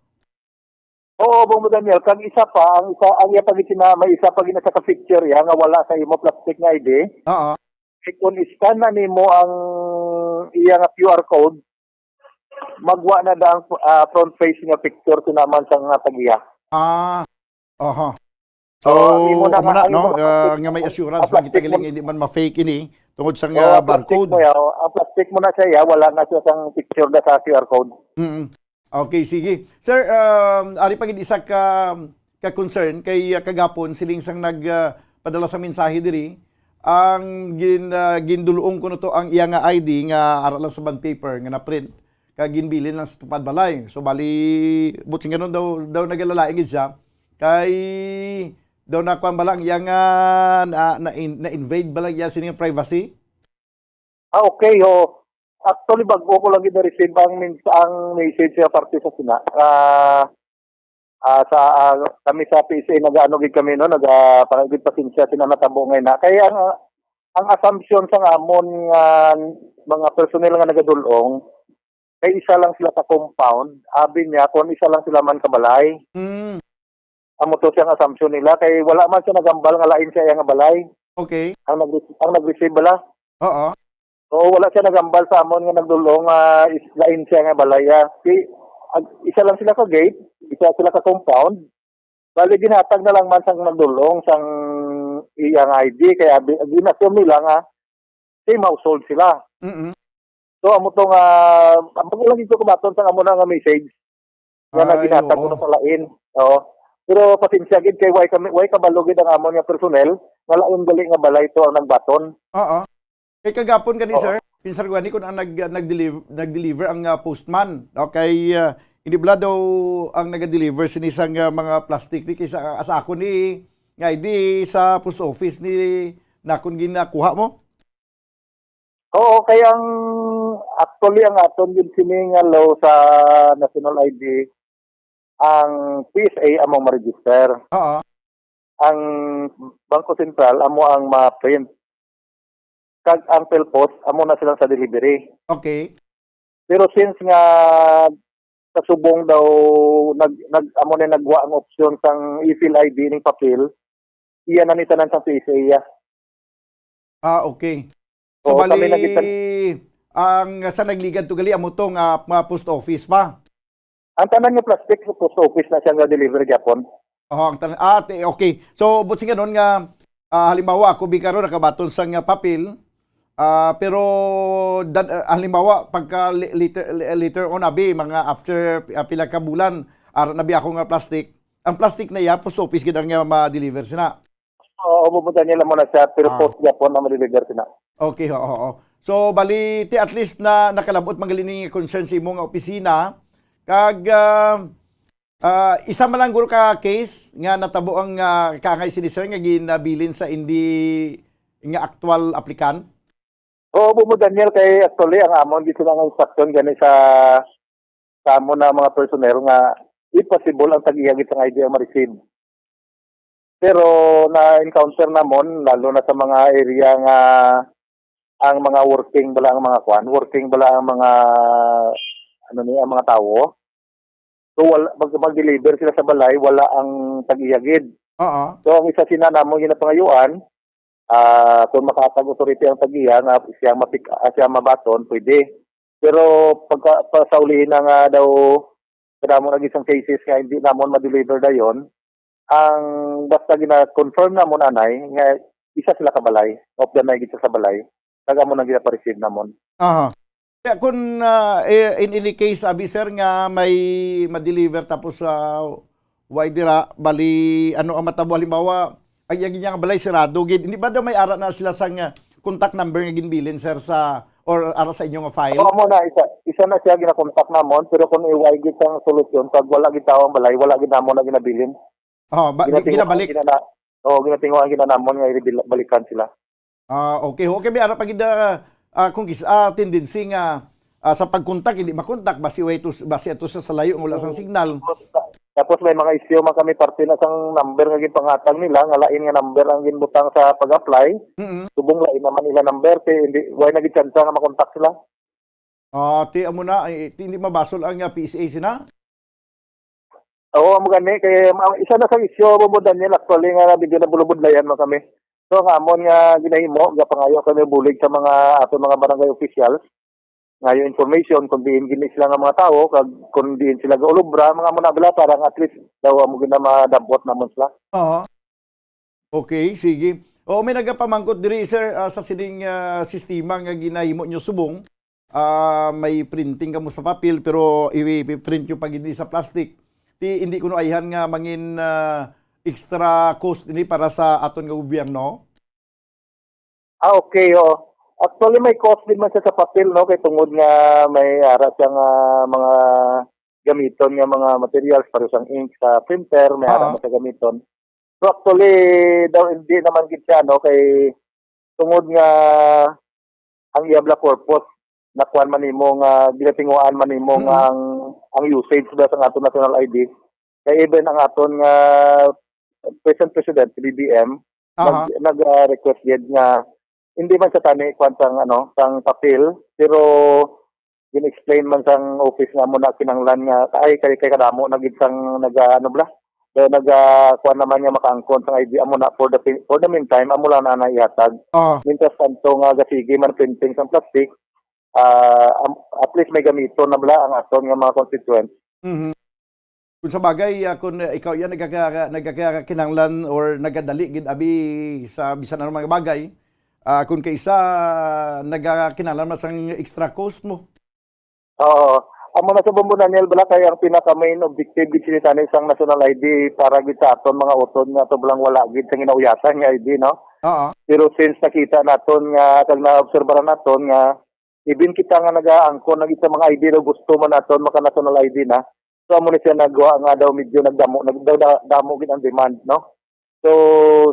Oo, Bong Daniel, kag isa pa, ang isa, ang iya pa gid sina-, may isa pa gid na sa ka-feature iya nga wala sa imo plastic nga I D. Oo. Kay kung i-scan na nimo ang iya nga Q R code, magwa na da ang, ah, front face nga picture sinaman sa nga tag-iya. Ah, oho. So, So, ang imo na amo nga, na, ang no, imo na ah, plastic nga may mo, assurance ang man kita plastic mo galing hindi man ma-fake ini tungod sa Oo, nga ang plastic barcode. mo yaw, ang plastic mo na siya, ya, wala na siya sang picture na sa Q R code. Mm. Okay, sige. Sir, um, ari pa gid isa ka, ka concern kay, uh, kagapon siling sang nag, uh, padala sa mensahe diri, ang gin, uh, gindulong ko to ang iya nga I D nga ara lang sa bond paper nga na-print kag ginbilin lang sa tupad balay. So bali, buot silingon daw, daw nagalalain gid siya kay daw nakuan bala ang iya nga na, na, na-invade bala iya sini nga privacy. Ah, okay, oo. Actually, bago ko lang gid na-receive ang mins-, ang message sa parte sa sina. Ah, ah, sa, ah, kami sa P S A, nag-ano gid kami, no, naga-, para gid pasensya sina natabo ngay na. Kaya ang, ang assumption sa amon nga mga personnel nga nagadulong, kay isa lang sila ka compound, abi niya, kung isa lang sila man ka balay. Mm. Amo to siyang assumption nila, kay wala man siya nagambal nga lain siya iya nga balay. Okay. Ang nag-, ang nag-receive bala. Oo. Oo, wala siya nagambal sa amon nga nagdulong nga is-, lain siya nga balay, ah. Si, ag-, isa lang sila ka gate, isa sila ka compound. Bali, ginhatag na lang man sang nagdulong sang iyang I D, kaya bi-, gin-assume nila nga same household sila. Mm-mm. So, amo to nga, ang pag-ulang ito kumaton sa amo na nga message nga Ay, naginhatag ko oo. na sa lain. Oo. Pero pasensya gid kay way kami, way kabalo gid ang amon nga personnel nga lain gali nga balay to ang nagbaton. Oo. Kay kagapon gani, Oo. sir, pinsar ko gani kung ang nag-, nag-deliv-, nag-deliver ang, ah, postman. Okay, ah, hindi bala daw ang naga-deliver sini sang, ah, mga plastic ni kaysa, ah, sa ako ni, nga hindi sa post office ni nakon ginakuha mo? Oo, kay ang, actually, ang aton gid sini nga law sa national I D, ang P S A amo ang ma-register. Oo. Ang Bangko Sentral amo ang ma-print. Kag ang PhilPos amo na silang sa delivery. Okay. Pero since nga sa subong daw nag, nag, amo na nagwa ang opsyon sang e-file I D ning papel, iya na ni tanan sang P S A iya. Ah, okay. So, Oo, kami bali, nagita- ang sa nagligad to gali, amo to nga, nga post office pa? Ang tanan nga plastic sa post office na siya nga deliver gyapon. Oh, ang tanan. Ah, te-, okay. So, buot silingon nga, ah, halimbawa, ako bi karon nakabaton sa nga papel, ah, pero dan-, ah, halimbawa, pagka li-, later, li-, later on, abi, mga after, ah, pila ka bulan, ara na bi ako nga plastic. Ang plastic na iya, post office gid ang, ah, ma-deliver sina. Oo, pupunta nila muna sa, pero Ah. post gyapon na ma-deliver sina. Okay, oo, oo. So, bali, ti at least na nakalabot man gali ni concern sa imo nga opisina. Kag, ah, ah, isa man lang guro ka case nga natabo ang, ah, kaangay sini, sir, nga ginabilin sa hindi nga aktual applicant? Oo, Bumo Daniel, kay actually, ang amon gid sila nga instruction gani sa, sa amon na mga personnel nga impossible ang tag-iya gid sang I D ang ma-receive. Pero na-encounter namon, lalo na sa mga area nga ang mga working bala ang mga kwan, working bala ang mga, ano ni, ang mga tawo. So, wala, mag-, mag-deliver sila sa balay, wala ang tag-iya gid. Oo. So, ang isa sina namon ginapangayuan, ah, kung makahatag authority ang tag-iya nga siya mapik-, ah, siya mabaton, pwede. Pero pagka, pa, sa ulihin na nga daw, kadamo na gid sang cases nga hindi namon ma-deliver dayon, ang basta gina-confirm namon anay nga isa sila ka balay, of the nine gid sa balay, kag amo nang ginapareceive namon. Aha. Kaya kung, ah, eh, in any case, abi, sir, nga may ma-deliver tapos, ah, way dira, bali, ano ang matabo? Halimbawa, ang iya nga balay sirado gid. Hindi ba daw may ara na sila sa nga contact number nga ginbilin, sir, sa, or ara sa inyo nga file? Oo, amo na, isa, isa na siya ginakontak namon, pero kung iway gid sang solusyon, pag wala gid tao ang balay, wala gid namon na ginabilin. Oh, ba, gi-, Ginatinguha ginabalik? gina-, oo, ginatinguha gid namon nga ibila-, balikan sila. Ah, okay. Okay, may ara pa gid, ah, ah, kung gis-, ah, tendency nga, ah, sa pagkontak, hindi makontak, basi way to, basi ato sa, sa layo nga wala sang Oo. signal. Tapos, tapos may mga issue man kami parte na sang number nga ginpanghatag nila, nga lain nga number ang ginbutang sa pag-apply. Mm-mm. Subong lain naman nila number, kay hindi, way na gid tsansa nga makontak sila. Ah, ti amo na, eh, ti hindi mabasol ang, ah, P S A sina? Oo, amo gani kay ma-, isa na sa isyu, Bombo Daniel, actually, nga medyo nabulubudlayan man kami. So, ang amon nga ginahimo, gapangayo kami bulig sa mga aton mga barangay officials nga yung information kung diin gini sila nga mga tawo, kag kung diin sila gaulubra, mga amo na bala, para nga at least daw amo gina madabot namon sila. Oo. Okay, sige. Oo, may nagapamangkot diri, sir, ah, sa sining, ah, sistema nga ginahimo nyo subong. Ah, may printing kamo sa papel, pero i-, i-print nyo pa gid ni sa plastic. Ti, hindi kuno ayhan nga mangin, ah, extra cost ini para sa aton nga gobyerno? Ah, okay, oo. Actually, may cost din man siya sa papel, no? Kay tungod nga may ara siya nga mga gamiton nga mga materials, para sang ink sa printer, may ara Ah. man siya gamiton. So, actually, daw hindi naman gid siya, no? Kay tungod nga ang iya bala purpose, nakuan man nimo nga ginatinguhaan man nimo Mm. nga ang, ang usage ba sa ato national I D. Kay even ang aton nga present president, si B B M, Aha. nag-, nag, ah, request gid nga hindi man sa tani kuan sang, ano, sang papel, pero gin-explain man sang office nga amo na kinahanglan nga, ay, kay, kay kadamo na gid sang naga, ano bala, kay naga, kuan naman nga makaangkon sang I D, amo na for the pi-, for the meantime, amo lang na, na ihatag. Ah. Mintras tanto nga gasige man printing sang plastic, ah, am-, at least may gamiton na bala ang aton nga mga constituents. Mhm. Kung sa bagay, ah, kung, ah, ikaw yan nagaka-, nagakakinahanglan or nagadali gid abi sa bisan anong mga bagay, ah, kung kaisa nagakinahanglan man sang extra cost mo. Oo. Amo na sa Bombo Daniel, bala kay ang pinaka main objective gid sini tani sang national I D para gid sa aton mga utod nga ato balang wala gid sa ginauyasan nga I D, no? Oo. Pero since nakita naton nga kag naobserbaran naton nga even kita nga nagaangkon na gid sa mga I D daw gusto man naton maka national I D na. So amo ni siya nagwa nga daw medyo nagdamo, nag-, daw da-, damo gid ang demand, no? So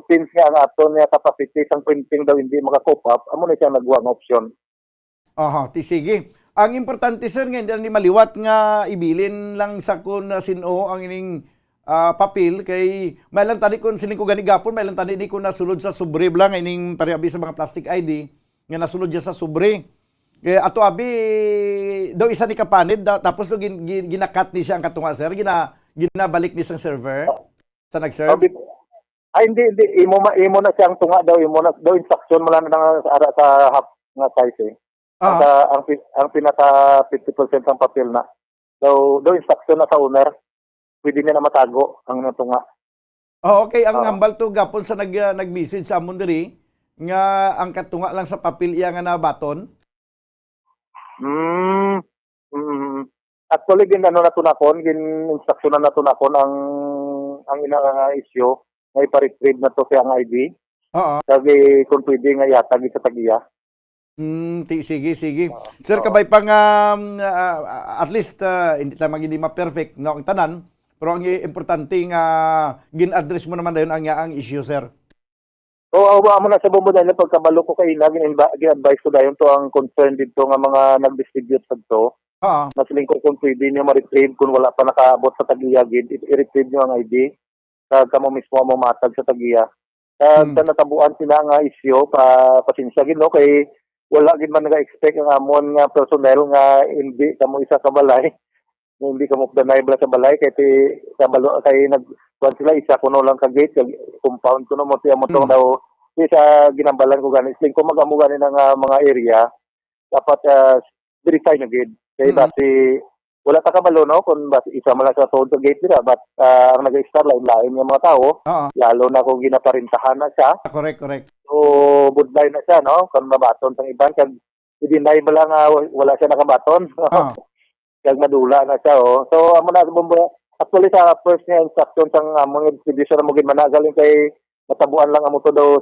since nga ang aton nga capacity sang printing daw hindi maka-cope up, amo ni siya nagwa nga opsyon. Aha, ti sige. Ang importante, sir, nga hindi lang ni maliwat nga ibilin lang sa kun, ah, sin-o ang ining, ah, papel kay may lang tani kun siling ko gani gapon, may lang tani di ko nasulod sa sobre bala nga ining pariabi sa mga plastic I D nga nasulod siya sa sobre. Kay ato abi daw isa ni kapanid da, tapos daw gin-, gin-, ginakat ni siya ang katunga, sir. Gina-, ginabalik ni sang server sa nag-serve. Oh, bit-, ay, hindi, hindi. Imo ma-, imo na siyang tunga daw, imo na daw instruction mo lang na ara sa half nga size eh. Ang Aha. sa, ang pi-, ang pinaka fifty percent ang papel na. Daw, daw instruction na sa owner. Pwede niya na matago ang natunga. Oh, okay. Ang Oo. hambal to gapon sa nag-, ah, nag-message sa amon diri nga ang katunga lang sa papel iya nga nabaton. Mm. Mm. Actually, gin-, ano na to nakon, gin-instructionan na to nakon ang, ang ina nga issue nga ipa-retrieve na to siya ang I D. Oo. Kag, eh, kung pwede nga ihatag sa tag-iya. Hmm, ti-, sige, sige. Oo. Sir, Oo. kabay pa nga, um, ah, at least, ah, hindi ta magin ma-perfect, no, ang tanan. Pero ang i-, importante nga gin-address mo naman dayon ang, ang issue, sir. Oo, amo na sa Bombo Daniel, pagkabalo ko kaina, gin-, gin-advise ko dayon to ang concern dito nga mga nag-distribute sadto. Oo. Mas lingkod kung pwede niyo ma-retrieve kung wala pa nakaabot sa tag-iya gid, i-, i-retrieve niyo ang I D. Kag kamo mismo ang mamatag sa tag-iya. Kag Hmm. sa natabuan sina nga isyu, pa, pasensya gid, no, kay wala gid man naga-expect ang amon nga personnel nga hindi kamo isa ka balay. Nga hindi kamo danay bala sa balay, kay ti, sa balo-, kay nag-, kuwan sila, isa kuno lang ka gate, kag compound kuno mo, ti amo tong Hmm. daw, ti sa ginambalan ko gani, siling ko mag-amo gani na nga mga area, dapat, ah, verify na gid. Kay Mm. basi, wala ta kabalo, no, kung basi isa man lang sa tuod ka gate nila, but, ah, ang nag-start lain-lain nga mga tawo, Oo. lalo na kung ginaparintahan na siya. Correct, correct. So, budlay na siya, no, kung mabaton sang iban, kag i-deny bala nga wa-, wala siya nakabaton. Oo. Kag madula na siya, oh. So, amo na, Bombo, actually, sa first nga instruction sang among distribution, amo gid man na, galing kay natabuan lang amo to daw,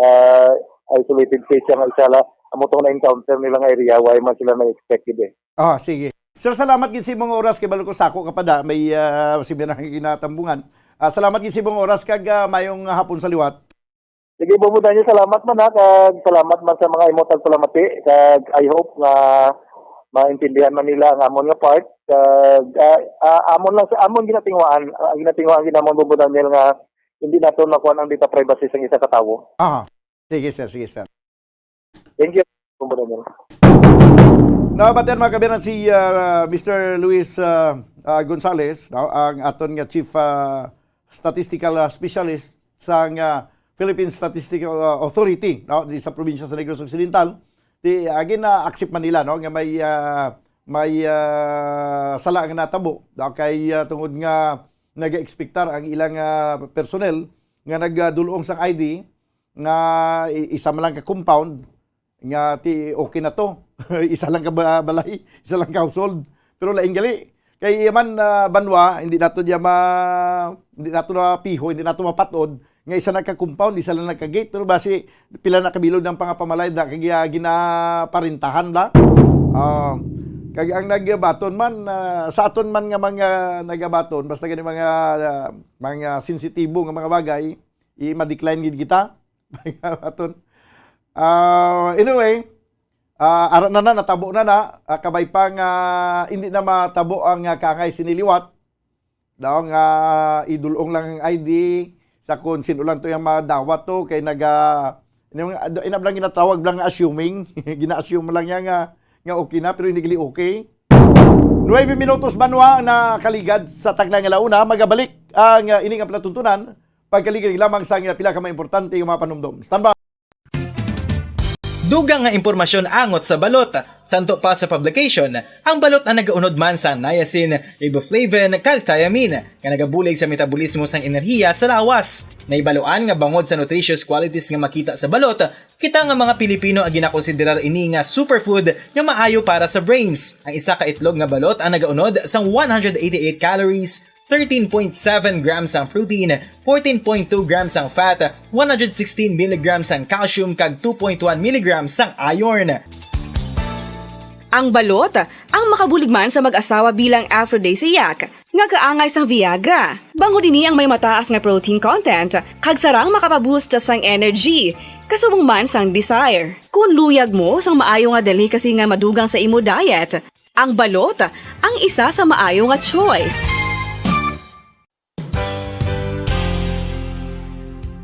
ah, isolated case siya nga isa la, amo tong na-encounter nila nga area, why man sila na-expected eh. Ah, sige. Sir, salamat gid sa imong oras kay balo ko sako ka pa da, may, ah, seminar nga ginatambungan. Ah, salamat gid sa imong oras kag, ah, mayong hapon sa liwat. Sige, Bombo Daniel, salamat man ha, kag salamat man sa mga imo tagpalamati, kag I hope nga maintindihan man nila ang amon nga part, kag, ah, ah, amon lang sa, amon ginatinguhaan, ah, ginatinguhaan gid namon, Bombo Daniel, nga hindi naton makuha ang data privacy sang isa ka tawo. Aha. Sige, sir. Sige, sir. Thank you, Bombo Daniel. Nabatian, mga kabiran, si, ah, Mister Luis, ah, ah, Gonzales, no, ang aton nga chief, ah, statistical, ah, specialist sang, ah, Philippine Statistical, ah, Authority, no, di sa probinsya sa Negros Occidental, di, again, na accept man nila, no, nga may, ah, may, ah, sala nga natabo, no, kay, ah, tungod nga nag-expectar ang ilang, ah, personnel nga nagdulong sang I D nga i-, isa man lang ka compound, nga ti okay na to. Isa lang ka ba-, balay, isa lang ka household. Pero lain gali. Kay iya man, ah, banwa, hindi nato diya ma-, hindi nato na piho, hindi nato mapatod nga isa na ka compound, isa lang na ka gate. Pero basi, pila na kabilog ng pangapamalay na kag, ah, ginaparintahan la. Ah, kag ang nagabaton man, ah, sa aton man nga mga nagabaton, basta gani mga, ah, mga sensitibo nga mga bagay, i-ma-decline gid kita. Aton. Ah, anyway, ah, ara na na, natabo na na. Ah, kabay pa nga hindi na matabo ang, ah, kaangay sini liwat. Daw nga idulong lang ang I D sa kung sino lang to yung madawat to kay naga, ano yung, ina lang ginatawag lang nga assuming, gina-assume lang niya nga, nga okay na pero hindi gali okay. Nuebe minutos banwa na kaligad sa tagna nga launa, magabalik ang, ah, ini nga palatuntunan pagkaligid lamang sa pila ka mga importante nga mga panumdom. Standby. Dugang nga impormasyon angot sa balot. Santo pa sa publication, ang balot ang nagaunod man sang niacin, riboflavin, kag thiamine, nga nagabulig sa metabolismo sang enerhiya sa lawas. Naibaluan nga bangod sa nutritious qualities nga makita sa balot, kita nga mga Pilipino ang ginakonsiderar ini nga superfood nga maayo para sa brains. Ang isa ka itlog nga balot ang nagaunod sang one hundred eighty-eight calories, thirteen point seven grams ang protein, fourteen point two grams ang fat, one hundred sixteen milligrams ang calcium, kag two point one milligrams ang iron. Ang balot, ang makabulig man sa mag-asawa bilang aphrodisiac, nga kaangay sang Viagra. Bangod ini ang may mataas nga protein content, kag sarang makapaboost sang energy, kasubong man sang desire. Kung luyag mo sang maayo nga delicacy nga madugang sa imo diet, ang balot ang isa sa maayo nga choice.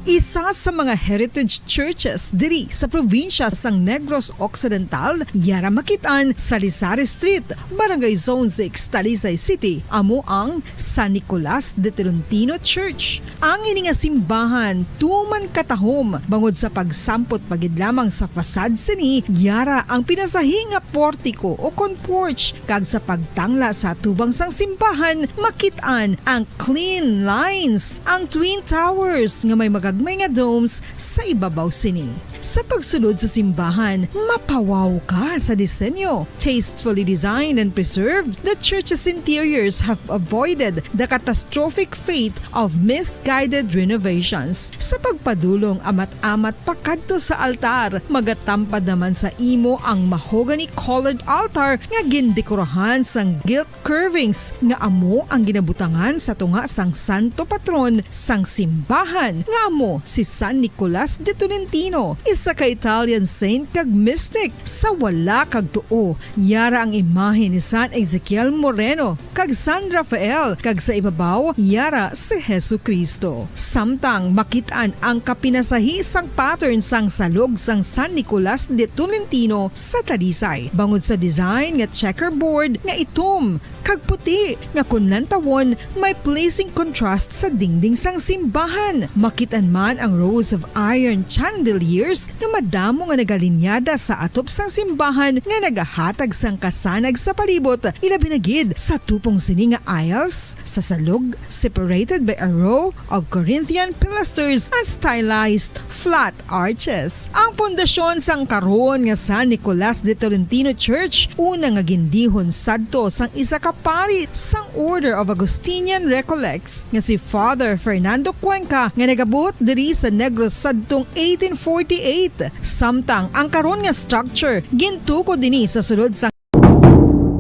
Isa sa mga heritage churches diri sa probinsya sang Negros Occidental, yara makit-an sa Lisari Street, Barangay Zone six, Talisay City, amo ang San Nicolas de Tolentino Church. Ang ini nga simbahan tuman katahom bangod sa pagsampot pa gid lamang sa facade sini, yara ang pinasahi nga portico o kon porch, kag sa pagtangla sa atubang sang simbahan makit-an ang clean lines, ang twin towers nga may magagmay nga domes sa ibabaw sini. Sa pagsulod sa simbahan, mapawaw ka sa disenyo. Tastefully designed and preserved, the church's interiors have avoided the catastrophic fate of misguided renovations. Sa pagpadulong amat-amat pakadto sa altar, magatampad naman sa imo ang mahogany-colored altar nga gindekorahan sang gilt curvings nga amo ang ginabutangan sa tunga sang santo patron sang simbahan nga amo si San Nicolas de Tolentino, isa ka Italian saint kag mystic. Sa wala kag tuo, yara ang imahe ni San Ezekiel Moreno kag San Rafael, kag sa ibabaw yara si Jesu-Cristo. Samtang makit-an ang kapinasahi sang pattern sang salog sang San Nicolas de Tolentino sa Talisay, bangod sa design nga checkerboard nga itom kag puti nga kon lantawon may pleasing contrast sa dingding sang simbahan. Makit-an man ang rows of iron chandeliers nga madamo nga nagalinyada sa atop sang simbahan nga nagahatag sang kasanag sa palibot, ilabi na gid sa tupong sini nga aisles sa salog, separated by a row of Corinthian pilasters and stylized flat arches. Ang pundasyon sang karon nga San Nicolas de Tolentino Church, una nga gindihon sadto sang isa ka pari sang Order of Augustinian Recollects nga si Father Fernando Cuenca, nga nagabot diri sa Negros sadtong eighteen forty-eight. Samtang ang karon nga structure gintukod ini sa sulod sang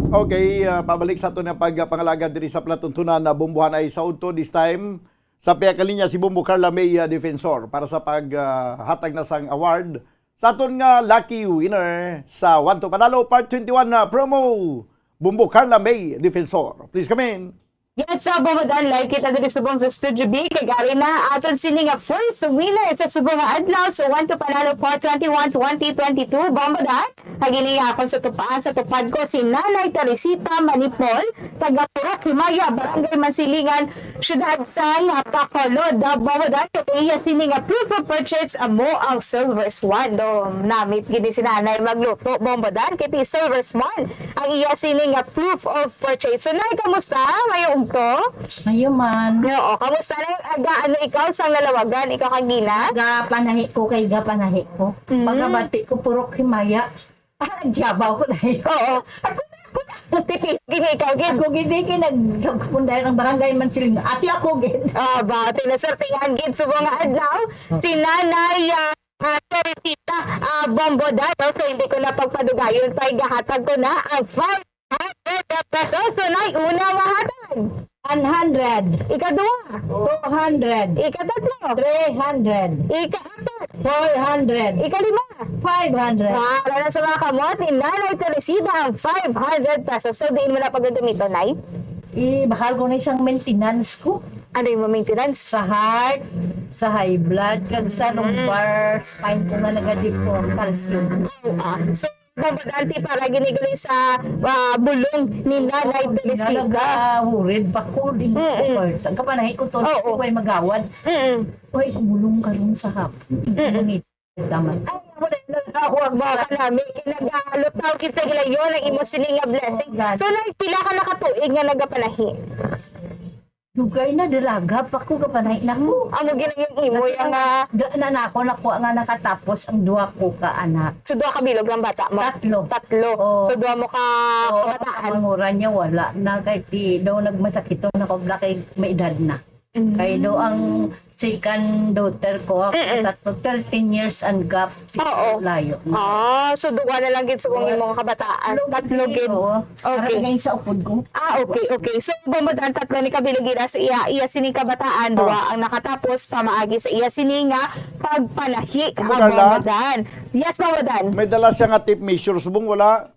Okay, ah, pabalik sa aton nga pagpangalagad diri sa palatuntunan na Bombohan ay sa udto, this time sa pihak linya si Bombo Carla May, ah, Defensor para sa paghatag na sang award sa aton nga lucky winner sa One to Panalo Part twenty-one na promo. Bombo Carla May Defensor, please come in. Yes, so, Bombo Dan, live kita diri subong sa Studio B. Kag ari na aton sini nga first winner sa subong nga adlaw. So, one to Panalo for twenty-one twenty twenty-two, Bombo Dan. Kag ini akon sa tupa-, sa tupad ko si Nanay Teresita Manipol, taga Purok Himaya, Barangay Mansilingan, Siyudad sang Bacolod, Bombo Dan. Kag iya sini nga proof of purchase amo ang silver swan. Do, namit gini si Nanay magluto, Bombo Dan. Kay ti silver swan ang iya sini nga proof of purchase. So, Nay, kamusta? Mayo ugto? Mayo man. Oo, kamusta na yung aga? Ano ikaw sang lalawagan? Ikaw kagina? Gapanahi ko kay gapanahi ko. Mm. Pagabati ko, Purok Himaya. Ah, nagyabaw ko na yun. Oo. Ako na, ako na. Titi, gini ikaw, gid. Ako gid, gid, nag-, nagpunday ng barangay man sila. Ate ako, gid. Ah, ba, tinasortingan, gid, sa mga adlaw. Si Nanay, ah, ah, Teresita, ah, Bombo Dan. So, hindi ko na pagpadugayon pa, igahatag ko na ang five hundred pesos. So, Nay, una nga hatag. One hundred. Ikaduha. Two hundred. Ikatatlo. Three hundred. Ikaapat. Four hundred. Ikalima. Five hundred. Ah, para sa mga kamot ni Nanay Teresita ang five hundred pesos. So, diin mo na pagagamiton, Nay? Ibahal ko na isang maintenance ko. Ano yung maintenance? Sa heart, sa high blood, kag sa Mm. lumbar spine ko nga nagadeform, calcium. Ah, so, Bombo Dan, ti para gini gali sa, ah, bulong ni Nanay Oo, Teresita. Nagahurid pa ko din. Mm-mm. Ang kapanahi ko to, Oo. Ko ay magawad. Mm-mm. Uy, bulong karon sa hapon. Mm-mm. Tama. Ay, amo na yung nagawag, mga kanami. Kinagalutaw kita gilayon ang imo sini nga blessing. Oo, gani. So, Nay, pila ka nakatuig nga nagapanahi? Dugay na, dalaga pa ko, kapanahi na ko. Amo gina yung imo, yung, ah, Ga-, na, na ako, nakuha nga nakatapos ang duha ko ka anak. So, duha ka bilog lang bata mo? Tatlo. Tatlo. Oo. So, duha mo ka Oo, kabataan? Ang kamanguran niya, wala na. Kay ti, daw nagmasakit to, nakubla kay may edad na. Mm. Kay daw ang second daughter ko, ako Mm-mm. tatlo, thirteen years ang gap. Oo. Layo na. Ah, so duha na lang gid sa mga Duha. imong kabataan. Tatlo Tatlo gid, gid. oo. Okay. Para sa upod ko. Ah, okay, okay. So, Bombo Dan, tatlo ni kabilog gid sa iya, iya sining kabataan, Oh. duha ang nakatapos pamaagi sa iya sini nga pagpanahi. Ano, Ah, Carla? Bombo Dan. Yes, Bombo Dan. May dala siya nga tape measure. Subong wala.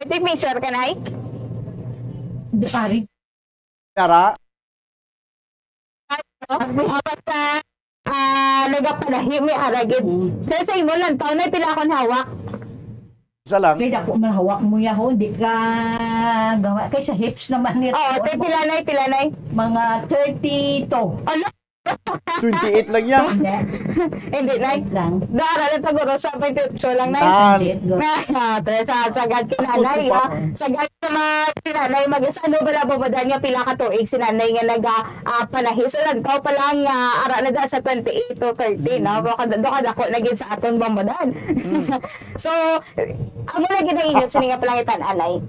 May tape measure ka, Nay? Di, pare. Tara. Basta, ah, nagapanahi mi ara gid. Mm. Sa, sa imo lang, taon na pila akong hawak? Isa lang. Kay dako man hawak mo yaho, di ka gawa. Kay sa hips naman ni Oo, te, pila na, pila na? Mga thirty-two. Ala! Twenty-eight lang yan. Hindi. Hindi, Nay. Lang. Dara lang taguro sa twenty-eight lang, Nay. Tan. Hindi, go. Ah, ah, te, sa, sagad ka na, Nay, Opo, ah. pa. Sagad Sa mga sinanay, mag-, sa ano ba na, Bombo Dan, nga pila ka tuig si nanay nga naga, ah, panahi? So, nagtaw pa lang, ah, ara na da sa twenty-eight to thirty, no? Mm. Baka do-, do kadako na gid sa aton, Bombo Dan. Mm. So, amo na gid ang inyo sini nga panangitan, anay?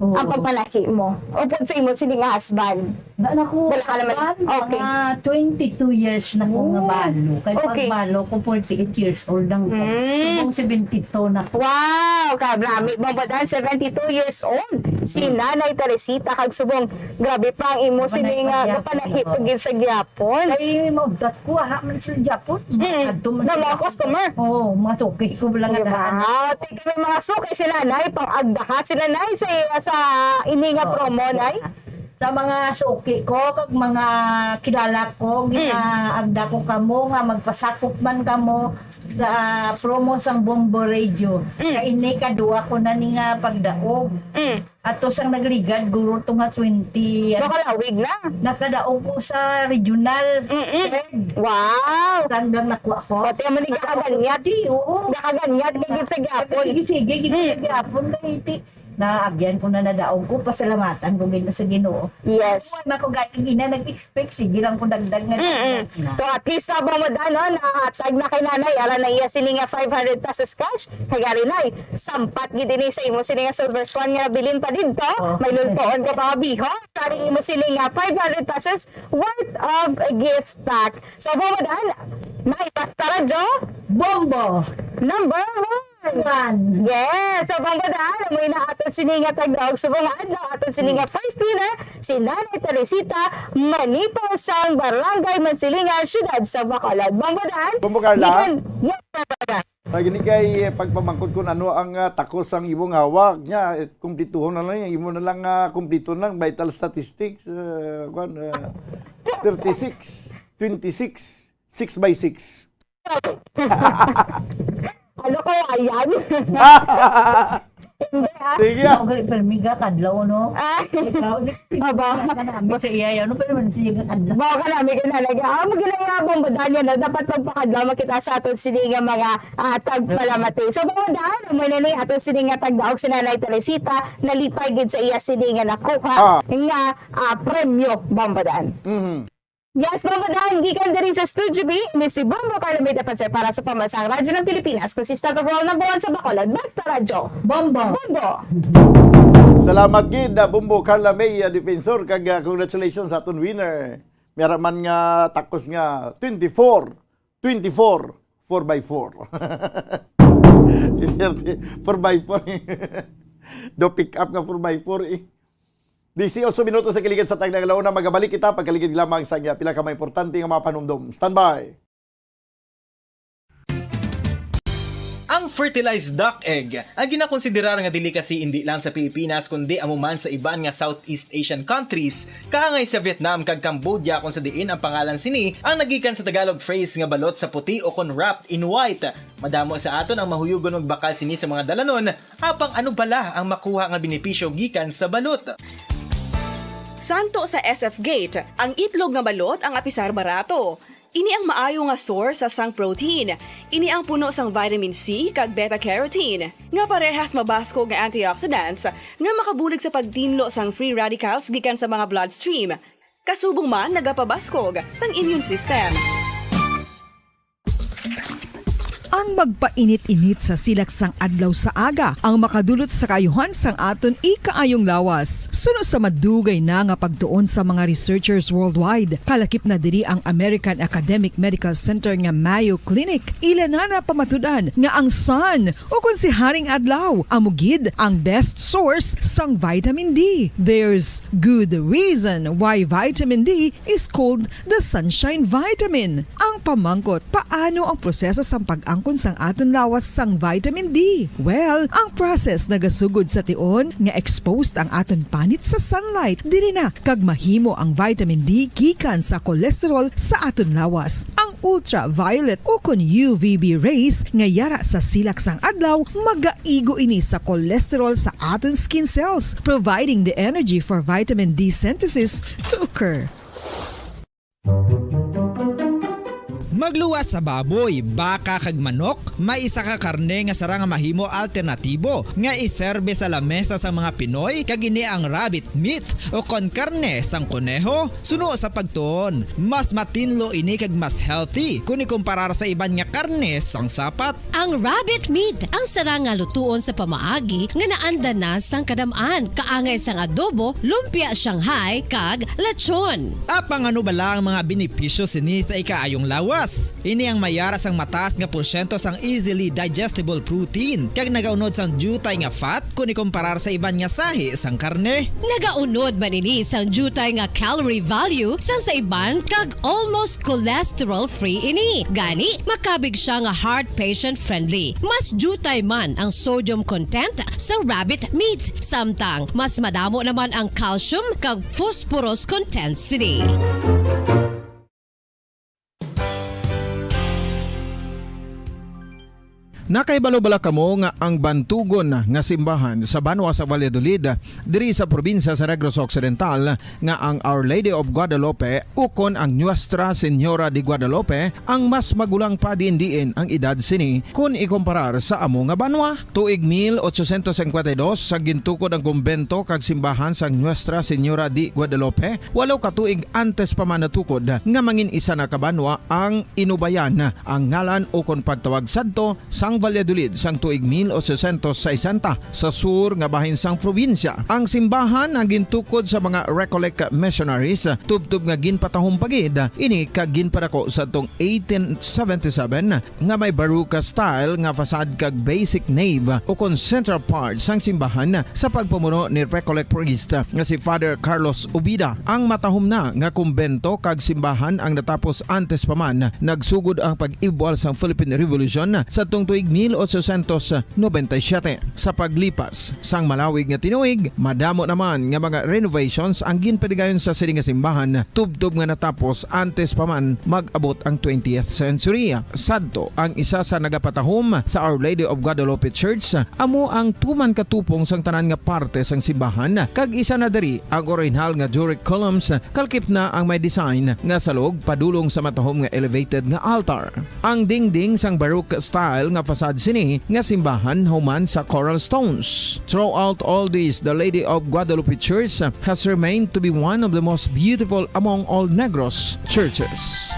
Oo. Ang pagpanahi mo? Upod sa imo sini nga husband? Na, naku, Wala ka naman. kuwan, Okay. mga twenty-two years na ko nga Oh. balo. Kay Oh. pagbalo ko, forty-eight years old lang ko. Mm. Subong seventy-two na ko. Wow! Kabrami, Bombo Dan, seventy-two years old. Si Mm. Nanay Teresita, kag subong, grabe pa ang imo Panay sini nga pa gyapon. gapanahi pud gid sa gyapon. Kay maudot ko, aha man sila gyapon. Mm. Adto man Na mga sila. customer. Oo, mga suki ko lang Diba? nga daan. Ate, kami mga suki si Nanay, pang-agda ka si Nanay sa, sa ini nga Oo, promo, agda Nay? ka. Sa mga suki ko, kag mga kilala ko, Mm. ginaagda ko kamo nga magpasakop man kamo sa promo sang Bombo Radio. Mm. Kay ini kadua ko na ni nga pagdaog. Mm. Ato sang nagligad, guro to nga twenty, ano. Nakalawig na. Nakadaog ko sa regional Mm-mm. third. Wow! Saan lang nakuha ko? Pati ang mali gakaganyat. Di, oo. Gakaganyat, kay gid sa gyapon. Sige, sige, gid sa Mm. gyapon, kay iti. Naagyan ko na nadaog ko, pasalamatan ko gid sa Ginoo. Yes. Wala ko gani gina nag-expect, sige lang ko dagdag nga Mm-mm. dagdag na. So, at least, sa Bombo Dan, no, nahatag na kay Nanay, ara na iya sini nga five hundred pesos cash. Kay gari, Nay, sampat gid ini sa imo sini nga silver swan nga bilin pa didto. Oh. May lultoon ka pa nga bihon. Sa imo sini nga five hundred pesos worth of gift pack. So, Bombo Dan, Nay, basta radyo, Bombo! Number one! One. Yes! So, Bombo Dan, amoy na aton sini nga tagdaog subong nga adlaw, aton sini nga Hmm. first winner, si Nanay Teresita Manipal sang Barangay Mansilingan, Siyudad sa Bacolod. Bombo Dan, Bombo Carla? Gikan-, yes, Bombo Dan. Lagi ni kay, eh, pagpamangkot kung ano ang, ah, takos sang imong hawak niya, eh, kumplituhon na lang, imo na lang, ah, kumplito lang, vital statistics, ah, kwan, ah, thirty-six, twenty-six, six by six. Ano ko, ayan? Hindi, ah. Sige, ah. Ako, permi ka kadlaw, no? Ah. Ikaw, di-, Aba. Ka namin sa iya, ano pa naman siya kadlaw? Baka namin kinalaga. Ah, magiging nga, Bombo Daniel, na dapat magpakadlaw makita sa aton sini nga mga, ah, tagpalamati. So, Bombo Dan, may nanay aton sini nga tagdaog si Nanay Teresita, nalipay gid sa iya sini nga nakuha Ah. nga, ah, premyo, Bombo Dan. Mhm. Yes, Bombo Dan, gikan diri sa Studio B, ni si Bombo Carlo May Defensor para sa Pambansang Radyo ng Pilipinas, consistent overall number one sa Bacolod. Basta Radyo. Bombo. Bombo. Salamat gid, ah, Bombo Carla May, ah, Defensor, kag, ah, congratulations sa aton winner. May ara man nga takos nga twenty-four, twenty-four, four by four. Four by four. Do pick up nga four by four, eh. Disiotso minutos sa kaligid sa tagna nga launa, magabalik kita pagkaligid lamang sa pila ka mga importante nga mga panumdom. Standby! Ang fertilized duck egg, ang ginakonsiderar nga delicacy hindi lang sa Pilipinas, kundi amo man sa iban nga Southeast Asian countries, kaangay sa Vietnam kag Cambodia, kung sa diin ang pangalan sini ang nagikan sa Tagalog phrase nga balot sa puti o kon wrapped in white. Madamo sa aton ang mahuyugon magbakal sini sa mga dalanon, apang ano bala ang makuha nga benepisyo gikan sa balot? Santo sa S F Gate, ang itlog nga balot ang apisar barato. Ini ang maayo nga source sa sang protein. Ini ang puno sang vitamin C kag beta carotene, nga parehas mabaskog nga antioxidants nga makabulig sa pagtinlo sang free radicals gikan sa mga bloodstream. Kasubong man nagapabaskog sang immune system. Ang magpainit-init sa silak sang adlaw sa aga ang makadulot sa kaayuhan sang aton ikaayong lawas. Suno sa madugay na nga pagtuon sa mga researchers worldwide, kalakip na diri ang American Academic Medical Center nga Mayo Clinic. Ila na napamatud-an nga ang sun, o kon si Haring Adlaw, amo gid ang best source sang vitamin D. There's good reason why vitamin D is called the sunshine vitamin. Ang pamangkot, paano ang proseso sang pag-angkon sang aton lawas sang vitamin D? Well, ang process nagasugod sa tion nga exposed ang aton panit sa sunlight. Diri na kag mahimo ang vitamin D gikan sa cholesterol sa aton lawas. Ang ultraviolet o kon U V B rays nga yara sa silak sang adlaw, magaigo ini sa cholesterol sa aton skin cells, providing the energy for vitamin D synthesis to occur. Magluwas sa baboy, baka, kag manok, may isa ka karne nga sarang nga mahimo alternatibo nga iserbe sa lamesa sang mga Pinoy, kag ini ang rabbit meat o kon karne sang koneho. Suno sa pagtuon, mas matinlo ini kag mas healthy kon ikumparar sa iban nga karne sang sapat. Ang rabbit meat ang sarang nga lutuon sa pamaagi nga naanda na sang kadam-an, kaangay sang adobo, lumpia Shanghai, kag lechon. Apang ano bala ang mga benepisyo sini sa ikaayong lawas? Ini ang mayara sang mataas nga porsyento sang easily digestible protein, kag nagaunod sang diutay nga fat kon ikumparar sa iban nga sahi sang karne. Nagaunod man ini sang diutay nga calorie value sang sa iban, kag almost cholesterol-free ini. Gani, makabig sia nga heart patient-friendly. Mas diutay man ang sodium content sa rabbit meat, samtang mas madamo naman ang calcium kag phosphorus content sini. Nakahibalo bala kamo nga ang bantugon nga simbahan sa banwa sa Valladolid, diri sa probinsya sa Negros Occidental, nga ang Our Lady of Guadalupe ukon ang Nuestra Señora de Guadalupe ang mas magulang pa diin-diin ang edad sini kon ikumparar sa amo nga banwa? Tuig mil ochocientos cincuenta y dos, sa gintukod ang kumbento kag simbahan sang Nuestra Señora de Guadalupe, walo ka tuig antes pa man natukod nga mangin isa na ka banwa ang Inubayan, ang ngalan ukon pagtawag sadto sang Valladolid sang tuig mil ochocientos sesenta, sa sur nga bahin sang probinsya. Ang simbahan ang gintukod sa mga Recollect missionaries, tubtob nga ginpatahom pa gid ini kag ginpadako sadtong eighteen seventy-seven, nga may Baroque style nga facade kag basic nave ukon central part sang simbahan sa pagpamuno ni Recollect priest nga si Father Carlos Ubida. Ang matahom na nga kumbento kag simbahan ang natapos antes pa man nagsugod ang pag-ibwal sang Philippine Revolution sadtong tuig mil ochocientos noventa y siete. Sa paglipas sang malawig nga tinuig, madamo naman nga mga renovations ang ginpatigayon sa sini nga simbahan, tubtob nga natapos antes pa man mag-abot ang twentieth century. Sadto, ang isa sa nagapatahom sa Our Lady of Guadalupe Church amo ang tuman ka tupong sang tanan nga parte sang simbahan, kag isa na diri ang orihinal nga Doric columns, kalkip na ang may design nga salog padulong sa matahom nga elevated nga altar. Ang dingding sang Baroque style nga facade sini nga simbahan human sa coral stones. Throughout all this, the Lady of Guadalupe Church has remained to be one of the most beautiful among all Negros churches.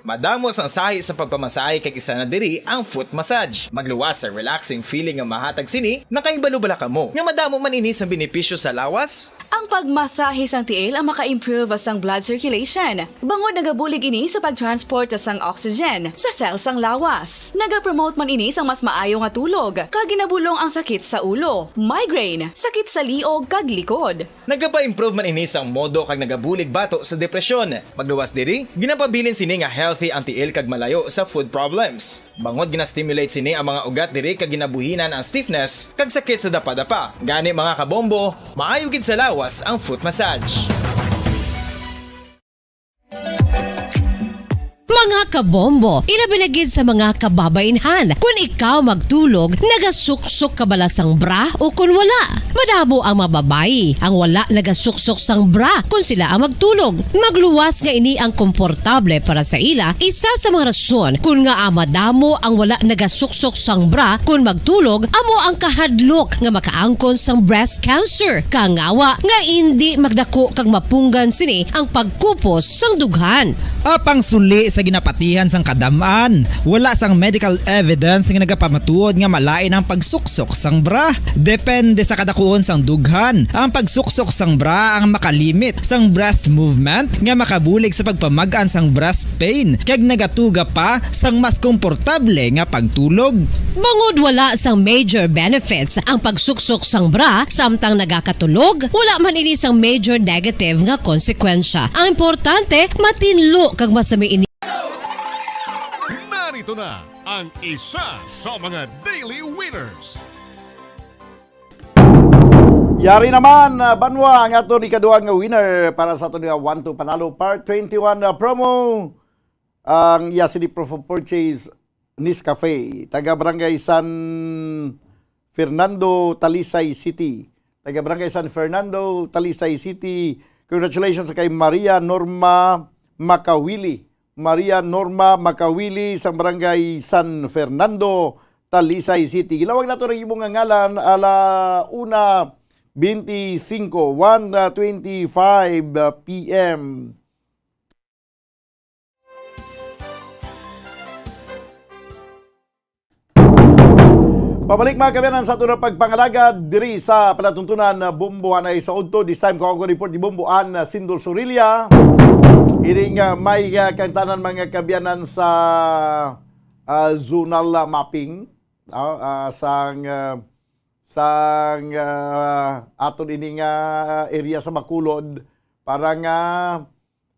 Madamo sang sahi sa pagpamasahe, kag isa na diri ang foot massage. Magluwas sa relaxing feeling nga mahatag sini. Nakahibalo bala kamo nga madamo man ini sang benepisyo sa lawas? Ang pagmasahe sang tiil ang maka-improve sang blood circulation, bangod nagabulig ini sa pag-transport sang oxygen sa cell sang lawas. Nagapromote man ini sang mas maayo nga tulog, kag ginabulong ang sakit sa ulo, migraine, sakit sa liog, kag likod. Nagapa-improve man ini sang modo kag nagabulig bato sa depresyon. Magluwas diri, ginapabilin sini nga healthy ang tiil kag malayo sa foot problems. Bangod gina-stimulate sini ang mga ugat diri kag ginabuhinan ang stiffness kag sakit sa dapadapa. Gani, mga kabombo, maayo gid sa lawas ang foot massage. Mga kabombo, ilabi na gid sa mga kababainhan. Kun ikaw magtulog, nagasuksok ka bala sang bra o kun wala? Madamo ang mga babayi ang wala nagasuksok sang bra kun sila ang magtulog. Magluwas nga ini ang komportable para sa ila, isa sa mga rason kun ngaa madamo ang wala nagasuksok sang bra kun magtulog, amo ang kahadlok nga makaangkon sang breast cancer. Kangawa nga indi magdako kag mapunggan sini ang pagkupos sang dughan. Apang suli sa ginapatihan sang kadam-an, wala sang medical evidence nga nagapamatuod nga malain ang pagsuksok sang bra. Depende sa kadakuon sang dughan. Ang pagsuksok sang bra ang makalimit sang breast movement nga makabulig sa pagpamag-an sang breast pain kag nagatuga pa sang mas komportable nga pagtulog. Bangod wala sang major benefits ang pagsuksok sang bra samtang nagakatulog, wala man ini sang major negative nga konsekwensya. Ang importante, matinlo kag masami ini. Narito na ang isa sa mga daily winners. Yari naman, ah, banwa, ang aton ikaduha nga winner para sa aton nga One to Panalo Part twenty-one, ah, promo. Ang iya sini proof of purchase, Nescafe, taga Barangay San Fernando, Talisay City. Taga Barangay San Fernando, Talisay City. Congratulations kay Maria Norma Makawili. Maria Norma Makawili sa Barangay San Fernando, Talisay City. Gilawag nato ang imong nga ngalan, ala una twenty-five, one twenty-five P M. Pabalik, mga kaabyanan, sa aton nga pagpangalagad diri sa palatuntunan, uh, Bombo Ann sa udto. This time, ko ang report ni Bombo Ann, uh, Sindol Sorilla. Ining, uh, may, uh, kang tanan, mga kaabyanan, sa, uh, zonal, uh, mapping, uh, uh, sang, uh, sang, uh, aton ini nga area sa Bacolod para nga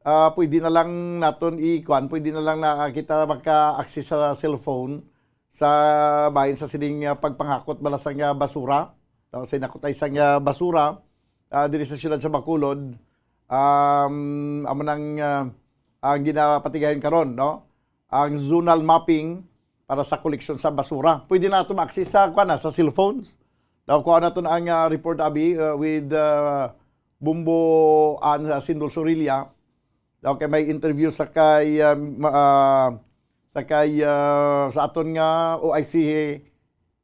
ah, pwede na lang naton i-, kuan, pwede na lang na kita maka-access sa cellphone sa bahin sa sining, ah, pagpangakot bala sang, ah, basura. Tapos sa inakot ay sang, ah, basura, ah, diri sa siyudad sa Bacolod, um, amo nang, ah, ang ginapatigayon karon, no? Ang zonal mapping para sa koleksyon sa basura. Pwede na nato ma-access sa, kuan na, sa cellphones. Now, kuha naton ang, ah, report, abi, ah, with, ah, Bombo Ann, ah, Sindol Sorilla. Okay, may interview sa kay, ah, ma-, ah, sa kay, ah, sa aton nga O I C,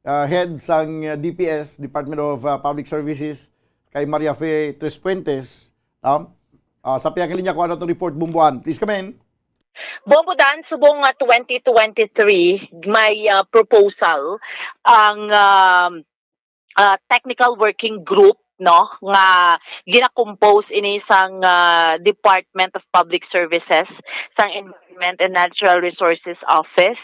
ah, head sang, ah, D P S, Department of, ah, Public Services, kay Maria Fe Trespuentes, no? Ah, sa pihak nga linya, kuha naton report, Bombo Ann. Please come in. Bombo Dan, subong nga twenty twenty-three, may, ah, proposal ang, ah, ah, technical working group, no, nga gina-compose ini sang, ah, Department of Public Services, sang Environment and Natural Resources Office,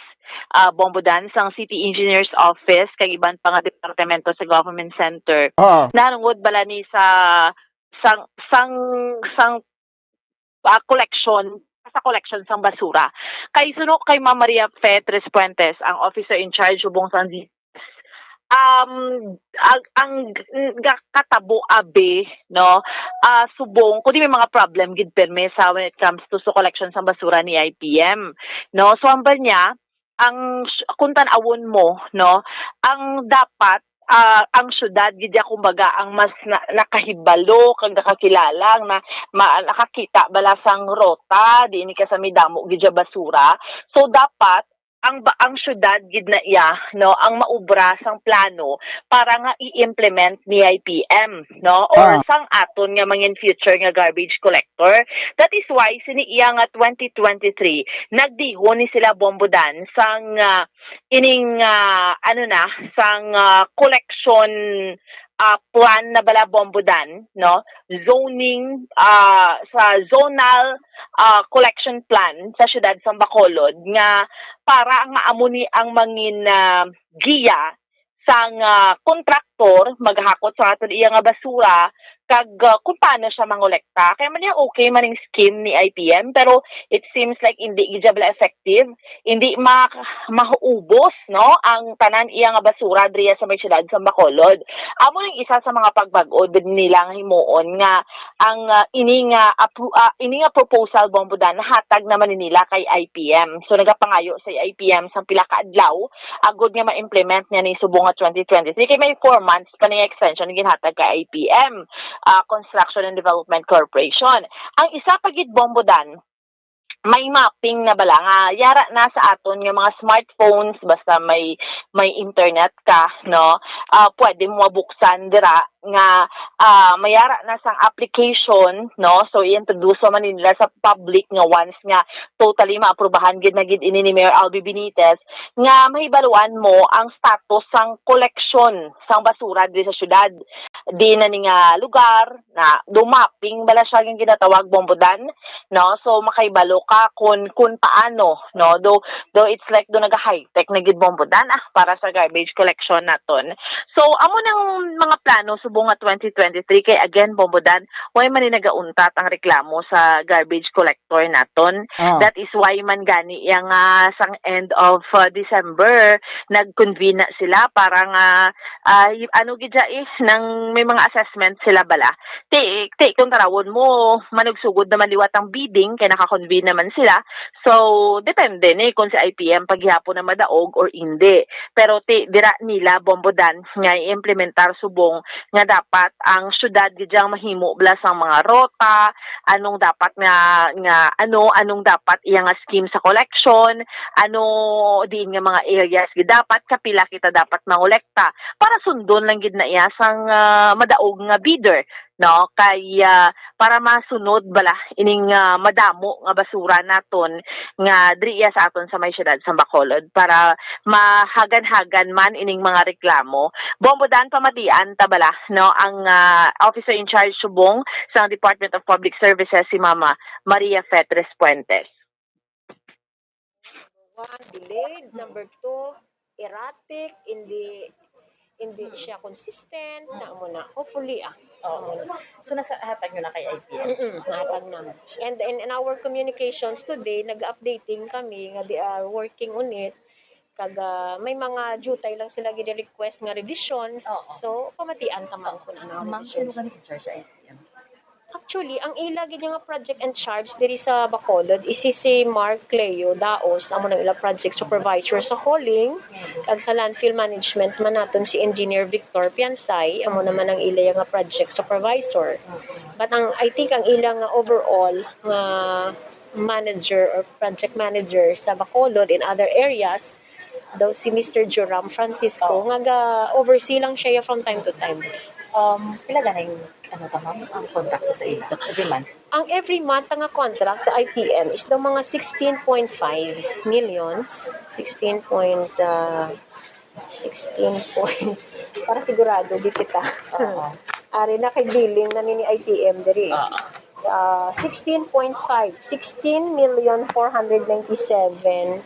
ah, Bombo Dan, sang City Engineers Office, kag iban pa nga departamento sa Government Center. Ah. Narungod bala ni sa sang, sang, sang ah, collection, sa collection sang basura. Kay suno kay Ma'am Maria Fe Trespuentes, ang officer in charge subong sang D S, um, ang, ang g-, katabo abi, no, ah, subong, kundi may mga problem gid pirmi sa when it comes to sa collection sang basura ni I P M, no? So, hambal niya, ang sh-, kung tan-awon mo, no, ang dapat, ah, ang syudad gid ya, kumbaga, ang mas na-, nakahibalo kag nakakilala, ang na-, ma-, nakakita bala sang rota, di ini ka sa may damo gid ya basura. So, dapat ang ba-, ang syudad gid na iya, no, ang maubra sang plano para nga i-implement ni I P M, no, or Ah. sang aton nga mangin future nga garbage collector. That is why sini iya nga twenty twenty-three, nagdihon ni sila Bombo Dan sang, ah, ining, ah, ano na, sang, ah, collection, ah, plan na bala, Bombo Dan, no? Zoning, ah, sa zonal, ah, collection plan sa siyudad sang Bacolod nga para nga amo ni ang mangin, ah, giya sang, ah, kontraktor maghakot sa aton iya nga basura kag, ah, kung paano siya mangolekta. Kaya man niya okay man ning scheme ni I P M, pero it seems like hindi gid siya bala effective, hindi ma-, maubos, no, ang tanan iya nga basura diriya sa may siyudad sa Bacolod. Amo ning isa sa mga pagbag-o din nila nga himuon nga ang, ah, ini nga appro-, ah, ini nga proposal, Bombo Dan, nahatag naman ni nila kay I P M. So, nagapangayo sa I P M sang pila ka adlaw agod nga ma-implement niya ni subong nga twenty twenty-three, kay may four months pa ning extension nga ginhatag kay I P M, ah, Construction and Development Corporation. Ang isa pa gid, Bombo Dan, may mapping na bala nga yara na sa aton nga mga smartphones, basta may, may internet ka, no? Ah, pwede mo mabuksan dira nga, ah, mayara na sang application, no? So, i-introduce man nila sa public nga once nga totally maaprubahan gid na gid ini ni Mayor Albi Benitez, nga mahibaluan mo ang status sang koleksyon sang basura diri sa syudad. Di na ni nga lugar, na do mapping bala siya yung ginatawag, Bombo Dan, no? So, makahibalo ka kung, kung paano, no? Do, do it's like do naga-high-tech na gid, Bombo Dan, ah, para sa garbage collection naton. So, amo nang mga plano subong nga twenty twenty-three, kay again, Bombo Dan, way man ni nagauntat ang reklamo sa garbage collector naton. Ah. That is why man gani yang, ah, sang end of, ah, December, nag-convene na sila para nga, ah, y-, ano gid siya eh, nang may mga assessment sila bala. Ti, ti, kung tarawon mo, manugsugod naman liwat ang bidding, kay naka-convene naman sila. So, depende ni kung si I P M paghihapon na madaog or hindi. Pero ti, dira nila, Bombo Dan, nga i-implementar subong nga dapat ang syudad gid yang mahimo bala sang mga rota, anong dapat nga, nga ano, anong dapat iya nga scheme sa collection, ano diin nga mga areas gid dapat, kapila kita dapat mangolekta, para sundon lang gid na iya sang, ah, madaog nga bidder, no? Kay, ah, para masunod bala ining, ah, madamo nga basura naton nga diri iya sa aton sa may siyudad sa Bacolod, para mahagan-hagan man ining mga reklamo. Bombo Dan, pamatian ta bala, no, ang, ah, officer in charge subong sang Department of Public Services, si Mama Maria Fetres Fuentes. Number one, delayed. Number two, erratic. Hindi, hindi siya consistent. Na amo na. Hopefully, ah. Oo. Amo na. So, nasa hatag nyo na kay I P M? Mm-mm, hatag na. And in, in our communications today, nag-updating kami nga they are working on it. Kag, ah, may mga jutay lang sila gini-request nga revisions. Oo. So, pamatian ta man kung ano ang Ma'am, revisions. Sino gani in charge sa I P M? Actually, ang ila gid nga project in charge diri sa Bacolod is si, si Mark Cleo Daos, amo nang ila project supervisor sa hauling, kag sa landfill management man naton si Engineer Victor Piansay, amo naman ang ila nga project supervisor. But ang, I think ang ila nga overall nga manager or project manager sa Bacolod and other areas, daw si Mister Joram Francisco, nga ga-oversee lang siya from time to time. Um, pila gani ang, ano ta, ma'am, ang kontrata sa inyo every month? Ang every month nga contract sa I P M is daw mga sixteen point five millions, sixteen point, ah, sixteen point, para sigurado di kita. Oo. Ari na kay billing na ni, ni I P M diri. Oo. Ah, sixteen point five, sixteen million four hundred ninety-seven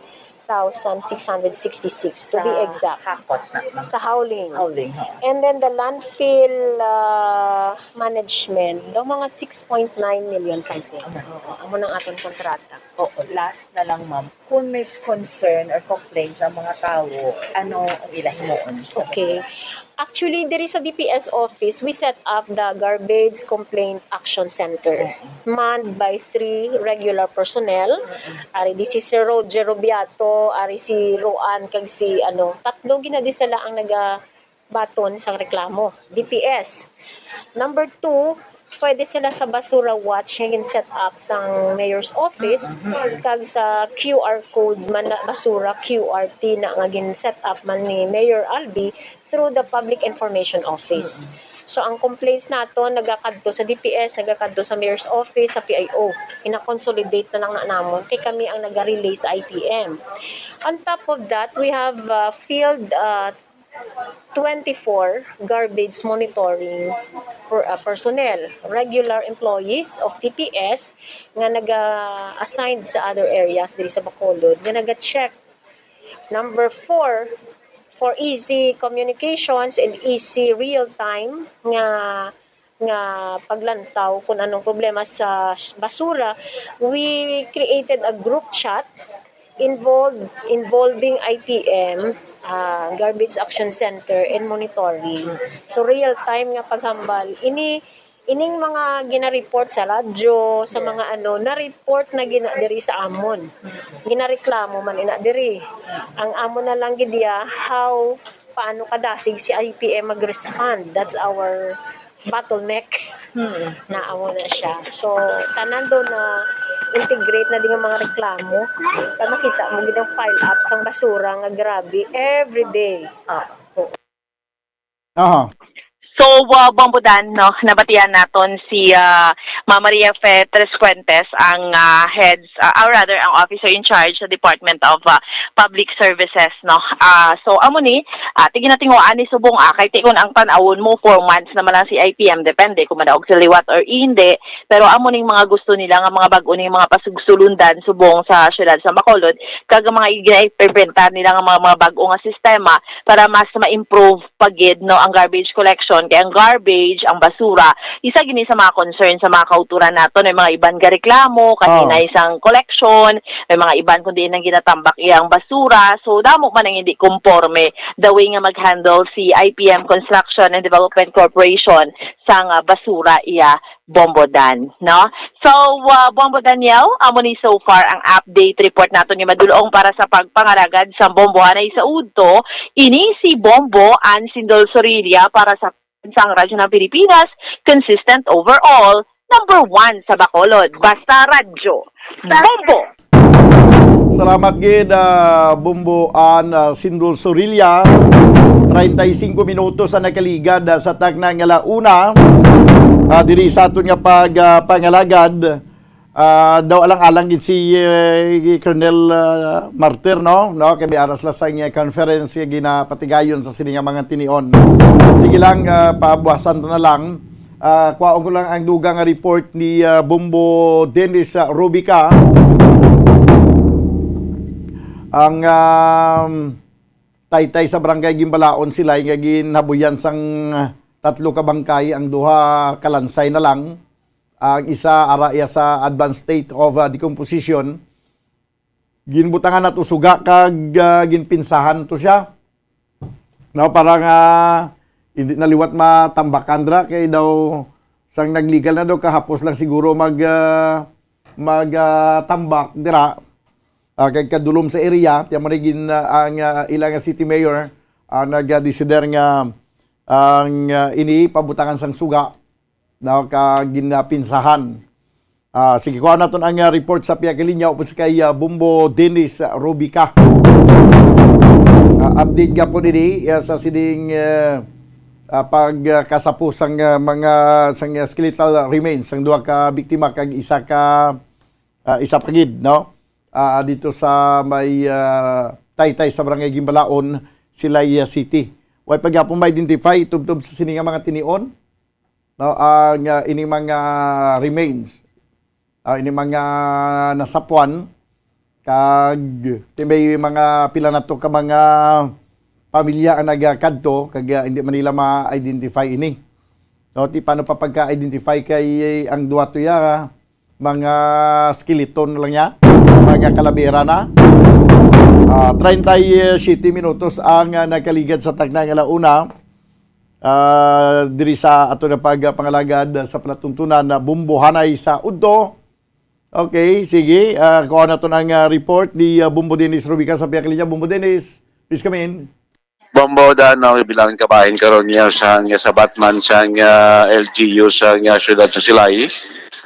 thousand six hundred sixty-six, to be exact. Sa hakot na, ma'am. Sa hauling. Hauling, ho. And then the landfill, ah, management, daw mga six point nine million something. Oo, amo nang aton kontrata. Oo, last na lang, ma'am. Kung may concern or complaints ang mga tawo, ano ang ila himuon sa Okay. Actually, diri sa D P S office, we set up the Garbage Complaint Action Center, manned by three regular personnel. Ari di si Sir Roger Rubiato, ari si Roan, kag si, ano, tatlo gina di sila ang nagabaton sang reklamo, D P S. Number two, pwede sila sa basura watch nga gin-set up sang mayor's office, kag sa Q R code man na, basura Q R T na nga gin-set up man ni Mayor Albi through the Public Information Office. So, ang complaints nato nagakadto sa D P S, nagakadto sa mayor's office, sa P I O. Kina-consolidate na lang na namon kay kami ang naga-relay sa I P M. On top of that, we have, uh, field, uh, twenty-four garbage monitoring per-, uh, personnel, regular employees of T P S nga naga-assign sa other areas diri sa Bacolod nga naga-check. Number four, for easy communications and easy real-time nga, nga paglantaw kung anong problema sa sh-, basura, we created a group chat involved, involving I T M, ah, Garbage Action Center, and monitoring. So, real-time nga paghambal. Ini, ining mga gina-report sa radyo, sa mga ano, na-report na gina diri sa amon. Ginareklamo man ina diri. Ang amon na lang gid iya, how, paano kadasig si I P M mag-respond. That's our bottleneck. Hmm. Na amo na siya. So, tanan do na integrate na din ang mga reklamo. Kaya makita mo gid ang pile up sang basura nga grabe every day. Ah. Oo. Aha. So, uh, Bombo Dan, no, nabatian naton si, uh, Ma'am Maria Fe Trescuentes, ang, uh, heads, uh, or rather, ang officer in charge sa Department of, uh, Public Services, no. Ah, so, amo ni, ah, tiginatinguan ni subong, ah, kay ti kun ang tan-awon mo, four months naman lang si I P M, depende kung madaog sila liwat or hindi. Pero amo ning mga gusto nila nga mga bag-o ning mga pasugsulundan subong sa siyudad sa Bacolod, kag ang mga gina-implementar nila nga mga, mga bag-o nga sistema para mas ma-improve pa gid, no, ang garbage collection. Kay ang garbage, ang basura, isa gini sa mga concern sa mga kauturan nato. May mga iban nga reklamo, kay Oh. hinay sang collection, may mga iban kung diin ang ginatambak iyang basura. So, damo man ang hindi konporme the way nga mag-handle si I P M Construction and Development Corporation sang, ah, basura iya, Bombo Dan, no? So, uh, Bombo Daniel, amo ni so far ang update report naton nga madulong para sa pagpangalagad sa bombohanay sa udto. Ini si Bombo Ann Sindol Sorilla para sa Pambansang Radyo ng Pilipinas, consistent overall, number one sa Bacolod. Basta radyo, Bombo! Salamat gid, ah, Bombo Ann, ah, Sindol Sorilla. Treinta y cinco minutos ang nakaligad, ah, sa takna nga la una. Ah, diri sa aton nga pag, ah, pangalagad, ah, daw alang-alang gid si, eh, Colonel, ah, Martir, no? No, kay may aras la sa nga conference nga ginapatigayon sa sini nga mga tinion. Sige lang, ah, pabuwasan ta na lang. Ah, kuhaon ko lang ang dugang nga report ni, ah, Bombo Dennis, ah, Rubica. Ang, um, taytay sa Barangay Gimbalaon, sila nga ginhabuyan sang tatlo ka bangkay, ang duha kalansay na lang. Ang isa ara iya sa advanced state of, ah, decomposition. Ginbutangan nato suga kag, ah, ginpinsahan to siya. No, para nga hindi na liwat matambakan dira kay daw sang naglegal na daw kahapos lang siguro mag, ah, mag, ah, tambak dira. Ah, kay kadulom sa area, tiyan mo na gin, ah, ang, ah, ilang city mayor, ah, nag-desider nga ang, ah, ini pabutangan sang suga, no, ka ginapinsahan. Ah, sige, kuha naton ang, ah, report sa pihak linya upod sa kay, ah, Bombo Dennis, ah, Rubica. Ah, update gapon ini, ah, sa sining, ah, ah, pag, ah, kasapo sang, ah, mga, sang, ah, skeletal remains sang duha ka biktima kag isa ka, ah, isa pa gid, no? Ah, dito sa may, ah, taytay sa Barangay Gimbalaon, Silay, ah, City. Way pa gyapon ma-identify tubtob sa sini nga mga tinion, no, ang, ah, ining mga remains, ah, ining mga nasapuan, Kag ti may mga pila na to ka mga pamilya ang nagakadto kag, ah, hindi man nila ma-identify ini. No, ti paano pa pagka-identify kay ang duha to ya, mga skeleton na lang niya, mga kalabera na. Ah, treinta y siete minutos ang, ah, nakaligad sa takna nga launa. Ah, diri sa ato na pagpangalagad sa palatuntunan na Bumbohanay sa Udto. Okay, sige. Ah, kuha naton ang, ah, report ni, ah, Bumbo Dennis Rubica sa pihak linya. Bumbo Dennis, please come in. Bombo, Dano, bilang kabahin karon niya sa, nga sa Batman, sa, nga L G U, sa, nga siyudad sa Silay.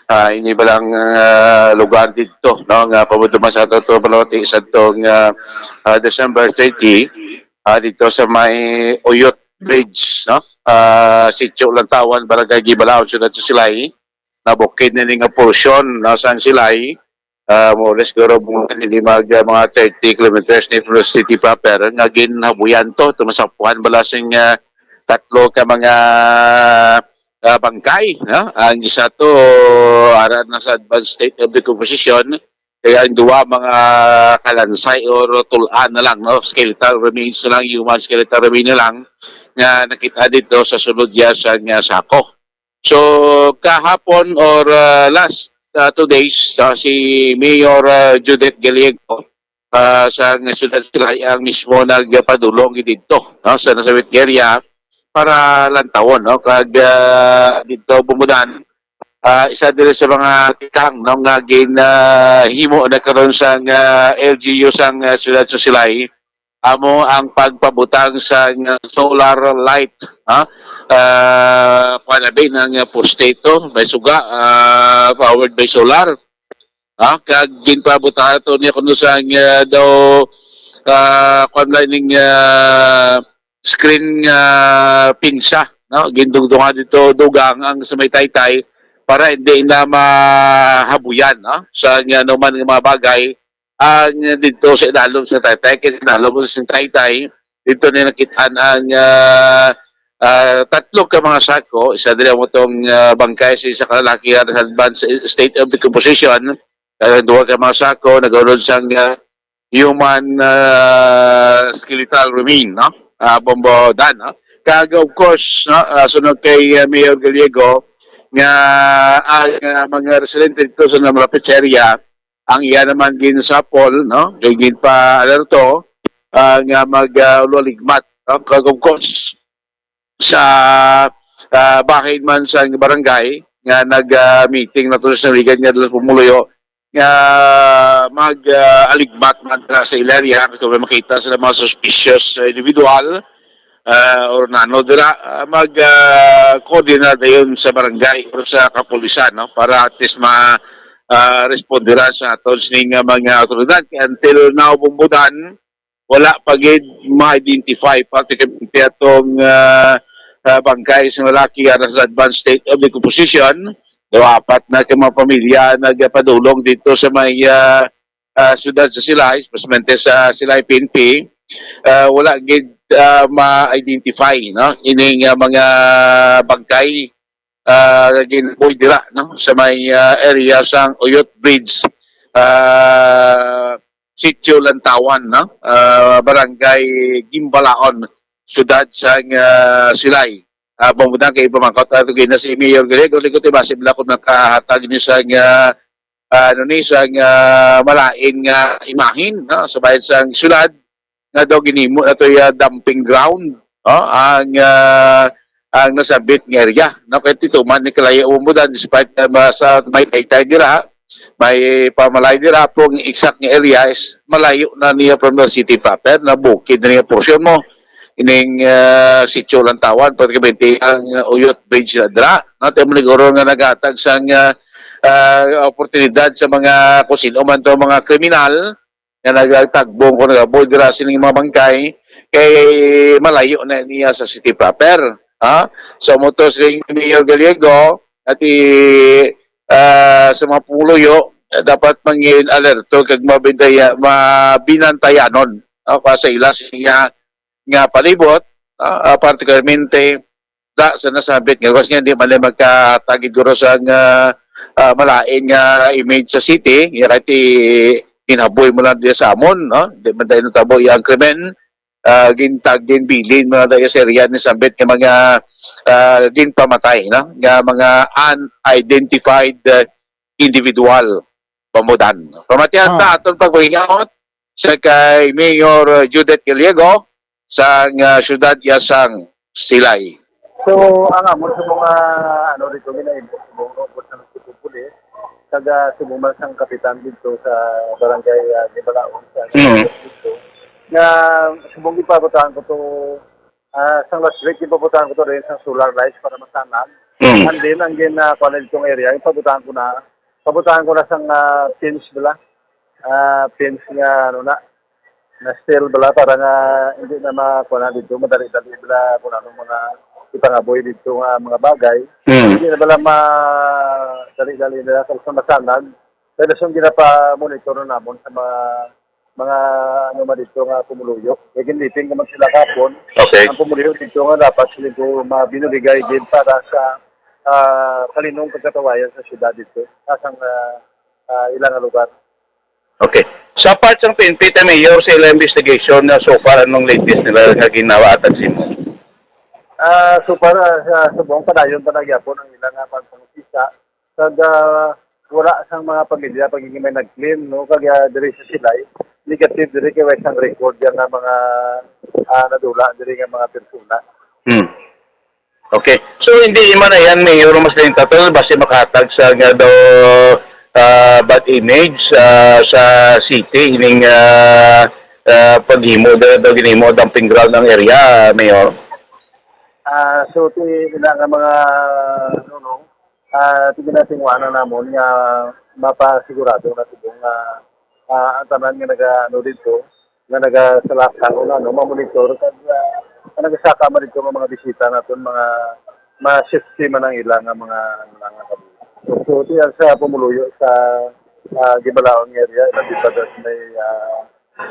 Ah, ini ba lang, ah, lugar dito, no, nga pamuduman sa ato, to, palawati sa to, nga, ah, December thirty, ah, dito sa may Uyot Bridge, no? Ah, Sitio Lantawan, Barangay Gibalaon, siyudad sa Silay. Na bukid na ni nga porsyon, no, sa Silay. Ah, more or less, siguro, mga, hindi mag, ah, mga thirty kilometers ni from the city proper, nga ginhabuyan to, tumasapuhan bala sing, ah, tatlo ka mga, ah, bangkay, no? Ang isa to, ara na sa advanced state of decomposition, kaya ang duwa, mga kalansay or tulan na lang, no? Skeletal remains na lang, human skeletal remain na lang, nga nakita dito sa sulod niya sa, nga sako. So, kahapon or, ah, last, ah, two days, ah, si Mayor, ah, Judith Gallego, ah, sa siyudad Silay ang mismo nagpadulong didto, no, sa nasabit nga area para lantawon, no, kag, ah, didto bumudan, ah, isa diri sa mga tikang, no, nga gin, ah, himo na karon sang, ah, L G U sang, ah, siyudad sa Silay, amo ang pagpabutang sa nga solar light, ha? Ah, kuwan abi ng, ah, poste ito, may suga, ah, powered by solar. Ha? Kag ginpabutang ito niya kuno sa nga daw, ah, kuwan lang ning, ah, screen nga pinsa, no? Gindugtungan dito dugang ang sa may taytay para hindi na mahabuyan, no? Sa nga naman nga mga bagay ang dito sa idalom sa taytay, kay idalom sa taytay, dito na nakitaan ang, ah, ah, tatlo ka mga sako, isa diri mo tong, ah, bangkay sa isa ka lalaki nga sa advanced state of decomposition, ah, duha ka mga sako, nagulod sang, ah, human, ah, skeletal remain, no? Ah, Bombo Dan, no? Kag, of course, no, ah, sunod kay, ah, Mayor Gallego, nga ang, ah, mga residente dito sa malapit sa area, ang iya naman ginsapol, no? Kay ginpa-alerto, ah, nga mag, ah, ulo ligmat, no? Kag of course, sa, ah, bahin man sa barangay nga nag, ah, meeting na to sa Narigan nga dalas pumuluyo nga mag, ah, aligmat man dira sa ila area kung may makita sila mga suspicious individual, ah, or nano dira, ah, mag, ah, coordinate dayon sa barangay or sa kapulisan, no, para at least ma, ah, respondera sa aton sining nga mga awtoridad. Until now, Bombo Dan, wala pa gid ma-identify, particularly atong, ah, ah, bangkay sa lalaki nga nasa advanced state of decomposition. Daw apat na ka mga pamilya nagapadulong dito sa may, ah, ah, siyudad sa Silay, especially sa Silay P N P. Ah, wala gid, ah, ma-identify, no, ining, ah, mga bangkay, ah, ginbuy dira, no, sa may, ah, area sang Uyot Bridge, ah, Sitio Lantawan, no, ah, Barangay Gimbalaon, siyudad sang, ah, Silay. Ah, pamutang kay pamangkot ato gina si Mayor Gallego, likod iba sila kung nakahatag ni sang, ah, ah, ano ni sang, ah, malain nga imahin, no, sa bayan sang siyudad nga daw ginhimo na to ya dumping ground, no, ang, ah, ang nasabit nga area, no, kay tituman ni kalayo umudan despite na ma-, sa may taytay dira, may pamalay dira, pero ang exact nga area is malayo na niya from the city proper, na bukid na niya portion mo. Ining, ah, Sitio Lantawan, pratikamente ang, ah, Uyot Bridge na dira. No, tayo mo siguro nga naghatag sang, ah, ah, oportunidad sa mga kung sino man to mga kriminal nga nagtagbong kung nagaboy dira sining mga bangkay kay malayo na niya sa city proper. Ha? So, mo to si Mayor Gallego at i, ah, sa mga pumuluyo, eh, dapat mangin alerto kag mabintaya-, mabinantayanon, no? Para sa ila sa niya nga palibot, ah, ah, partikularmente da sa nasabit nga luwas nga hindi man lang magkatagid guro sa nga, ah, malain nga image sa city, nga kay ti ginhaboy mo lang diya sa amon, no? Di man tayo natabo iyang krimen, ah, gintag, ginbilin mo lang tayo sa area ni Sambit nga mga, ah, ginpamatay, no? Nga mga unidentified, ah, individual, pamudan. Pamatihan Ah. ta aton pagpahingaon sa kay Mayor Judith Gallego sang, ah, siyudad iya sang Silay. So, ang amon sa mga, ano, dito, ginaibot sa mga ubos ng Cebu Police, taga Cebu man sang kapitan dito sa barangay, ah, Gibalaon, sa Mm. dito, nga subong gipabutahan ko to, ah, sang last week, gipabutahan ko to rin sa solar lights para masanag. Mm. And then, ang gin, ah, kuwan na ditong area, yung pabutahan ko na, pabutahan ko na sang, ah, pins bala. Ah, pins nga, ano na, na steel bala para nga hindi na makuha na dito, madali-dali bala kung anong mga ipangaboy dito nga mga bagay. Mm. Hindi na bala madali-dali na sa masanag. Kaya sa gina-monitor na namon sa mga, mga, ano, man dito nga pumuluyo. Kaya ginliping naman sila kapon. Okay. Ang pumuluyo dito nga dapat sila ko mabinuligay din para sa, ah, kalinong kagatawayan sa syudad dito. Asang, ah, ah, ilang lugar. Okay. Sa part sang P N P, ta, Mayor, sa ilang investigation na so far, anong latest nila nga ginawa atag sa imo? Ah, so far, ah, sa subong, padayon pa nagyapon ang ilang, ah, pagpangusisa. Kag, ah, wala sang mga pamilya pagiging may nag-claim, no? Kag, ah, diri sa Silay, negative diri kay way sang record yan nga mga, ah, nadula diri nga mga persona. Hmm. Okay. So, hindi man na yan, Mayor, mas linta to, basi makahatag sa nga daw, ah, bad image, ah, sa city, ining, ah, ah, paghimo daw, daw ginhimo dumping ground ang area, Mayor. Ah, so, ti, ila nga mga, ano, no, ah, ti ginatinguanan namon nga mapasigurado na tibong nga, ah, ang tanan nga naga, ano, dito, nga nagasalakay o ano, mamonitor kag, ah, ang nagasaka man dito nga mga bisita naton, mga ma-safety man ang ila nga mga, mga kabuhi. So, diyan sa pumuluyo sa, ah, Gibalaon nga area, labi pa sa may, ah,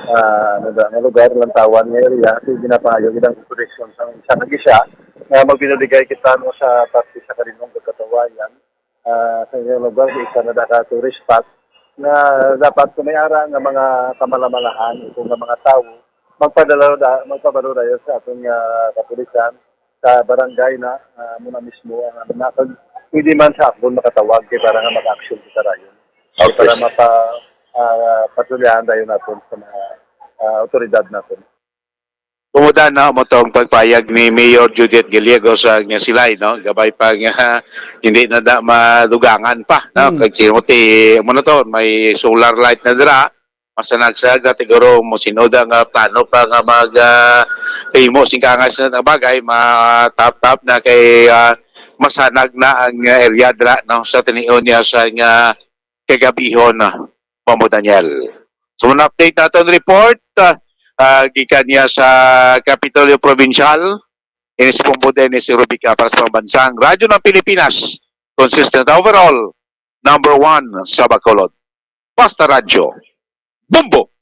ah, ano ba, nga lugar, Lantawan nga area, kasi ginapangayo gid ang proteksyon sa isa nga gisa, nga magbinuligay kita, no, sa parte sa Kalinong Kagkatawayan, ah, sa inyong lugar, isa na da ka tourist spot, nga dapat kung may ara nga mga kamalamalahan o nga mga tawo, magpadala da, magpabalo dayon sa aton nga kapulisan, sa barangay na, ah, muna mismo ang ano na, kag pwede man sa akon makatawag kay para nga mag-action kita dayon. Okay. Para mapa, ah, patrolyahan dayon naton sa mga, ah, otoridad naton. Kumuda na mo tong pagpayag ni Mayor Judith Gallego sa nga Silay, no? Gabay pa nga hindi na da madugangan pa, no? Hmm. Kag sino ti, mo na to, may solar light na dira. Masanag sa, siguro mo sinoda nga plano pa nga mag, ah, himo sing kangas na bagay, ma-tap-tap na kay, ah, masanag na ang, ah, area dira, no? Sa tinion niya sa nga kagabihon, ah, Mamo Daniel. So, muna update naton report, ah, ah, gikan niya sa Kapitolyo Provincial, ini si Bombo Dennis Rubica para sa Pambansang Radyo ng Pilipinas, consistent overall, number one sa Bacolod. Basta Radyo, Bombo!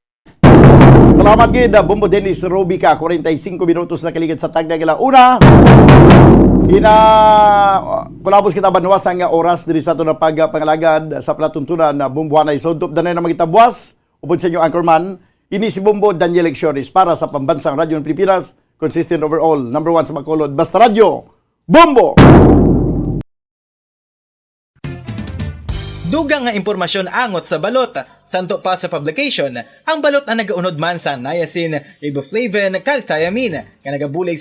Salamat gid, ah, Bombo Dennis Rubica. Forty-five minutos na kaligid sa tagna nga ala una. Gina, kulabos kita banwa sa nga oras diri sa aton nga pagpangalagad sa palatuntunan na Bombo Hanay. Sa untop danay na magitabuas, upod sa inyo anchorman, ini si Bombo Daniel Lecciones para sa Pambansang Radyo ng Pilipinas, consistent overall, number one sa Bacolod. Basta Radyo, Bombo! Dugang nga impormasyon angot sa balot. Santo pa sa publication, ang balot ang nagaunod man sa niacin, riboflavin, kag thiamine, nga nagabulig